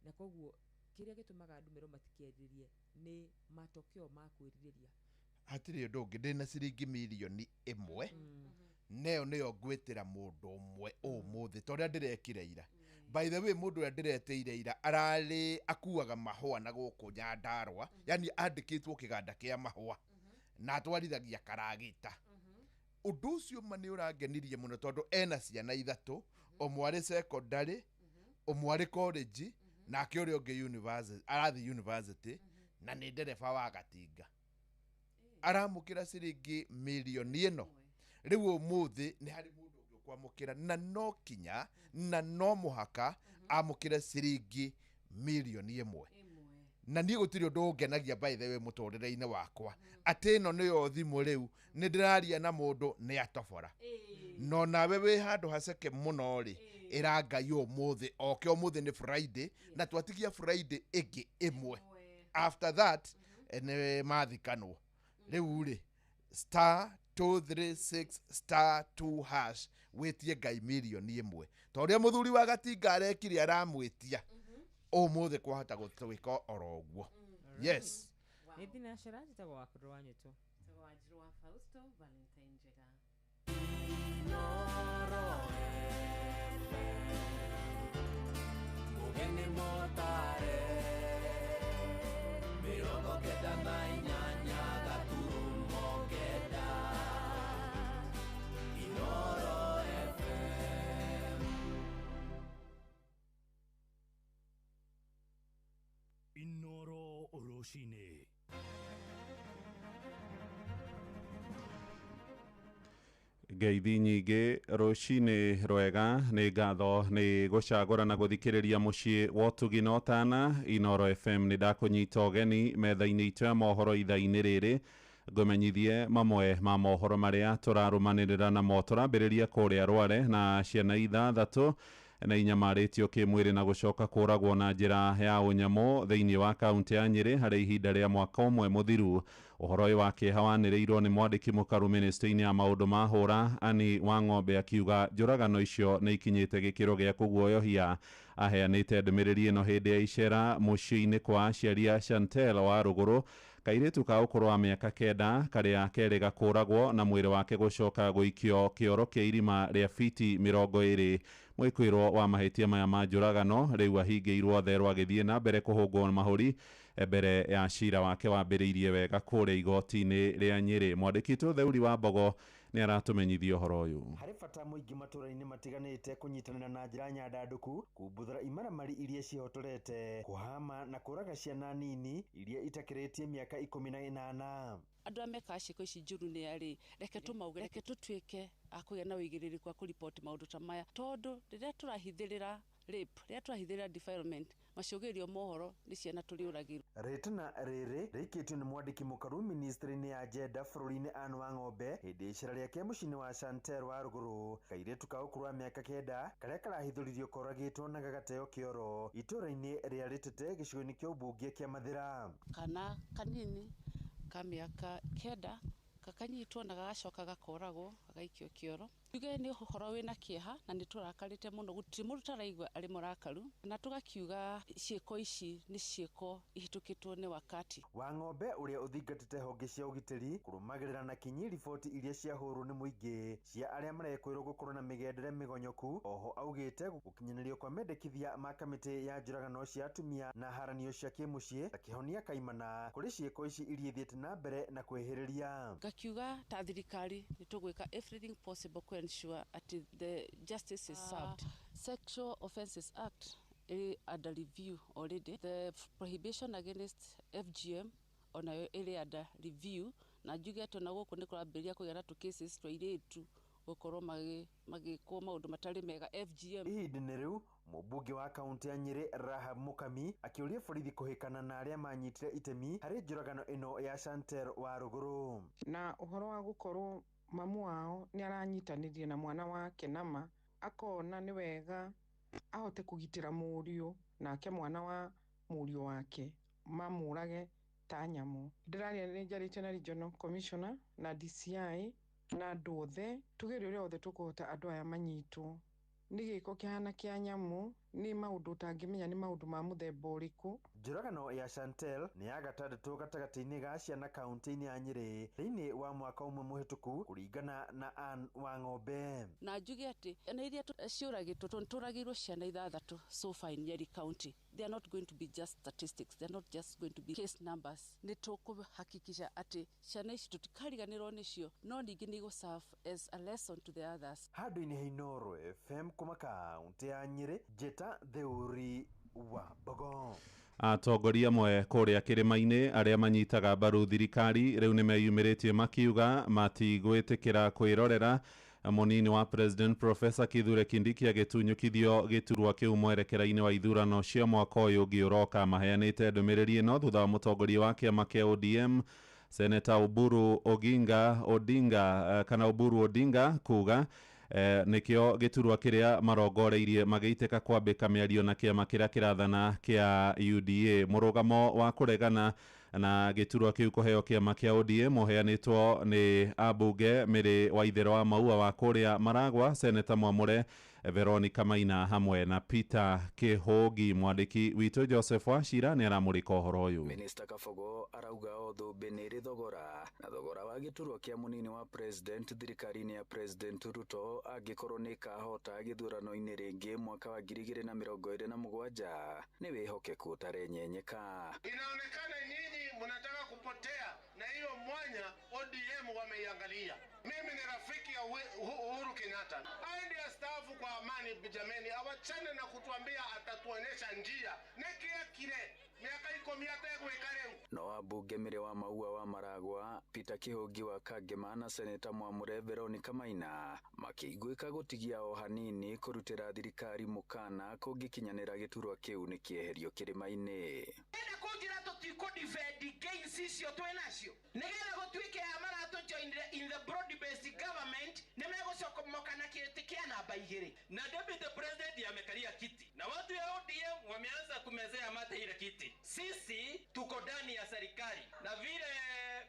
Na koguo kĩrĩa gĩtũmaga andũ merwo matikerirĩrie nĩ matokeo ma kwĩrirĩria. Hatirĩ ũndũ ũngĩ, ndĩna ciringi 1,000,000, neyo nĩyo ngwĩtĩra mũndũ ũmwe ũmũthĩ ta ũrĩa ndĩrekire ira. By the way, mũndũ ũrĩa ndĩretĩire ira ararĩ akuaga mahũa na gũkũ Nyandarũa, yani andĩkĩtwo kĩganda kĩa mahũa na atwarithagia karagita. Ũndũ ũcio ma nĩ ũrangenirie mũno tondũ ena ciana ithatũ, ũmwe arĩ secondary, ũmwe arĩ college, nake ũrĩa ũngĩ university, arathiĩ university, na nĩ ndereba wa gatinga. Aramũkĩra ciringi 1,000,000 ĩno rĩu ũmũthĩ. Nĩ harĩ mũndũ ũngĩ ũkwamũkĩra, na no kinya na no mũhaka amũkĩre ciringi 1,000,000. Na niĩ gũtirĩ ũndũ ũngenagia, by the way, mũtũrĩre-inĩ wakwa atĩ ĩno nĩyo thimũ rĩu nĩ ndĩraria na mũndũ nĩ atobora. No nawe wĩ handũ haceke mũno rĩ, ĩra Ngai ũmũthĩ oke. Ũmũthĩ nĩ Friday na twatigia Friday ĩngĩ ĩmwe, after that nĩ mathikanwo. Rĩu rĩ, star 236 star 2 hash, wĩtie Ngai 1,000,000 ta ũrĩa mũthuri wa gatinga arekire aramwĩtia ũmũthĩ, kwahota gũtuĩka oro ũguo. Yes. Nĩ thinacera, njĩtagwo Wakũrũ wa Nyũtũ. Njĩtagwo Wanjirũ wa Fausto Valentine njega. Inoro FM, Mũgeni Mũtare, 98.9. Inoro FM. Inoro rũcinĩ. Ngeithi nyingĩ, rũcinĩ rwega, nĩ ngatho nĩ gũcagũra na gũthikĩrĩria mũciĩ wa ũtugi na ũtana Inoro FM. Nĩ ndakũnyita ũgeni metha-inĩ itũ ya mohoro ithaa-inĩ rĩrĩ, ngũmenyithie mamwe ma mohoro marĩa tũrarũmanĩrĩra namo. Tũrambĩrĩria kũrĩa Rware na ciana ithathatũ na inyamarĩtio kĩmwĩrĩ na gũcoka kũragwo na njĩra ya ũnyamũ thĩinĩ wa kaunti ya Nyĩrĩ harĩ ihinda rĩa mwaka ũmwe mũthiru. Ũhoro ũyũ wa kĩeha wanĩrĩirwo nĩ mwandĩki mũkaru ministry-inĩ ya maũndũ ma hũra Ani wa Ng'ombe, akiuga njũragano icio nĩ ikinyĩte gĩkĩro gĩa kũguoyohia. Aheanĩte ndũmĩrĩri ĩno hĩndĩ ya icera mũciĩ-inĩ kwa aciari a Chantel wa Rũgũrũ. Kairĩtu ka ũkũrũ wa mĩaka 9 karĩa kerĩga kũragwo na mwĩrĩ wake gũcoka gũikio kĩoro kĩa irima rĩa fiti 20. Mwĩkũĩrwo wa mahĩtia maya ma njũragano rĩu ahingĩirwo therũ agĩthiĩ na mbere kũhũngwo mahũri mbere ya cira wake wambĩrĩirie wega kũrĩa igoti-inĩ rĩa Nyĩrĩ. Mwandĩki witũ Theuri wa Mbogo nĩ aratũmenyithia ũhoro ũyũ. Harĩ bata mũingĩ matũra-inĩ matiganĩte kũnyitanĩra na njĩra nyandandũku kumbuthũra imaramari iria ciĩhotorete kũhama na kũraga ciana nini iria itakĩrĩtie mĩaka 18. Andũ arĩa mekaga ciĩko ici njũru nĩ arĩ, reke tũmauge, reke tũtuĩke a kũgĩa na ũigĩrĩrĩku wa kũriboti maũndũ ta maya, tondũ rĩrĩa tũrahithĩrĩra rape, rĩrĩa tũrahithĩrĩra defilement, macũgĩrĩrio mohoro nĩ ciana tũrĩũragĩrwo. Rĩtana rĩrĩ rĩikĩtio nĩ mwandĩki mũkaru ministry-inĩ ya gender bũrũri-inĩ Anne Wang'ombe hĩndĩ ya icera rĩake mũciĩ-inĩ wa Chantel wa rũgũrũ. Kairĩtu ka ũkũrũ wa mĩaka 9 karĩa karahithũririo koragĩtwo na gagateo kĩoro itũũra-inĩ rĩa Rĩtete gĩcigo-inĩ kĩa ũmbunge kĩa Mathĩra. Kana kanini ka mĩaka 9 kakanyitwo na gagacoka gakoragwo gagaikio kĩoro. Tuge nĩ ũhoro wĩna kĩeha na nĩ tũrakarĩte mũno, gũtirĩ mũndũ ũtaraigua arĩ mũrakaru, na tũgakiuga ciĩko ici nĩ ciĩko ihĩtũkĩtwo nĩ wakati. Wang'ombe ũrĩa ũthingatĩte honge cia ũgitĩri kũrũmagĩrĩra na kinyi riboti iria ciahũrwo nĩ mũingĩ cia arĩa marekwĩrwo gũkorwo na mĩgendere mĩgonyoku. Oho augĩte gũkinyanĩrio kwa mendekithia ma kamĩtĩ ya njũragano cia atumia na haranio cia kĩmũciĩ ta kĩhonia kaimana kũrĩ ciĩko ici iria ithiĩte na mbere na kwĩhĩrĩria. Ngakiuga ta thirikari nĩ tũgwĩka everything possible to ensure at the justice is served. Sexual Offences Act ĩrĩ under review already. The prohibition against FGM onayo ĩrĩ under review, na njuge atĩ ona gũkũ nĩ kũrambĩrĩria kũgĩa na tũ cases twa airĩtu gũkorwo magĩkwo maũndũ matarĩ mega FGM. Ihinda-inĩ rĩu mũmbunge wa kaunti ya Nyĩrĩ Rahab Mukami akĩũria borithi kũhĩkana na arĩa manyitire itemi harĩ njũragano ĩno ya Chantel wa rũgũrũ. Na ũhoro wa gũkorwo mamu wao nĩ aranyitanĩria na mwana wake nama akona nĩ wega ahote kũgitĩra mũriũ nake mwana wa mũriũ wake mamũrage ta nyamũ. Ndĩraria nĩ njarĩtie na regional commissioner na DCI na andũ othe tugerie ũrĩa othe tũkũhota andũ aya manyitwo. Nĩ gĩko kĩhana kĩa nyamũ, nĩ maũndũ ũtangĩmenya nĩ maũndũ ma mũthemba ũrĩkũ. Njũragano ya Chantel nĩ ya gatandatũ gatagatĩ-inĩ ga ciana kaunti-inĩ ya Nyĩrĩ thĩinĩ wa mwaka ũmwe mũhĩtũku kũringana na Anne Wang'ombe. Na njuge atĩ na iria ciũragĩtwo tũragĩirwo ciana 6 so far in Nyeri County. They are not going to be just statistics, they are not just going to be case numbers. Nĩ tũkũhakikisha atĩ ciana ici tũtikariganĩrwo nĩcio, no ningĩ nĩ igũ-serve as a lesson to the others. Handũ-inĩ ha Inooro FM kuma kaunti ya Nyĩrĩ, Njĩta Theuri wa Mbogo. Atongoria amwe kũrĩa kĩrĩma-inĩ arĩa manyitaga mbaru thirikari rĩu nĩ meyumĩrĩtie makiuga matigwĩtĩkĩra kwĩrorera mũnini wa President Professor Kithure Kindiki agĩtunyũkithio gĩturwa kĩu mwerekera-inĩ wa ithurano cia mwaka ũyũ ũngĩ ũroka. Maheanĩte ndũmĩrĩri ĩno thutha wa mũtongoria wa kĩama kĩa ODM Senator Oburu Odinga kana Oburu Odinga kuga nĩkĩo gĩturwa kĩrĩa marongoreirie magĩitĩka kwambĩka mĩario na kĩama kĩrĩa kĩrathana kĩa UDA. Mũrũgamo wa kũregana na gĩturwa kĩu kũheo kĩama kĩa ODM ũheanĩtwo nĩ ambunge Mĩrĩ wa Itherũ wa Maua wa kũrĩa Maragwa, Seneta Mwamũre Veronica Maina hamwe na Peter Kĩhũngi. Mwandĩki witũ Joseph Wachira nĩ aramũrĩka ũhoro ũyũ. Minister Kabogo arauga o thũmbĩ nĩ ĩrĩ thogora na thogora wa gĩturwa kĩa mũnini wa president thirikari-inĩ ya President Ruto angĩkorwo nĩ ĩkahota gĩthurano-inĩ rĩngĩ mwaka wa 2027 nĩ wĩhokeku ũtarenyenyeka. Inaonekana nyinyi mnataka kupotea na hiyo mwanya ODM wameiangalia. Mimi ni rafiki ya Uhuru Kenyatta. Aende astaafu kwa amani jameni, awachane na kutuambia atatuonyesha njia. Nekia kire miaka 10 ategwĩka rĩu. No ambunge Mĩrĩ wa Maua wa Maragwa, Peter Kĩhũngi wa Kangema na Seneta Mwamũre Veronica Maina makĩiguĩka gũtigia o hanini kũrutĩra thirikari mũkana kũngĩkinyanĩra gĩturwa kĩu nĩ kĩeherio kĩrĩma-inĩ. Enda kũnjĩra tũtikũ-defend gains icio twĩ nacio nĩgetha gũtuĩke aya maratũ-joinire in the broad based government nĩ megũcomoka na kĩtĩ kĩa namba 2. Na deputy president amekalia kiti na watu ya ODM wameanza kumezea mate ile kiti. Sisi tuko ndani ya serikali na vile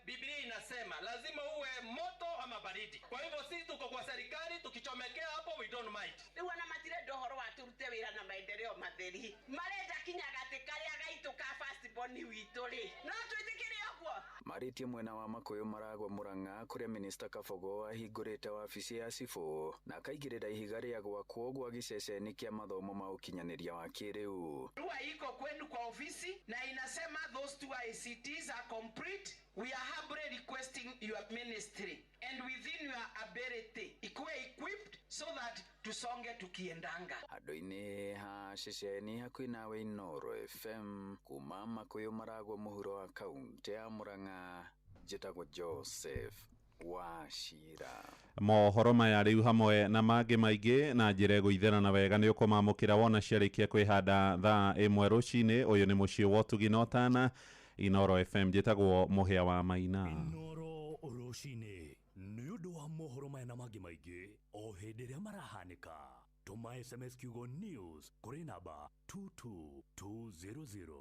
Biblia inasema lazima uwe moto ama baridi. Kwa hivyo sisi tuko kwa serikali, tukichomekea hapo we don't mind. Rĩu ona matirenda ũhoro wa tũrute wĩra na maendeleo matheri, marenda kinya gatĩ karĩa gaitũ ka first born witũ rĩ, no twĩtĩkĩre ũguo. Marĩtie mwena wa Makuyu Maragwa Murang'a kuria minista Kabogo ahingũrĩte wabici ya cibũ na akaigĩrĩra ihiga rĩa gwakwo gwa gĩceceni kĩa mathomo ma ũkinyanĩria wa kĩrĩu. Barua iko kwenu kwa ofisi na inasema those two ICTs are complete. We are humbly requesting your ministry and within your ability ikuwe equipped so that tusonge tukiendanga. Handũ-inĩ ha ceceni hakuhĩ nawe Inooro FM kuma Makuyu Maragwa mũhuro wa kaunti ya Murang'a, njĩtagwo Joseph Wachira. Mohoro maya rĩu hamwe na mangĩ maingĩ na njĩra ĩgũitherana wega nĩ ũkũmamũkĩra wona ciarĩkia kwĩhanda thaa 1 rũcinĩ. Ũyũ nĩ mũciĩ wa ũtugi na ũtana, Inooro FM, njĩtagwo Mũhĩa wa Maina. Inooro rũcinĩ nĩ ũndũ wa mohoro maya na mangĩ maingĩ o hĩndĩ ĩrĩa marahanĩka. Tũma SMS kiugo news kũrĩ namba 22200.